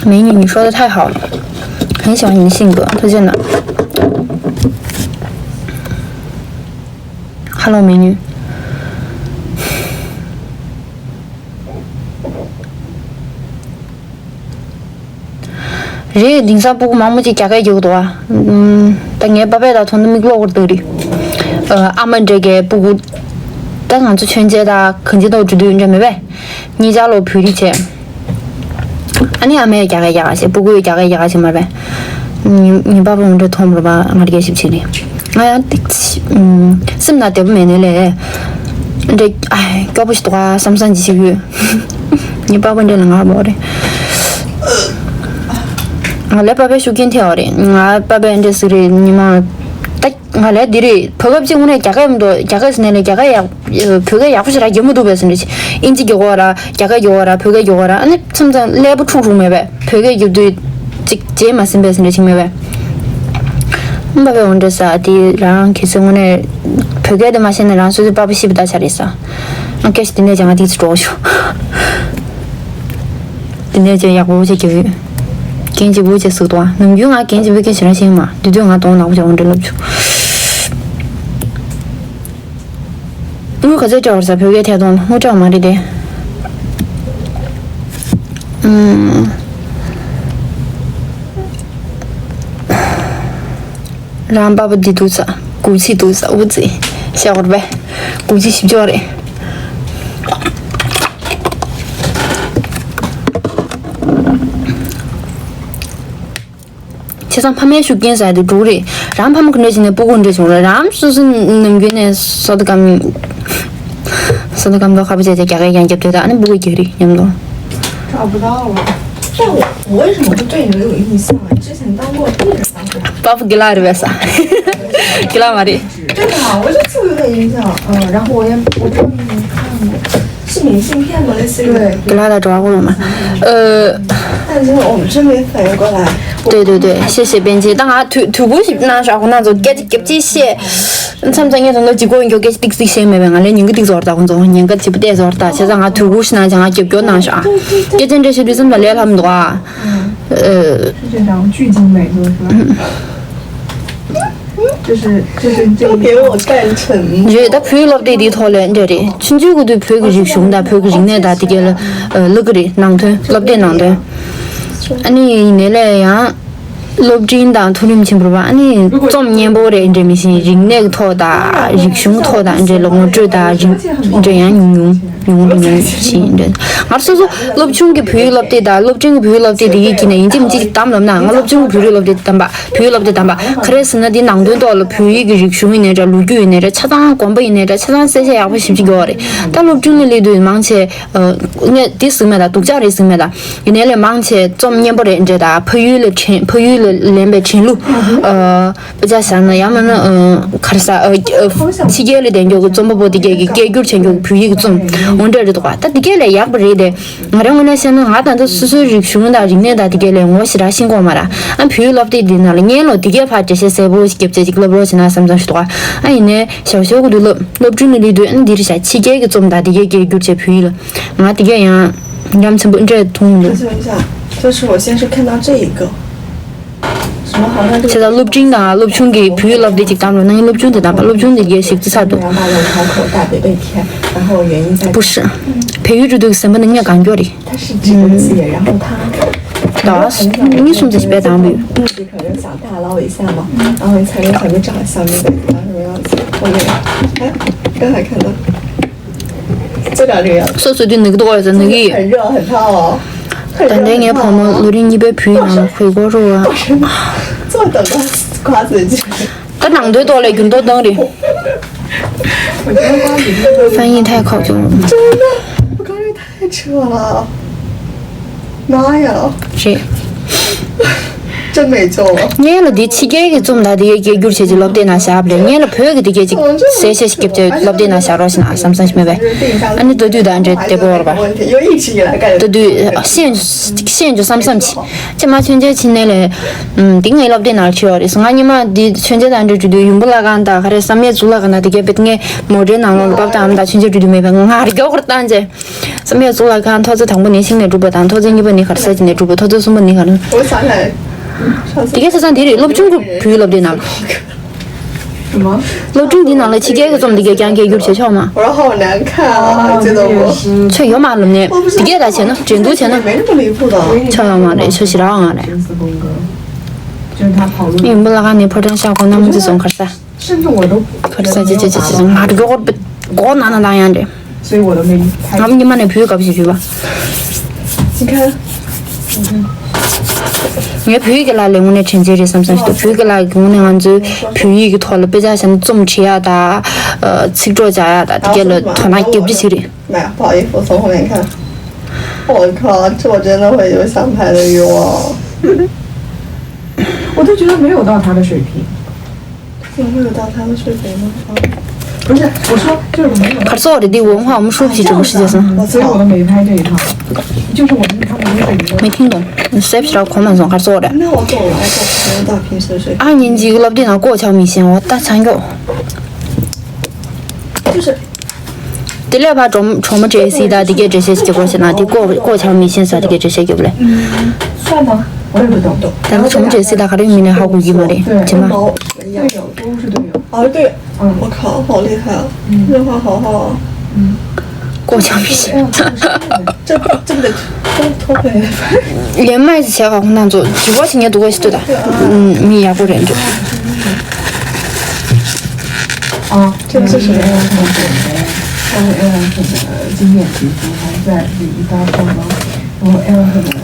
མེ་ཉིན་ཉི་ཧྲོ་ད་ཐའི་ཧའོ། 很喜欢你的性格，推荐的。Hello，美女。 རེད། དེང་སང་སྤུ་གུ་མང་པོ་ཅིག་རྒྱ་སྐད་རྒྱག་གི་འདུག་ཨ། ཨུམ། ད་ངའི་པ་ཕས་ད་ཐོང་ད་མིག་ལོག་པར་འདུག་རེད། ཨ། ཨ་མ་འདྲ་གི་སྤུ་གུ། ད་ང་ཚོ་མཆོད་མཇལ་དང་གང་ཅི་ཐོག་འགྲོ་དུས་འདྲ་མེད་པས། གཉིས་ཆར་ལོ་བོད་རིགས་བྱས། ཨ་ནི་ཨ་མས་རྒྱ་སྐད་རྒྱག་ག་བྱས། སྤུ་གུས་རྒྱ་སྐད་རྒྱག་ག་བྱས་མ་རེད་པས། ཉི་ཉི་པ་ཕ་འདྲ་ཐོང་མ་རེད་པ། ང་རྒྱལ་ཞིབ་བྱས་ནས། ང་ཡང་ཏིག་ཙི། ཨུམ། སེམས་ནང་བདེ་པོ་མེད་ནས་ལས། འདྲ། ཨ། སྐྱོ་པོ་ཞིག་འདུག་ཨ་བསམ་བསམ་ཅིག་བྱེད་ཀྱི་ཡོད། ངའི་པ་ཕ་འདྲ་ལ་ངར་མོ་རེད། ང་ལས་པ་ཕའི་ཤུགས་རྐྱེན་ཐེབས་པ་རེད། ང་པ་ཕས་འདྲ་ཟེར་རེད། ཉི་མ། ད་ང་ལས་འདི་རེད། བར་སྐབས་གཅིག་དངོས་གནས་རྒྱ་སྐད་མི་འདུག་རྒྱ་སྐད་ཟེར་ནས་ལས་རྒྱ་སྐད་ཡག་བོད་སྐད་ཡག་པོ་ཞེ་དྲག་རྒྱབ་མི་འདུག་པས་ཟེར་འདྲ་ཅིག་ཨིན་ཇི་རྒྱག་གོ་ར། རྒྱ་སྐད་རྒྱག་གོ་ར། བོད་སྐད་རྒྱག་གོ་ར། ཨ་ནི་མཚམས་མཚམས་ཀླད་པ་འཁྲུག་འཁྲུག་མེད་པས། བོད་སྐད་རྒྱབ་དུས་ཅིག་བརྗེད་མ་ཟིན་པས་ཟེར་འདྲ་ཅིག་མེད་པས། ཨ་མ་པ་ཕས་འོ་འདྲ་ཟེར། དེ་རང་གི་ཚེ་དངོས་གནས་བོད་སྐད་དེ་མ་ཤེས་ན་རང་སོ་སོའི་པ་ཕ་ཤི་བ་ད་ཆ་རེད་ས། ང་སྐད་ཆ་དེ་འདྲ་བྱས་ང་ཏིག་ཙི་འདྲོགས་བྱུང་། དེ་འདྲ་བྱས་ཡག་པོ་བྱས་རྒྱབ་ཡོད། རྒན་བྱིས་པོ་བྱས་ཟུག་འདུག་ཨ། ནམ་རྒྱུན་ང་རྒན་བྱིས་པོའི་སྐད་ཆ་རང་བཤད་ཀྱི་མ། དེ་དུས་ང་གདོང་ནག་པོ་བྱས་འོ་འདྲ་ལབ་བྱུང་། དངུལ་ག་ཚོད་སྤྲད་པ་རེད་ས། བོད་སྐད་ཐད་གཏོང་ལ་དངུལ་སྤྲད་པ་མ་རེད་དེ། ཨུམ། རང་པ་ཕ་འདི་འདུག་ས། དགུ་བརྩེགས་འདུག་ས། དགུ་བརྩེགས། ཤ་འཁོར་བས། དགུ་བརྩེགས་བཞི་བཅུ་རེད། བྱས་ཙང་ཕ་མའི་ཤུགས་རྐྱེན་ཟེར་དེ་འགྲོ་གི་རེད། རང་ཕ་མ་ག་འདྲ་བྱས་ནས་སྤུ་གུ་འདྲ་བྱུང་རེད། རང་སོ་སོ་ནམ་རྒྱུན་ནས་བསོད་སྐམ། བསོད་སྐམ་དང་ཁ་པོ་བྱས་བྱས་རྒྱ་སྐད་ཀྱང་རྒྱབ་བསྡད། ད་ཨ་ནི་སྤུ་གུ་རྒྱག་རེད་སྙམ་དུ། 找不到了。但我我为什么会对你没有印象啊？你之前当过艺人啊？ པ་ཕ་དགེ་ལགས་རེད་པས་ས། དགེ་ལགས་མ་རེད། 对吧？我就特别有印象。嗯，然后我也我不知道你有没有看过，是明信片吗？类似于。对。 དགེ་ལགས་ལ་འགྲོ་བ་ཀུན་སློང་མ། ཨ། 但是我们这边反应过来。对对对，谢谢编辑。ད་ང་དུས་དུས་འཁོར་ཞིག་གནང་ཤག་ཁོང་རྣམ་ཚོ་སྐད་ཆ་རྒྱབ་ཅིག་བཤད། མཚམས་མཚམས་ངས་དོན་དག་ལྗིད་ཁོག་ཡིན་མགྱོགས་སྐད་ཆ་ཏིག་ཏིག་བཤད་མེད་པས། ང་ལས་ཉན་གི་ཏིག་ཙོར་ད་ཁོང་ཚོ་ཉན་གི་ལྗིད་པོ་བལྟས་ཙོར་ད། བྱས་ཙང་ང་དུས་འཁོར་ཞིག་གནང་བྱས་ང་རྒྱབ་སྐྱོར་གནང་ཤག་སྐད་ཆ་འདྲ་བཤད་དུས་ཙམ་ལ་ལས་སླ་མི་འདུག་ཨ། 呃，是这张聚精美，就是说，就是就是这个。 都给我干成。 རེད། ད་བོད་སློབ་དེབ་འདིའི་ཐོག་ལ་འདྲ་རེད། ཆུང་ཆུང་གི་དུས་བོད་ཀྱི་རིག་གཞུང་དང་བོད་ཀྱི་རིག་གནས་དང་དེ་གའི་ལ་ཨ་བླུག་གི་རེད། ནང་དོན་སློབ་དེབ་ནང་དོན། ཨ་ནི་ཡིན་ནའི་ལས་ཡང་སློབ་འབྲིང་དང་མཐོ་རིམ་ཆེན་པོ་རེད་པ། ཨ་ནི་རྩོམ་སྙན་པོ་རེད་འདྲ་མི་ཤེས། རིག་གནས་ཀྱི་ཐོག་དང་རིག་གཞུང་ཐོག་དང་འདྲ་ལ་ངོ་སྤྲོད་དང་རིག་འདྲ་ཡང་ཉུང་ཉུང་། ཉུང་རུ་ཉུང་ཕྱིན་འདྲ། ང་སོ་སོ་སློབ་ཆུང་གི་བོད་ཡིག་སློབ་དེབ་དང་སློབ་འབྲིང་གི་བོད་ཡིག་སློབ་དེབ་དེ་ཡིག་གི་ནས་ཡིན་གཅིག་མིན་གཅིག་གདམ་ལབ་ན། ང་སློབ་ཆུང་གི་བོད་ཡིག་སློབ་དེབ་གདམ་པ། བོད་ཡིག་སློབ་དེབ་གདམ་པ་ག་རེ་ཟེར་ན། དེ་ནང་དོན་ཐོག་ལ་བོད་ཡིག་གི་རིག་གཞུང་ཡིན་ནའི་འདྲ། ལོ་རྒྱུས་ཡིན་ནའི་འདྲ། ཆ་ཚང་དགོན་པ་ཡིན་ནའི་འདྲ། ཆ་ཚང་གསལ་བཤད་ཡག་པོ་ཞིབ་ཅིག་ཡོད་རེད། ད་སློབ་ཆུང་ལ་སླེབས་དུས་མང་ཆེ་ཨ་ངས་དེ་ཟིན་མེད་ད། སྡུག་ཅག་རེད་ཟིན་མེད་ད། ཡིན་ནའི་ལས་མང་ཆེ་རྩོམ་སྙན་པོ་རེད་འདྲ་ད། ཕ་ཡུལ་ལ་དྲན། ཕ་ཡུལ་ལ་ལེན་པའི་དྲན་གླུ། ཨ་དཔེ་ཆ་བཞག་ན་ཡང་མིན་ན་ཨ་ག་རེ་ཟེར། ཨ་ཕྱི་རྒྱལ་ལ་བསྡད་མཁན་གྱི་རྩོམ་པ་པོ་དེ་གས་ཀྱི་སྐད་བསྒྱུར་བྱེད་མཁན་གྱི་བོད་ཡིག་གི་རྩོམ་འོ་འདྲ་རེད་འདུག་ག་ད་དེ་གས་ལས་ཡག་པ་རེད་དེ། ང་རང་ངོས་ནས་བཤད་ན་ང་ད་ལྟ་སོ་སོའི་རིག་གཞུང་དང་རིག་གནས་དང་དེ་གས་ལས་ངོ་ཞེ་དྲག་ཤེས་ཀྱི་ཡོད་མ་རེད། ཨ་བོད་ཡིག་སློབ་དེབ་འདི་ནང་ལ་ཉན་ལོ་དེ་གས་ཕར་འགྲེལ་བཤད་གསལ་པོ་ཞིག་རྒྱབ་བྱས་ཅིག་ལབ་རོགས་བྱས་ན་བསམ་བསམ་ཞིག་འདུག་ག་ཨ་ཡིན་ནའི་ཞའོ་ཞའོ་གི་དུས་སློབ་སློབ་འབྲིང་ལ་སླེབས་དུས་ཨ་ནི་འདི་རེད་ཤག་ཕྱི་རྒྱལ་གྱི་རྩོམ་དང་དེ་གས་སྐད་བསྒྱུར་བྱས་བོད་ཡིག་ལ། ང་དེ་གས་ཡང་ཡ་མཚན་པོ་འདྲ་མཐོང་འདུག 我问一下，就是我先是看到这一个，什么好像这个 བྱས་ཙང་སློབ་འབྲིང་དང་སློབ་ཆུང་གི་བོད་ཡིག་སློབ་དེབ་ཅིག་གདམ་རོགས་གནང་། སློབ་ཆུང་དེ་གདམ་པ། སློབ་ཆུང་དེ་གས་ཞིབ་རྩིས་ཚར་འདུག 不是། བལ་ཡུལ་འགྲོ་དུས་ཟམ་པ་ནས་ངས་གང་མགྱོགས་རེད། 他是指的写，然后他 ད་ངས་སུམ་ཚེ་ཞིག་པས་དང་མོད། 可能想大捞一下嘛，然后你才跟小咪长得像，没在干什么样子。后面，哎，刚才看到，就长这个样子。 སོ་སོ་དུས་ནུག་ཏོག་ཡོད་ས་ནུག་གི། 很热很烫哦。 ད་ལྟའི་ངའི་བུ་མོ་ལོ་རིམ་གཉིས་པའི་བུའི་ནང་ལ་ཧུའེ་གོ་རུ་བ། 坐等瓜瓜子进。 ད་ནང་དོན་ཐོག་ལས་འགྱུར་ལྡོག་བཏང་རེད། 翻译太考究了。 真的，我刚才太扯了。妈呀，རེད། 真没救了。 ངས་ལ་འདི་ཕྱི་རྒྱལ་གྱི་རྩོམ་དང་དེ་གའི་སྐད་བསྒྱུར་བྱས་ཀྱི་སློབ་དེབ་ནང་བཞག་པ་རེད། ངས་ལ་བོད་ཀྱི་དེ་གའི་ཅིག་གསལ་བཤད་ཞིག་བརྒྱབ་བྱས་སློབ་དེབ་ནང་བཞག་རོགས་ཞེས་ན་བསམ་བསམ་ཞིག་མེད་པས། ཨ་ནི་ལྟ་དུས་དང་འདྲེ་བདེ་པོ་བར་པ། ལྟ་དུས་ཤེས་ཤེས་འཇོག་བསམ་བསམ་གྱིས། ཅེས་མ་མཆོད་མཇལ་ཕྱིན་ནས་ལས། འདི་ངའི་སློབ་དེབ་ནང་བྲིས་ཡོད་རེད། ང་ཉི་མ་འདི་མཆོད་མཇལ་དང་འདྲེ་བྲིས་དུས་ཡུམ་བུ་བླ་སྒང་དང་ག་རེ་བསམ་ཡས་གཙུག་ལག་ཁང་དང་དེ་གའི་དཔེ་ངས་མོ་ཊའི་ནང་ལོགས་ལ་པབ་དང་ཨམ་དང་མཆོད་མཇལ་བྲིས་དུས་མེད་པས། ང་རྒྱོག་གར་བཏང་བྱས། བསམ་ཡས་གཙུག་ལག་ཁང་ཐོག་བརྩེགས་དང་པོ་ནས་ཤིང་ནས་གྲུབ་པ་དང་། ཐོག་བརྩེགས་གཉིས་པ་ནས་ག་རེ་ཟེར་གྱི་ནས་གྲུབ་པ། ཐོག་བརྩེགས་གསུམ་པ་ནས་ག་རེ། 我想起来， དེ་གའི་ས་ཚང་དེ་རེད། སློབ་ཆུང་གི་བོད་ཡིག་སློབ་དེབ་ནང་ལ། 什么？ སློབ་ཆུང་འདི་ནང་ལ་ཕྱི་རྒྱལ་གྱི་རྩོམ་འདི་གའི་རྐྱང་སྐད་བསྒྱུར་བྱས་ཆོག་མ། 我说好难看啊，觉得我 ཆོ་ཡོད་མ་ལབ་ནས་འདི་གའི་ད་བྱས་ན་འགྲན་བསྡུར་བྱས་ན། 没那么离谱的。 ཆོ་ཡོད་མ་རེད། ཆོ་ཞེ་དྲག་ཡོད་མ་རེད། ཡུམ་བུ་བླ་སྒང་ནས་ཕོ་བྲང་ཤར་ཁོག་སྣམ་བུ་རྩེ་སོང་གར་ས། 甚至我都 ཁར་ས་ཅི་ཅི་ཅི་ཅི་ང་རྒྱོག་གར་སྒོ་ནང་ན་ལངས་ཡང་འདྲེ། 所以我都没太 ང་ཉི་མ་ནས་བོད་ཡིག་ག་བ་ཞིག་བྲིས་པ། 你看， ངས་བོད་ཡིག་གི་ལ་ལས་དངོས་གནས་དྲན་རྩིས་རེད་བསམ་བསམ་ཞིག་འདུག་བོད་ཡིག་གི་ལ་གི་དངོས་གནས་ང་ཚོའི་བོད་ཡིག་གི་ཐོག་ལ་དཔེ་ཆ་བཞག་ན་རྩོམ་བྲིས་ཡག་དང་། ཚིག་གྲོགས་རྒྱག་ཡག་དང་དེ་གའི་ལ་དོ་སྣང་རྒྱབ་རྒྱུ་ཞིག་རེད། 来，不好意思，我从后面看。我靠，这我真的会有想拍的欲望。我都觉得没有到他的水平。 我没有到他的水平吗？啊，不是，我说就是没有。 ཁར་སོག་རེད། འདི་འོང་ཧ་མི་ཧྲུབ་ཞིག་འགྲོ་ཞིག་བྱས་སོང་། 所以我都没拍这一套，就是我们他们的水平。 མི་མཐུན་དང་སེབ་ཞིག་གོ་མ་སོང་ཁར་སོག་རེད། 那我走了，我走不到平时的水平。 ཨ་ཉིན་གཅིག་སློབ་དེབ་ནང་ལྐོག་ཆགས་མི་ཤེས། འོ་ད་ཆང་མགྱོགས། 就是 དེ་ལས་ཕར་གྲོགས་གྲོགས་མོ་བྲེལ་སྲིད་ད་དེ་གའི་འགྲེལ་བཤད་ཅིག་དགོས་ཟེར་ན་དེ་ལྐོག་ལྐོག་ཆགས་མི་ཤེས་ས་དེ་གའི་འགྲེལ་བཤད་རྒྱོབ་ལེ། 算吗？我也不懂。 ད་ནི་གྲོགས་མོ་བྲེལ་སྲིད་ད་ག་རེ་མིན་ནས་ཧ་གོ་གི་མ་རེད། 对， ཇི་མ། 跟老师一样。队友都是队友。哦，对，嗯，我靠，好厉害啊！嗯，热花好好啊。嗯， ལྐོག་ཆགས་མི་ཤེས། 哎呀，这这不得偷偷拍？ ལན་མ་ཞིག་བྱས་ག་ཁོང་རྣམ་ཚོ་ཇི་བ་ཞིག་ཉལ་འདུག་ག་ཞིག་ལྟོས་ད། ཨུམ། མི་ཡག་པོ་རེད་འདུག 啊，这个是什么？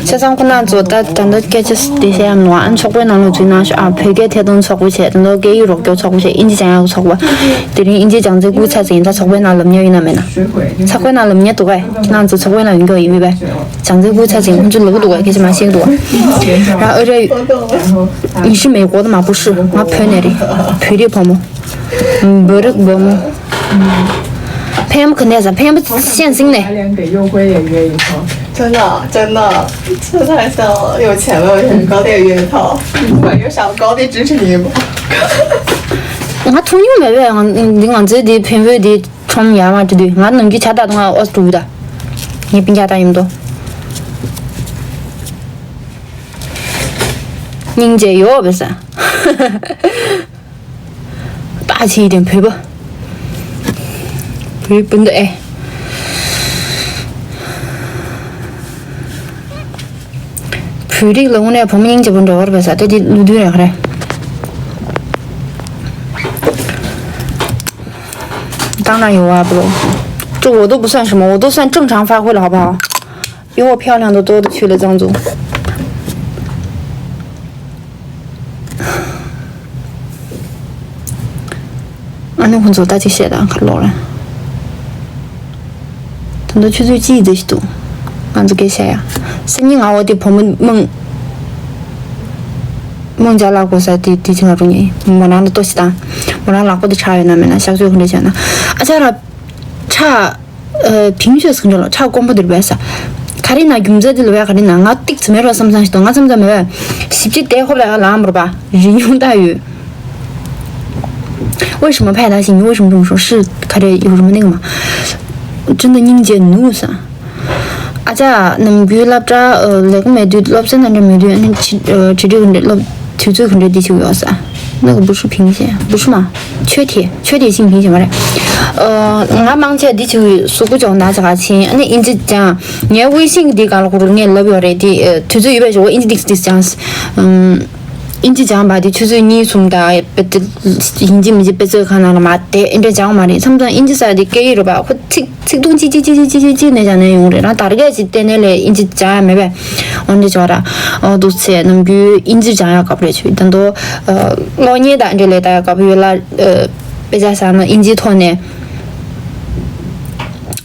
ཆ་ཚང་ཁོ་རྣམ་ཚོ་ད་ད་ལྟ་སྐད་ཆ་དེ་བཤད་ཡམ་ནོ། ཨ་ནི་ཚོགས་པའི་ནང་ལོགས་འཛུལ་གནང་ཤོག་ཨ། བོད་སྐད་ཐད་གཏོང་ཚོགས་པ་བྱས། ད་ལྟ་སྐད་ཡིག་རོགས་སྐྱོར་ཚོགས་པ་བྱས། ཨིན་ཇི་སྦྱང་ཡག་གི་ཚོགས་པ། དེ་རིང་ཨིན་ཇི་སྦྱང་ཚེ་སྐུ་ཚ་ཟིན། ད་ཚོགས་པའི་ནང་ལབ་ཉན་ཡོད་ན་མེད་ན། ཚོགས་པའི་ནང་ལབ་ཉན་འདུག་གས། ཁྱེད་རང་ཚོ་ཚོགས་པའི་ནང་ཡོང་མཁན་ཡིན་པས། སྦྱང་ཚེ་སྐུ་ཚ་ཟིན་ཁོང་ཚོ་ལབ་ཀྱི་འདུག་གས། སྐད་ཆ་མ་བཤད་ཀྱི་འདུག་གས། རང་ཨ་རེ། 你是美国的吗？不是，我朋友那里。 བོད་རིགས་བུ་མོ། བོད་རིགས་བུ་མོ། 朋友可能是朋友现金呢。 真的，真的，这太像了，有钱没有钱，高低也愿意掏，不管有啥，我高低支持你一把。 ང་ཐུག་མྱོང་མེད་པས། ང་འདི་ང་ཚོའི་འདི་ཕན་བོད་འདི་ཁྲོམ་ཡར་མར་འགྲོ་དུས་ང་ནམ་རྒྱུན་ཇ་བཏགས་དང་ང་ཨོ་སི་འགྲོ་གི་ད། ངའི་སྤུན་ཀྱག་ད་ཡིན་དོ། སྙིང་རྗེ་ཡོད་པས་ས། ད་ཕྱིའི་དེ་བོད་པ། བོད་སྤུན་ཟླ་ཨེ། བོད་རིགས་ལ་དངོས་གནས་བུ་མོ་སྙིང་རྗེ་པོ་འདྲ་བོ་རེད་པས་ས། ད་དེ་ལོ་དུས་རེད་ག་རེད། ད་ན་ཡོད་བ་པོ། 这我都不算什么，我都算正常发挥了，好不好？ 比我漂亮的多的去了，藏族。 ཨ་ནི་ཁོང་ཚོ་ད་ཅིག་བཤད་དང་ཁ་ལོག་རེད། ད་དུང་ཆུ་ཚོད་གཅིག་ཙམ་ཞིག་འདུག་ང་ཚོ་སྐད་བཤད་ཡ། སང་ཉིན་ང་འོ་དེ་བུ་མོ་མང་མང་ཇ་ལག་གོ་ས་དེ་དེ་ཅིག་ང་རུ་ཉེ་མོ་རང་ལ་ལྟོ་ཞིག་དང་། མོ་རང་ལག་པ་དེ་ཁྲག་ཡོད་ན་མེད་ན་གཤག་བཅོས་ག་འདྲ་བྱས་ན། ཨ་ཅག་ར་ཁྲག་ཨ། ཕིང་ཤོས་ཟེར་འགྲོ་ལ་ཁྲག་དཀོན་པོ་འདིར་བས་ས། ག་རེ་ན་རྒྱུ་མཚན་འདི་ལ་བས་ག་རེ་ན་ང་ཏིག་ཙམ་མེད་རོགས་བསམ་བསམ་ཞིག་འདུག་ང་བསམ་བསམ་མེད་བས། ཞིབ་ཅིག་དེ་ཧོབ་ལ་ཡང་ལངས་མ་རུ་པ་རི་ཉུང་ལྟ་ཡོད། 为什么拍他戏？你为什么这么说？是 ག་རེ་ཡོད་རུ་མ་ནིང་མ། 真的སྙིང་རྗེ་ནུས་ས། ཨ་ཅག་ནམ་རྒྱུན་སློབ་གྲྭ་ལས་ཀ་མེད་དུས་སློབ་ཚན་འདྲ་མེད་དུས་ཨ་ནི་ཁྲིད་ཁྲིད་འདྲི་གི་འདྲ་སློབ། དུས་ཚོད་ག་འདྲ་འདི་ཞིག་ཡོད་ས།那个不是平线，不是嘛？缺铁，缺铁性贫血 མ་རེད། ཨ། ང་མང་ཆེ་འདི་ཞིག་གཟུགས་པོ་སྦྱོང་བརྡར་བྱ་ག་ཕྱིན་ཨ་ནི་ཨིན་ཇི་སྦྱང་། ངའི་微信འདི་གང་ལ་ཁོ་རུ་ངས་ལབ་ཡོད་རེད་དེ། ཨ། དུས་ཚོད་ཡོད་པའི་ཞོག་ཨིན་ཇི་འདི་འདི་སྦྱང་། ཨམ། ཨིན་ཇི་སྦྱང་བ་དེ་ཆུ་ཚོད་གཉིས་གསུམ་དང་དཔེ་དེ་ཡིན་གཅིག་མིན་གཅིག་དཔེ་ཚོད་གང་ནང་ལ་མ་བསྡད་ཨེ་འདྲ་སྦྱང་བ་མ་རེད། མཚམས་མཚམས་ཨིན་ཇི་ས་དེ་སྐད་ཡིག་རེད་པ། ཁོ་ཚིག་ཚིག་ཐུང་གཅིག་གཅིག་གཅིག་གཅིག་གཅིག་གཅིག་ནས་སྦྱང་ནས་ཡོང་རེད། རང་དར་གས་ཅིག་བལྟས་ནས་ལས་ཨིན་ཇི་སྦྱང་ཡ་མེད་པས། འོན་ཏེ་ཅོག་ར། ཨོ་འདུག་ཚེ་ནམ་རྒྱུན་ཨིན་ཇི་སྦྱང་ཡ་སྐབས་རེད་ཆུ་ད་དོ། གློག་བརྙན་དང་འབྲེལ་ལས་ད་ཡ་སྐབས་ཡོད་ལ། དཔེ་ཆ་བཞག་ན་ཨིན་ཇིའི་ཐོག་ནས།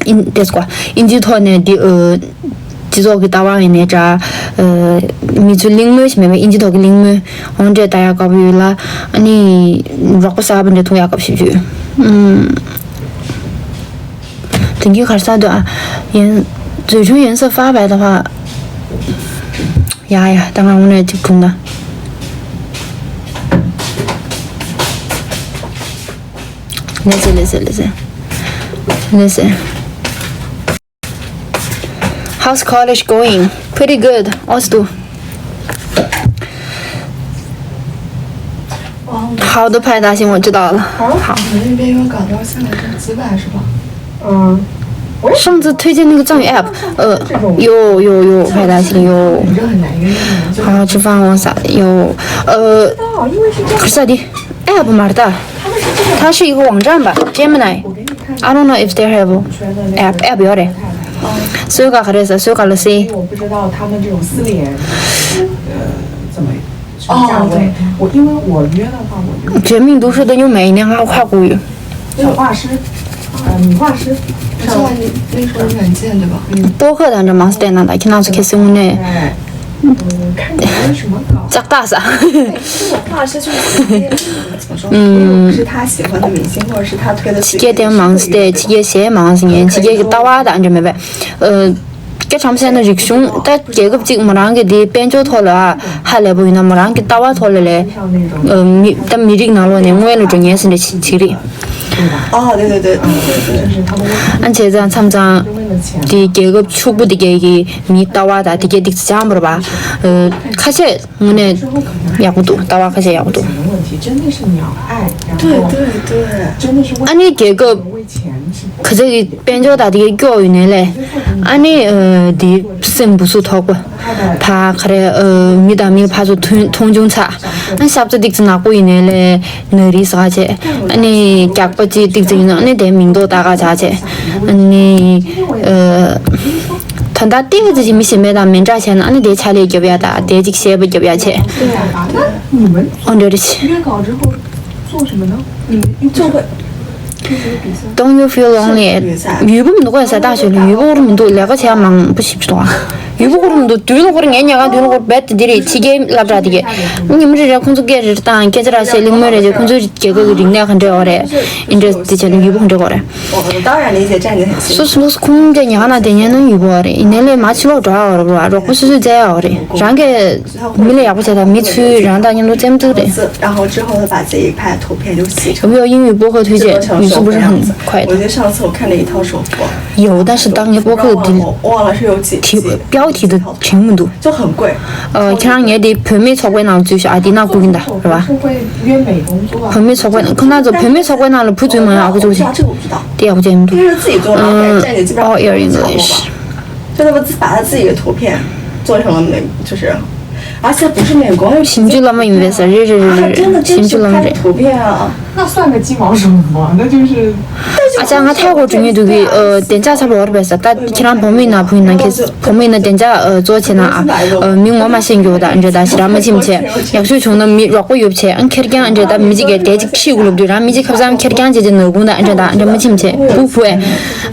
ཨིན་ཏེ་སྐོ། ཨིན་ཇིའི་ཐོག་ནས་འདི། སྤྱི་ཚོགས་ཀྱི་ལྟ་བ་ཡིན་ནའི་འདྲ། ཨ། མི་ཚོས་གླེང་མོལ་ཞིག་མེད་པའི་དབྱིན་ཇི་ཐོག་གི་གླེང་མོལ་འོ་འདྲས་ལྟ་ཡག་དགའ་པོ་ཡོད་ལ། ཨ་ནི་རོགས་པ་གསར་པ་འདྲ་མཐོང་ཡག་དགའ་པོ་ཞེ་པོ་ཅིག་ཡོད། ཨུམ། དེང་གི་གར་ས་དུ་ཨ། ཡན། 最终颜色发白的话。ཡ་ཡ། ད་ང་དངོས་གནས་ཅིག་དྲུང་ད། Listen, listen, listen. Listen. How's college going? Pretty good. Ostu. 好的，派大星，我知道了。好。你们那边有搞到下载这种资料是吧？嗯。上次推荐那个藏语 app，呃，有有有，派大星有。好，吃饭我撒有，呃，可是的，app 嘛的，它是一个网站吧，Gemini。I don't know if they have app，app 有的。所以讲还是所以讲了噻。我不知道他们这种四联，呃，怎么 哦，对，我因为我约的话，我就绝命毒师的又没呢，我跨过去。小画师，呃，女画师，不知道那那时候软件对吧？嗯，播客当中嘛是在那的，看到是开始呢。哎，嗯，看你们什么稿。长大啥？对，这种画师就是怎么说？嗯，是他喜欢的明星，或者是他推的。这个点忙是的，这个谁忙是呢？这个大娃的，你明白？呃。 སྐད་ཆ་བཤད་ན་རིག་གཞུང་ད་རྒྱལ་ཁབ་གཅིག་མོ་རང་གི་དེའི་དཔལ་འབྱོར་ཐོག་ལ་ཧ་ལས་པོ་ཡིན་ན་མོ་རང་གི་ལྟ་བ་ཐོག་ལ་ལས་མི་ད་མི་རིགས་ནང་ལོགས་ནས་སྔོན་ལ་འགྲོ་ཉེན་ཟིན་འདྲ་ཅིག་རེད། 哦，对对对，嗯，对对对，就是他们 ཨ་བྱས་ཙང་མཚམས་མཚམས་དེ་རྒྱལ་ཁབ་ཕྱུག་པོ་དེ་གའི་གི་མིའི་ལྟ་བ་དང་དེ་གའི་ཏིག་ཙམ་བྱང་བོར་བ། ཁ་ཤས་དངོས་གནས་ཡག་པོ་འདུག་ལྟ་བ་ཁ་ཤས་ཡག་པོ་འདུག 对对对， ཨ་ནི་རྒྱལ་ཁབ་ག་ཚོད་ཀྱི་དཔལ་འབྱོར་དང་དེ་གའི་སྐྱོ་ཡོད་ནའི་ལས། ཨ་ནི་དེ་སེམས་འབུ་སུ་ཐོག་པ། ཕ་ག་རེ་མི་དང་མི་ཕ་ཚོ་མཐོང་ཆུང་ཚ། ཨ་ཤབ་ཚ་ཏིག་ཙི་ནག་པོ་ཡིན་ནའི་ལས་ན་རི་ཟ་བྱས། ཨ་ནི་རྒྱགས་པ་ཅི་ཏིག་ཙི་ཡིན་ན་ཨ་ནི་དེ་མིང་འདོགས་ལྟ་ག་བྱ་བྱས། ཨ་ནི་ད་ལྟ་ཏིག་ཙི་ཞིག་མི་ཤེས་མེད་དང་མི་འདྲ་བྱས་ན་ཨ་ནི་དེ་ཕྱག་ལས་རྒྱབ་ཡ་དང་དེ་ཅིག་བཤད་པ་རྒྱབ་ཡ་བྱས། ཨོ་འདྲ་རེད། 做什么呢？嗯，你做过。Don't you feel lonely? 有一部分都怪啥大学里，有一部分都来个钱忙不起不动啊。有一部分都对了，或者年年啊，对了，或者别的地里，期间拉不着的。你们这些工作干事当，干这些领导人家工作结构的人家很这样的，你这这些有部分这个的。我当然理解，站得很辛苦。是是是，空的，你看那点年能有过的，你那来马起老抓了，是吧？若不是这样的，然后 མི་ལ་ཡག་པོ་བྱས་དང་མི་ཚུལ་རང་དང་མཉམ་དུ་རྩེད་མོ་རྩེ་རེད། 然后之后他把这一派图片就洗成 有没有英语播客推荐？语速不是很快的。我觉得上次我看了一套首播，有，但是当年播客的忘了是有几集，标题的全部都就很贵。呃，ཁྱེད་རང་ངའི་དེ་བུད་མེད་ཚོགས་པའི་ནང་འཛུལ་ཤག་ཨ་དེ་ནང་བསྐུར་གྱིན་གདའ་རེད་བ། བུད་མེད་ཚོགས་པའི་ནང་ཁོ་ན་ཚོ་བུད་མེད་ཚོགས་པའི་ནང་ལ་བུ་འཛུལ་མ་ཡོང་ཨ་ཁུ་ཚོ་ཅིག་དེ་ཡག་པོ་བྱས་མི་འདུག All Air English. 就他们自把他自己的图片做成了美，就是，而且不是美国，ཞིབ་འཇུག་བླ་མ་ཡིན་པས་ས་རེད་རེད་རེད་རེད། ཞིབ་འཇུག་བླ་མ་རེད། 图片啊，那算个鸡毛什么？那就是。 ཨ་ཅག་ང་ཐའི་གོ་འགྲོ་མྱོང་འདུག་གི་ཨ་བདེ་འཇགས་ཚ་པོ་བར་བས་ས་ད་ཁྱེད་རང་བུ་མོ་ཡིན་ན་བུ་ཡིན་ན་ཁྱེད་བུ་མོ་ཡིན་ན་བདེ་འཇགས་ཨ་གཙོ་ཆེ་ན་ཨ་མི་ངོ་མ་ཤེས་འགྱོ་ད་འདྲ་ད་ཞེ་དྲག་མ་ཕྱིན་བྱས་ཡག་ཤོས་བྱུང་ན་མི་རོགས་པོ་ཡོད་བྱས་ཨ་ཁེར་རྐྱང་འདྲ་ད་མི་གཅིག་གིས་དེ་གཅིག་ཁྲིད་དགོས་ལབ་དུས་རང་མི་གཅིག་ཁ་སང་ཁེར་རྐྱང་བྱས་བྱས་ནག་ཁུང་ད་འདྲ་ད་འདྲ་མ་ཕྱིན་བྱས་བུ་བུ་ཨེ་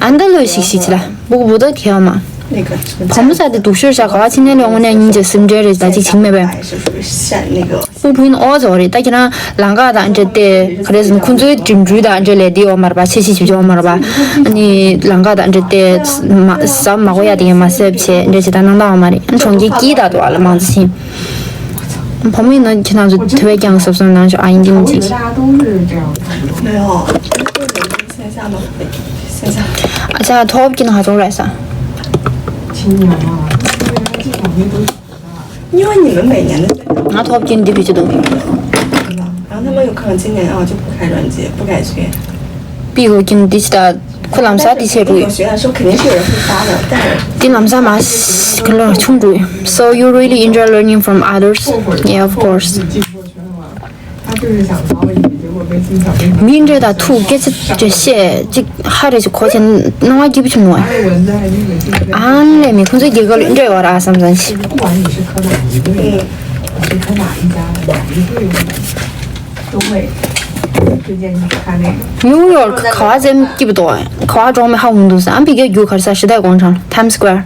ཨ་ད་ལོས་ཤིག་ཤིག་ཅི་ལ། 不过不得调嘛。那个什么， བུ་མོ་ས་དེ་སྡུག་ཤོས་ཤ་ག་བ་ཕྱི་ནས་ལོ་ངོ་ནས་སྙིང་རྗེ་སེམས་ཁྲལ་རེད་ད་ཅིག་བྱིང་མེད་པས། 还是属于晒那个。 སྤུ་ཕུན་ཨོ་ཙོ་རེད་ད་ཁྱེད་རང་ལང་ཀ་དང་འབྲེལ་ཏེ་ག་རེ་ཟེར་ན་ཁོང་ཚོའི་འགྲིམ་འགྲུལ་དང་འབྲེལ་ལས་དེ་ཡོད་མ་རེད་པ་ཆེ་ཆེ་ཞིབ་ཆེ་ཡོད་མ་རེད་པ། ཨ་ནི་ལང་ཀ་དང་འབྲེལ་ཏེ་མ་ཟ་མ་གོ་ཡ་དེ་ཡང་མ་ཟེབ་བྱས་འབྲེལ་བྱེད་ད་གནང་དང་མ་རེད་ཨ་གྲོང་ཁྱེར་སྐྱིད་ད་དུ་ཨ་ལ་མང་ཙི་ཕྱིན། བུ་མོ་ཡིན་ན་ཁྱེད་རང་ཚོ་དེ་བས་ཀྱང་གཟབ་གཟབ་གནང་ཤོག་ཨ་ཡིན་གྱི་མི་གཅིག 没有， 线下吗？线下。 ཨ་ཅག་ཐོབ་ཀྱི་ན་ཧ་ཅང་རེད་ས། 因为你们每年的宣传 ང་ཐོབ་ཀྱི་འདི་བེད་སྤྱོད་གཏོང་གི་ཡོད། 然后他们有可能今年啊就不开专辑，不改宣。 པི་གོ་ཀྱི་འདི་ཅི་ད་ཁོ་ལམ་སང་འདི་བྱས་འགྲོ་ཡོད། 有学校说肯定是有人会发的，但是 འདི་ལམ་སང་མ་ཁ་ལོ་ཆུང་འགྲོ་ཡོད། So you really enjoy learning from others? Yeah, of course. 他就是想找你，结果被经常被 མི་འདྲ་དང་ཐུག་སྐད་ཆ་འདྲ་བཤད་ཅིག་ཧ་རེ་ཅིག་གོ་ཆེན་སྣང་བ་སྐྱིད་པོ་ཆུང་ནོ། ཨ་ལས་མི་ཁོང་ཚོའི་རྒྱལ་ཁབ་ལ་འདྲ་བ་ར་བསམ་བསམ་ཞིག 不管你是科哪一队，还是科哪一家的哪一队伍的，都会推荐你去看那个。 ནིའུ་ཡོག་ག་བ་ཙམ་སྐྱིད་པོ་འདུག་ག་བ་གྲོང་མི་ཧ་གོ་མི་འདུག་ཟེར་ཨ་ཕི་གའི་རྒྱུ་གར་ས་时代广场 Times Square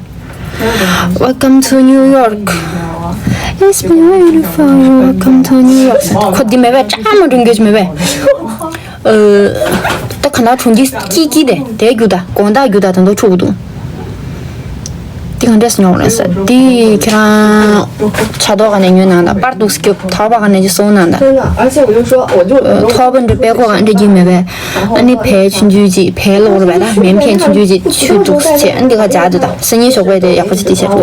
Welcome to New York. It's beautiful. Welcome to New York. ཁོ་འདི་མེད་པས་ཅང་མ་འགྲོ་འགྱོད་མེད་པས། ད་ག་ན་གྲོང་ཁྱེར་སྐྱིད་སྐྱིད་དེ་དེ་རྒྱུ་ད་དགོང་དག་རྒྱུ་ད་དང་དུ་འཁྲུག་འདུག་འདི་ག་འདྲས་སུ་ཉོ་རེད་ས། འདི་ཁྱེད་རང་ཆ་ཏོག་ག་ནས་ཉོས་ན་ད་པར་འདུག་སྐྱོབ་ཐོག་པ་ག་ནས་ཅི་སོང་ན་ད། 真的，而且我就说，我就我就 ཐོག་པ་འདྲ་པད་ཁོ་ག་འདྲ་གྱི་མེད་པས། ཨ་ནི་བལ་ཆུང་ཆུང་ཅིག་བལ་ལོག་རེད་པས། ད་མེམ་ཁན་ཆུང་ཆུང་ཅིག་ཆུ་འདུག་སེ་བྱས། ཨ་ནི་འདི་ག་འཇག་འདུག་ད་སང་ཉིན་ཞོགས་པ་དེ་ཡག་པོ་ཅིག་དེ་བྱས་འདུག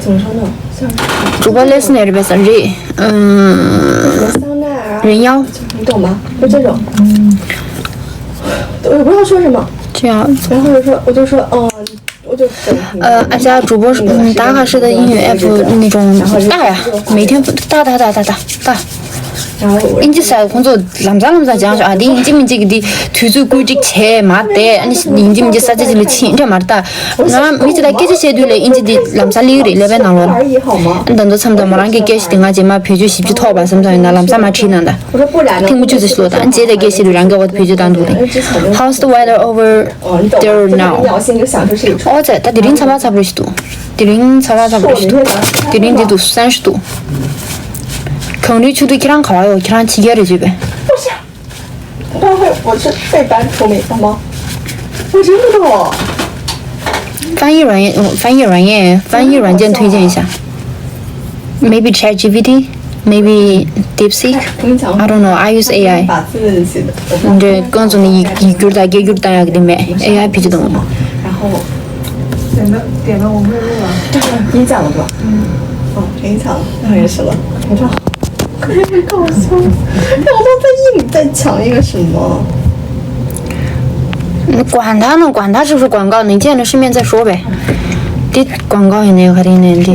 怎么说呢？像 གྲུ་པ་ལས་སུ་ནས་རེད་པས་ས་རེད། 什么香奈儿啊， 人妖。 你懂吗？就这种。我也不知道说什么，这样。 然后就说，我就说，哦，我就整 呃，啊，加主播是，嗯，打卡式的英语 app 那种大呀，每天大大大大大大。然后我 ཨིན་ཇི་ས་ཁོང་ཚོ་ལམ་སང་ལམ་སང་སྦྱངས་ཤོག་ཨ། དེ་ཨིན་ཇི་མིན་ཇི་གི་དེ་དུས་ཚོད་བཀོད་སྒྲིག་བྱས་མ་བསྡད། ཨ་ནི་ཨིན་ཇི་མིན་ཇི་ས་ཆ་ཅིག་ལ་ཕྱིན་འདྲ་མ་རེད་ད། ང་མི་ཚེ་ལ་སྐད་ཆ་བཤད་དུས་ལ་ཨིན་ཇི་འདི་ལམ་སང་སླེབས་ཀྱི་རེད། ཀླད་པའི་ནང་ལོགས་ལ། ཨ་ནི་ད་དུང་མཚམས་དང་མོ་རང་གི་སྐད་ཆ་དེ་ང་རྗེས་མ་བེད་སྤྱོད་ཞིབ་ཅིག་ཐོགས་པ་བསམ་བསམ་ཡོད་ན་ལམ་སང་མ་བྲིས་ན་ད། ཐེངས་མ་བཅུ་ཙམ་ཞིག་ལོ་ད་ཨ་ནི་རྗེས་ལ་སྐད་ཆ་དུས་རང་གི་བ་བེད་སྤྱོད་བཏང་འདུག་རེད། How's the weather over there now? ཨོ་ཙེ། ད་དེ་རིང་ཚ་བ་ཚ་པོ་ཞིག་འདུག་དེ་རིང་ཚ་བ་ཚ་པོ་ཞིག་འདུག་དེ་རིང་འདི་འདུག་སན་ཞིག་འདུག་གངས་རིའི་ཆུ་ཚོད་ཁྱེད་རང་ག་བ་ཡོད། ཁྱེད་རང་ཕྱི་རྒྱལ་རེད་བརྗོད་པས། 不会，我是被搬出美国吗？我真不懂。 翻译软件，翻译软件，翻译软件推荐一下。Maybe ChatGPT, maybe DeepSeek. I don't know. I use AI. 把字写的。 འདྲེ་ཀོང་ཙུ་ནི་ཡིག་ཡིག་སྒྱུར་དང་སྐད་སྒྱུར་བཏང་ཡག་གི་དེ་མེད། AI 配置懂了吗？ 然后点了点了，我没有录了。 哦，可以讲了，不好意思了。我知道。 搞笑，我都在硬在抢一个什么？ 你管他呢，管他是不是广告，你见了世面再说呗。这广告也没有，还得那这。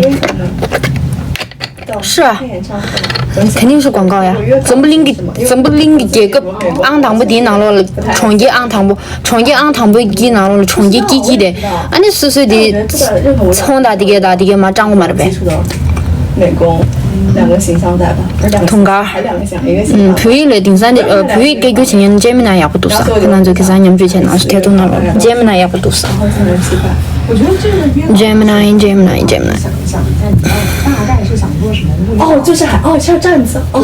是啊，肯定是广告呀。怎么拎个，怎么拎个这个，昂当不敌囊了，闯击昂当不。 གྲོང་ཁྱེར་ཨང་དང་པོའི་དཀྱིལ་ནང་ལོགས་ལ་གྲོང་ཁྱེར་དཀྱིལ་དཀྱིལ་དེ། ཨ་ནི་སོ་སོའི་དེ་ཚོང་དང་དེ་གས་དང་དེ་གས་མ་སྤྲང་གི་མ་རེད་པས། 接触到美工两个形象在吧？不是两个形象， དུང་དཀར། 还两个形象，一个形象。 ཨུམ། བོད་ཡིག་ལས་དེང་སང་དེ་ཨ། བོད་ཡིག་སྐད་སྒྱུར་བྱེད་མཁན་ཇེ་མི་ནའི་ཡག་པོ་འདུག་ས། ཁོ་རང་ཚོ་ཁ་སང་མཉམ་སྤྱོད་བྱས་ནང་སུ་ཐད་གཏོང་གནང་རོགས། ཇེ་མི་ནའི་ཡག་པོ་འདུག་ས། ཇེ་མི་ནའི། ཇེ་མི་ནའི། ཇེ་མི་ནའི། 想在加拿大是想做什么物料？哦，就是还哦，像这样子。哦，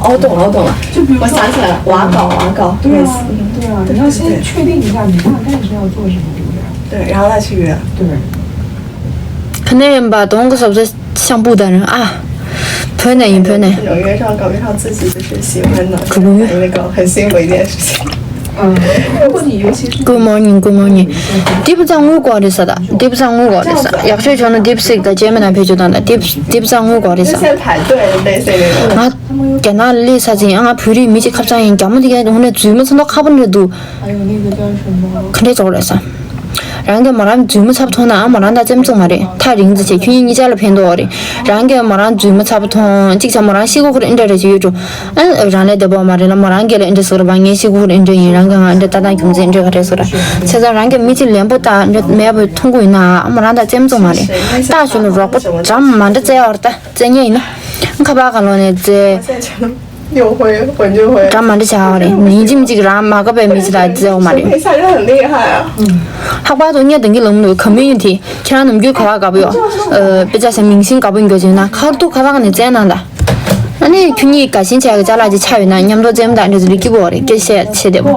哦，懂了，我懂了。就比如说我想起来了，瓦镐，瓦镐，对啊，类似。对啊，你要先确定一下你大概是要做什么物料。对，然后再去约。对。 ཁ་ནས་ཡིན་པ་དོང་གི་སོབ་སོ་ཤམ་པུ་དང་ཨ། བོད་ནས་ཡིན། བོད་ནས། 纽约上搞一套自己就是喜欢的，那个很幸福一件事情。嗯，如果你尤其是 Good morning, good morning. དེབ་ཙང་དངུལ་དགོས་རེད་ས། ད་དེབ་ཙང་དངུལ་དགོས་རེད་ས། ཡག་ཤོས་བྱུང་ན་དེབ་སིག་དང་ཇེ་མི་ནའི་བེད་སྤྱོད་བཏང་། ད་དེབ་དེབ་ཙང་དངུལ་དགོས་རེད་ས། 现在排队类似于那种。 ང་རྒྱ་ནག་ལ་སླེབས་ཚར་ཙང་ང་བོད་རིགས་མི་གཅིག་ཁ་བྱང་ཡིན། རྒྱ་མོ་དེ་གས་དངོས་གནས་རྫུན་མ་ཚོ་མདོག་ཁ་པོ་འདྲ་འདུག 还有那个叫什么？ ག་འདྲས་བྱེད་དགོས་རེད་ས། རང་གིས་མོ་རང་རྫུན་མ་ཚ་པོ་མཐོང་ན་ཨ་མོ་རང་དང་རྩེད་མོ་རྩེ་གི་མ་རེད། ཐག་རིང་ཙམ་བྱས་ཁྱོད་གཉིས་གཉིས་ཆ་ལ་ཕན་ཐོགས་རེད། རང་གིས་མོ་རང་རྫུན་མ་ཚ་པོ་མཐོང་། གཅིག་བྱས་མོ་རང་ཤི་གོ་ཁོ་ར་འདྲ་རེ་བྱེད་ཡོད་འགྲོ། ཨ་རང་ལས་བདེ་པོ་མ་རེད་ལ། མོ་རང་གིས་ལ་འདྲ་ཟེར་བ། ངས་ཤི་གོ་ཁོ་ར་འདྲ་ཡིན། རང་གིས་ང་འདྲ་ལྟ་སྟངས་རྒྱུ་མཚན་འདྲ་ག་རེ་ཟེར་བ། བྱས་ཙང་རང་གིས་མི་གཅིག་ལན་པོ་ལྟ་འདྲ་མེད་པ་མཐོང་གི་ཡོད་ན་ཨ་མོ་རང་དང་རྩེད་མོ་རྩེ་གི་མ་རེད། ལྟ་ཞོར་ལ་རོགས་པ་འདྲ་མ་འདྲ་རྩེ་ཡོད་རེད། ད་རྩེ་མཁན་ཡིན་ན་ཁ་པར་ག་ལོག་ནས་རྩེ། 又会，我就会。 འདྲ་མ་འདྲ་བྱ་བ་རེད། ཡིན་གཅིག་མིན་གཅིག་རང་མ་དགའ་བའི་མི་ཚེ་ལ་བརྩེ་བ་མ་རེད། 你下就很厉害啊。 ལྷག་པར་དུ་གཉེར་དང་གི་ལམ་ལུགས་ཁམ་མུ་ནི་ཏི་ཁྱེད་རང་ནམ་རྒྱུན་ག་བ་དགའ་པོ་ཡོད། ཨ། དཔེ་ཆ་ཟེར་མིང་སྲིང་དགའ་པོ་ཡོད་ཅེ་ན་ཁར་ཐུག་ཁ་ཐག་ནས་བཙལ་གནང་ད། ཨ་ནི་ཁྱོད་གཉིས་དགའ་ཞེན་ཆེ་བའི་ཅ་ལག་ཅིག་ཆགས་ཡོད་ན་མཉམ་དུ་རྩེད་མོ་རྩེ་འདྲ་ཚོ་འགྲིག་གི་ཡོད་རེད། སྐད་ཆ་བཤད་བྱེད་བདེ་པོ།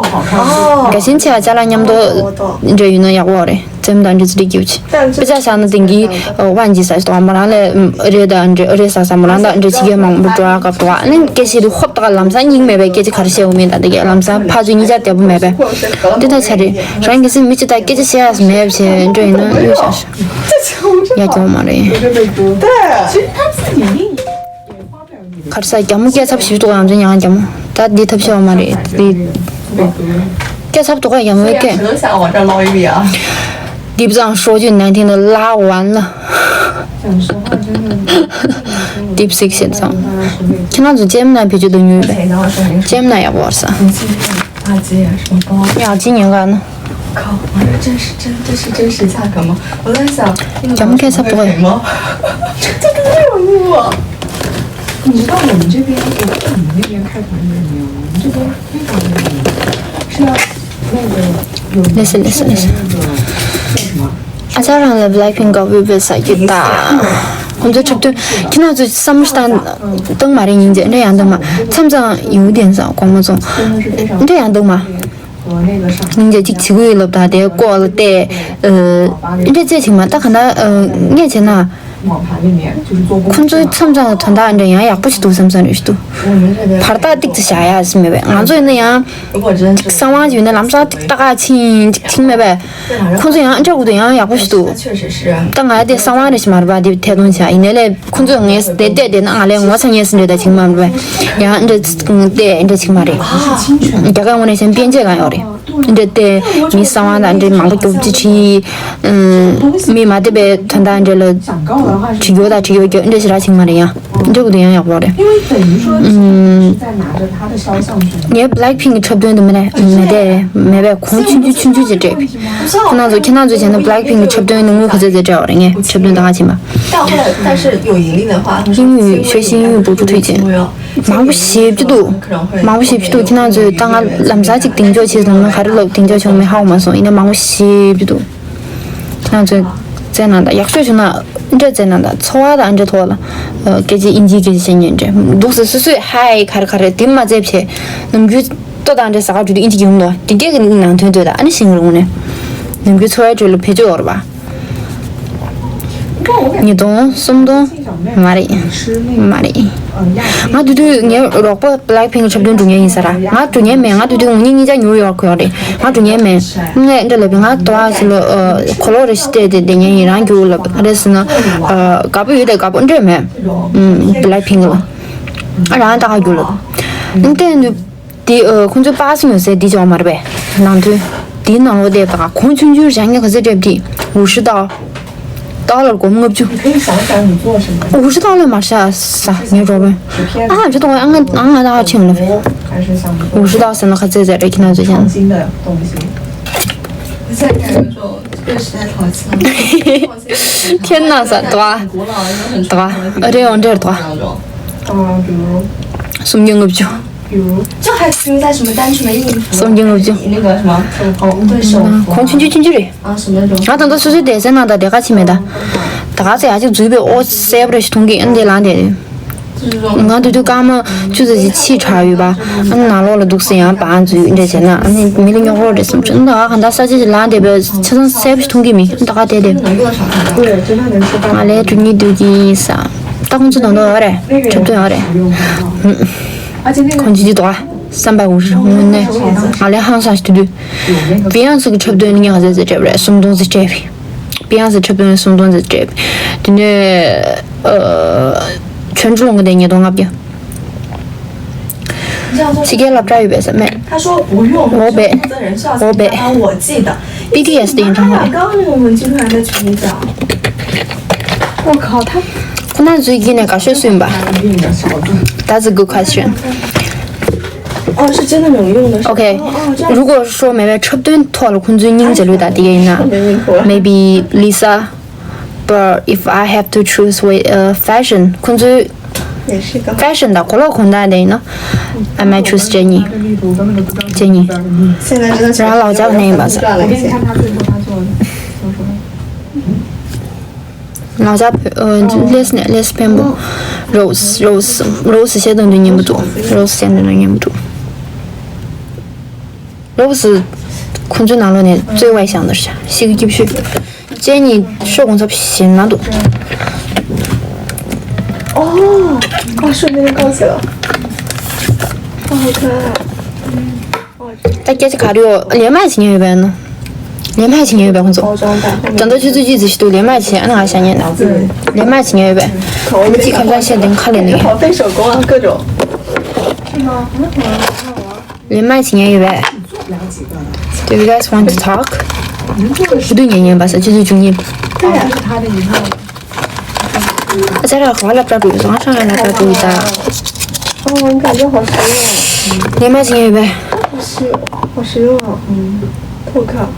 དགའ་ཞེན་ཆེ་བའི་ཅ་ལག་མཉམ་དུ་འདྲ་ཡོད་ན་ཡག་པོ་རེད། རྩེད་མོ་དང་འདྲ་ཚོ་འགྲིག་གི་ཡོད་ཅེ། དཔེ་ཆ་བཞག་ན་དེང་གི་ཝན་ཇི་ཟེར་དང་མོ་རང་ལ་ཨ་རེ་དང་འདྲ་ཨ་རེ་ཟ་ཟ་མོ་རང་དང་འདྲ་ཕྱི་རྒྱལ་མང་པོ་འགྲོ་ཡག་སྐབས་དུ་བ། ཨ་ནི་སྐད་ཆ་དེ་ཧོབ་ཏེ་ལམ་སང་སྙིང་མེད་པའི་སྐད་ཆ་ག་རེ་བཤད་འོང་མིན་དང་དེ་གས་ལམ་སང་ཕར་ཚུར་གཉིས་ཆ་བདེ་པོ་མེད་པས། འདི་ལྟར་ཆ་རེད། རང་གི་སེམས་མི་གཅིག་དང་སྐད་ཆ་བཤད་ཡག་མེད་པ་བྱས་འགྲོ་ཡིན་ན་གཡོ་ཞག་ཞག་ཡ་གྱོང་མ་རེད། 对，其实他自己也 ག་རེ་ཟ། རྒྱ་མོ་སྐད་ཚབ་ཞིབ་འདུག་ཡང་ཚོ་ཡང་རྒྱ་མོ། ད་འདི་ཐབས་ཤེས་པ་མ་རེད་འདི། སྐད་ཚབ་འདུག་ག་རྒྱ་མོའི་སྐད། 谁都想往这儿捞一笔啊。 དེབ་ཙང་ཧྲོ་ཅུན་ནན་ཐིན་ལ་ལ་ཝན་ལ། 讲实话，真的， དེབ་སིག་བྱས་ཙང་། ཁྱེད་རང་ཚོ་ཇེ་མི་ནའི་བེད་སྤྱོད་གཏོང་མྱོང་ཡོད་པས། ཇེ་མི་ནའི་ཡག་པོ་རེད་ས། 啊，姐，什么包？ ཡང་ཅི་ཉན་ག་ན། 靠，我说这是真，这是真实价格吗？我在想，那个 རྒྱ་མོ་སྐད་ཚབ་འདུག་ག 会赔吗？这都没有用啊。 你知道我们这边，我不知道你们那边开团是什么样的，我们这边非常非常严，是要那个有 listen, listen, listen. 那个叫什么 ཨ་ཅག་རང་ལ་Blackpink་དགའ་པོ་ཡོད་པའི་ས་རྒྱུ་ད། ཁོང་ཚོའི་འཁྲབ་སྟོན་ཁྱེད་རང་ཚོས་བསམ་བློ་བཏང་བཏང་མ་རེད། སྙིང་རྗེ་འདྲ་ཡང་འདུག་མ། མཚམས་མཚམས་ཡོང་དེ་ས་དགོངས་མ་ཚོམས་འདྲ་ཡང་འདུག་མ། སྙིང་རྗེ་གཅིག་བྱེད་ཀྱི་ཡོད་ལབ་ད་དེ་ལྐོག་ལ་བལྟས། འདྲ་རྩེ་ཆིག་མ་ད་ག་ན་ངས་བྱས་ན། ཁོང་ཚོའི་མཚམས་མཚམས་དོན་དག་འདྲ་ཡང་ཡག་པོ་ཞིག་འདུག་བསམ་བསམ་རེ་ཞིག་འདུག་བར་ཐག་ཏིག་ཙམ་བཞག་ཡ་ཟིན་མེད་པས། ང་ཚོ་ཡིན་ན་ཡང་གསང་བ་ཞིག་ཡོད་ན་ལམ་སང་ཏིག་ཏག་ཕྱིན་ཅིག་ཕྱིན་མེད་པས། ཁོང་ཚོ་ཡང་འདྲ་དགོས་དུ་ཡང་ཡག་པོ་ཞིག་འདུག་ད་ང་དེ་གསང་བ་རེ་ཞིག་མ་རེད་པ། དེ་ཐད་གཏོང་བྱ་ཡིན་ནའི་ལས་ཁོང་ཚོ་ངས་བལྟས་བལྟས་བལྟས་ན་ང་ལས་ངོ་ཚ་ཉེས་སུ་འདྲ་ད་ཅིག་མ་རེད་པས། ཡང་འདྲ་བལྟས་འདྲ་ཅིག་མ་རེད། རྒྱ་གར་དངོས་གནས་བྱས་ན་དཔེ་མཛོད་གང་ཡོད་རེད། འདྲ་སྟེ་མི་གསང་བ་དང་འདྲ་མང་པོ་རྒྱོབ་ཅི་བྲིས། མི་མ་བདེ་བའི་དོན་དག་འདྲ་ལ་བྲིས་རྒྱུ་དང་བྲིས་རྒྱུ་རྒྱོབ་འདྲ་ཞིག་རག་ཅིག་མ་རེད། ཡང་འདྲ་དགོས་དུ་ཡང་ཡག་པོ་རེད། ངས་Blackpink་གི་འཁྲབ་སྟོན་དུ་མི་རེད་མི་དེ་མེད་པས། གོང་ཆུང་ཆུང་ཆུང་ཆུང་ཅིག་སྤྲད་པས། ཁྱེད་རང་ཚོ་ཁྱེད་རང་ཚོ་བྱས་ན་Blackpink་གི་འཁྲབ་སྟོན་ནང་ངོ་ག་ཚོད་ཚོད་སྤྲད་པ་རེད། ངས་འཁྲབ་སྟོན་ད་ག་ཕྱིན་པ། 但后来，但是有盈利的话，他们是英语学习英语不不推荐。 མང་པོ་ཞེ་པོ་ཅིག་འདུག་མང་པོ་ཞེ་པོ་ཅིག་འདུག་ཁྱེད་རང་ཚོས་ད་ང་ལམ་སང་ཅིག་གདེང་འཇོག་བྱེད་སོང་ན་ག་རེ་ལབ་གདེང་འཇོག་བྱུང་མེད་ཧ་གོ་མ་སོང་། ཡིན་ན་མང་པོ་ཞེ་པོ་ཅིག་འདུག་ཁྱེད་རང་ཚོས་བཙལ་གནང་དང་། ཡག་ཤོས་བྱུང་ན་འདྲ་བཙལ་གནང་དང་། འཚོ་བ་དང་འདྲ་ཐོག་ལ་སྐད་ཆ་དབྱིན་ཇིའི་སྐད་ཆ་བཤད་མཁན་འདྲ་འདུག་ཟེར། སོ་སོས་ཧའི་ག་རེ་ག་རེ་དེ་མ་བཙལ་བྱས་ནམ་རྒྱུན་ལྟོ་དང་འདྲ་ཟ་ག་འགྲོ་དུས་དབྱིན་ཇི་ཡོང་ལོ་དེ་འདྲའི་གི་ནང་དོན་ལྟོས་དང་། ཨ་ནི་ཤིང་རུང་ནས་ནམ་རྒྱུན་འཚོ་བའི་ཁྲོད་ལ་བེད་སྤྱོད་འོར་བ། ཉིས་སྟོང་སུམ་སྟོང་། མ་རེད། མ་རེད། ང་དུས་དུས་ངའི་རོགས་པ་Blackpink་འཁྲབ་སྟོན་འགྲོ་མཁན་ཡིན་ས་ར། ང་འགྲོ་མཁན་མེད། ང་དུས་དུས་ངོ་གཉིས་ཀ་ཉུ་ཡོག་ཡོད་རེད། ང་འགྲོ་མཁན་མེད། ངས་འདྲ་ལབ་པས། ང་དོ་བ་ཞིག་ལ་གོ་ལོག་རེ་ཞིག་སྤྲད་དེ་བསྡད་མཁན་ཡིན། རང་རྒྱུགས་ལབ་རེད་ཟེར་ན། དགའ་པོ་ཡོད་དེ་དགའ་པོ་འདྲ་མེད། Blackpink་ལ་རང་ད་ག་རྒྱུགས་ལབ་འདྲ་འདུག་དེ་ཨ་ཁོང་ཚོའི་པ་སི་ཉོ་སའི་དེ་ཅོག་མ་རེད་པས། ནང་དོན་དེའི་ནང་ལོགས་བསྡད་པ་གོང་ཆུང་ཆུང་རང་ཉིད་ག་ཚོད་སྤྲད་པ་དེ་五十刀། ཏཱ་ལར་སྒོར་མོ་ལྔ་བཅུ། 你可以想想你做什么。五十刀་ལས་མར་བཞག་ས་ངའི་གྲོགས་པོས། ཨ་ཅི་ཏོང་ཨ་ང་ཨ་ང་ད་ཕྱིན་ལ། 五十刀་ཟེར་ན་ག་ཚོད་ཟེར་རེད། ཁྱེད་རང་ཚོས་ཀྱང་། 现在感觉这种对时代淘气了。天呐，啥多啊？多啊？呃，这种这多啊？嗯，比如 གསུམ་བརྒྱ་ལྔ་བཅུ། 比如，就还停留在什么单纯的应付， གསུམ་བརྒྱ་ལྔ་བཅུ།那个什么，对手服啊， གོང་ཆུང་ཆུང་ཆུང་ཆུང་རེད། 啊，什么那种。 ང་ད་ལྟ་སོ་སོའི་སྡེ་ཚན་ནང་ད་དེ་ག་ཕྱིན་མེད་ད། ད་ག་ཚོད་ཡག་ཅིག་འཛུལ་བའི་ཨོ་གསལ་པོ་རེ་ཞིག་མཐོང་གི་ཨ་འདི་ལངས་དེ། ང་དུས་དུས་སྐར་མ་བཅུ་ཙམ་ཞིག་ཕྱིས་དྲགས་ཡོད་པ། ཨ་ནང་ལོགས་ལ་འདུག་སེ་ཡང་བང་འཛུལ་འདྲ་བྱས་ན་ཨ་ནི་མི་ལ་རྙོག་རོགས་རེ་བསམ་བྱུང་། ད་ག་གང་ལྟར་ས་ཆ་ཞིག་ལངས་དེ་བས་ཆ་ཚང་གསལ་པོ་ཞིག་མཐོང་གི་མེད། ད་ག་དེ་དེ། ང་ལས་དྲུག་གཉིས་དུས་ཀྱི་ས། ད་ཁོང་ཚོ་དོན་དག་ཡོད་རེད། འཁྲབ་སྟོན་ཡོད་རེད། ཁོང་ཚོ་འདི་དོ་བསམ་པ་འུར་དངོས་གནས་ང་ལས་ཧང་སང་ཞིག་དུས་དུས། བི་ཡང་སི་གི་འཁྲབ་སྟོན་ནི་ངས་ག་ཚོད་ཚོད་སྤྲད་པ་རེད། སུམ་སྟོང་ཙམ་སྤྲད་པས། བི་ཡང་སི་འཁྲབ་སྟོན་སུམ་སྟོང་ཙམ་སྤྲད་པས། དེ་ནས་ཨ་ཆོས་འབྲུ་ལོང་གི་དེ་ཉིས་སྟོང་ལྔ་བརྒྱ། ཕྱི་རྒྱལ་སློབ་གྲྭ་ཡོད་པས་ས་མེད། འོ་བས། འོ་བས། བི་ཊི་ཨེས་དེ་ཡིན་ཀྲང་བས། 我靠，他 ཁོ་ན་ཚོའི་དཀྱིལ་ནས་དགའ་ཤོས་སུ་ཡིན་པ། That's a good question. 哦，是真的没有用的。 OK，哦，哦，这样。 如果说每位འཁྲབ་སྟོན་ཐོག་ལ་ཁོང་ཚོའི་སྙིང་རྗེ་ལུས་དང་དེ་ག་ཡིན་ན། Maybe Lisa, but if I have to choose with uh, fashion, ཁོང་ཚོའི་fashion དང་གོ་ལོག་གོན་སྟངས་དེ་ཡིན་ན། I might choose Jennie. Jennie. 现在真的是 རང་ལ་ལྕགས་ནས་ཡིན་པ་ས། 我给你看他最后他做的，说说。 ལག་ཆ་ཕོ་ཨ་ལེས་ནས་ལེས་ཕན་པོ། རོ་སི་རོ་སི་རོ་སི་བཤད་དོན་དུ་ཉན་པོ་འདུག་རོ་སི་བཤད་དོན་དུ་ཉན་པོ་འདུག་རོ་སི་ཁོང་ཚོའི་ནང་ལོགས་ནས་གཙོས་པ་ཞིག་འདུག་ཤག་ཤི་གི་སྐྱིབས་ཤོད། ཅེ་ནི་ཤོ་གོང་ཚབ་ཞིག་ན་འདུག 哦，哦，顺便告诉了。哦，好可爱。 ད་སྐད་ཆ་ག་རེ་ཡོད། ལས་མ་བྱེད་མཁན་ཡོད་པས་ན། ལས་མ་བྱེད་མཁན་ཡོད་པས་ཁོང་ཚོ། ད་ལྟ་ཆུ་ཚོད་གཅིག་ཙམ་ཞིག་འདུག་ལས་མ་བྱེད་ཨ་ན་ང་བྱ་ཉན་ན། ལས་མ་བྱེད་མཁན་ཡོད་པས། ཨ་ནི་ཅིག་ཁ་ཁ་བཤད་དེ་ཁ་ལེན་ནས། 好，背手功啊，各种。 ལས་མ་བྱེད་མཁན་ཡོད་པས། Do you guys want to talk? ཞུ་དུས་ཉན་ཉན་པ་ས་ཆུ་ཚོད་བཅུ་གཉིས། ཨ་ཅག་ར་ག་པར་སློབ་གྲྭ་འགྲོ་ཡོད་སོང་། ང་ཧྲང་ཧའེ་སློབ་གྲྭ་འགྲོ་ཡོད་ད། 哦，你感觉好实用。 ལས་མ་བྱེད་མཁན་ཡོད་པས། 好实，好实用啊，嗯，透看。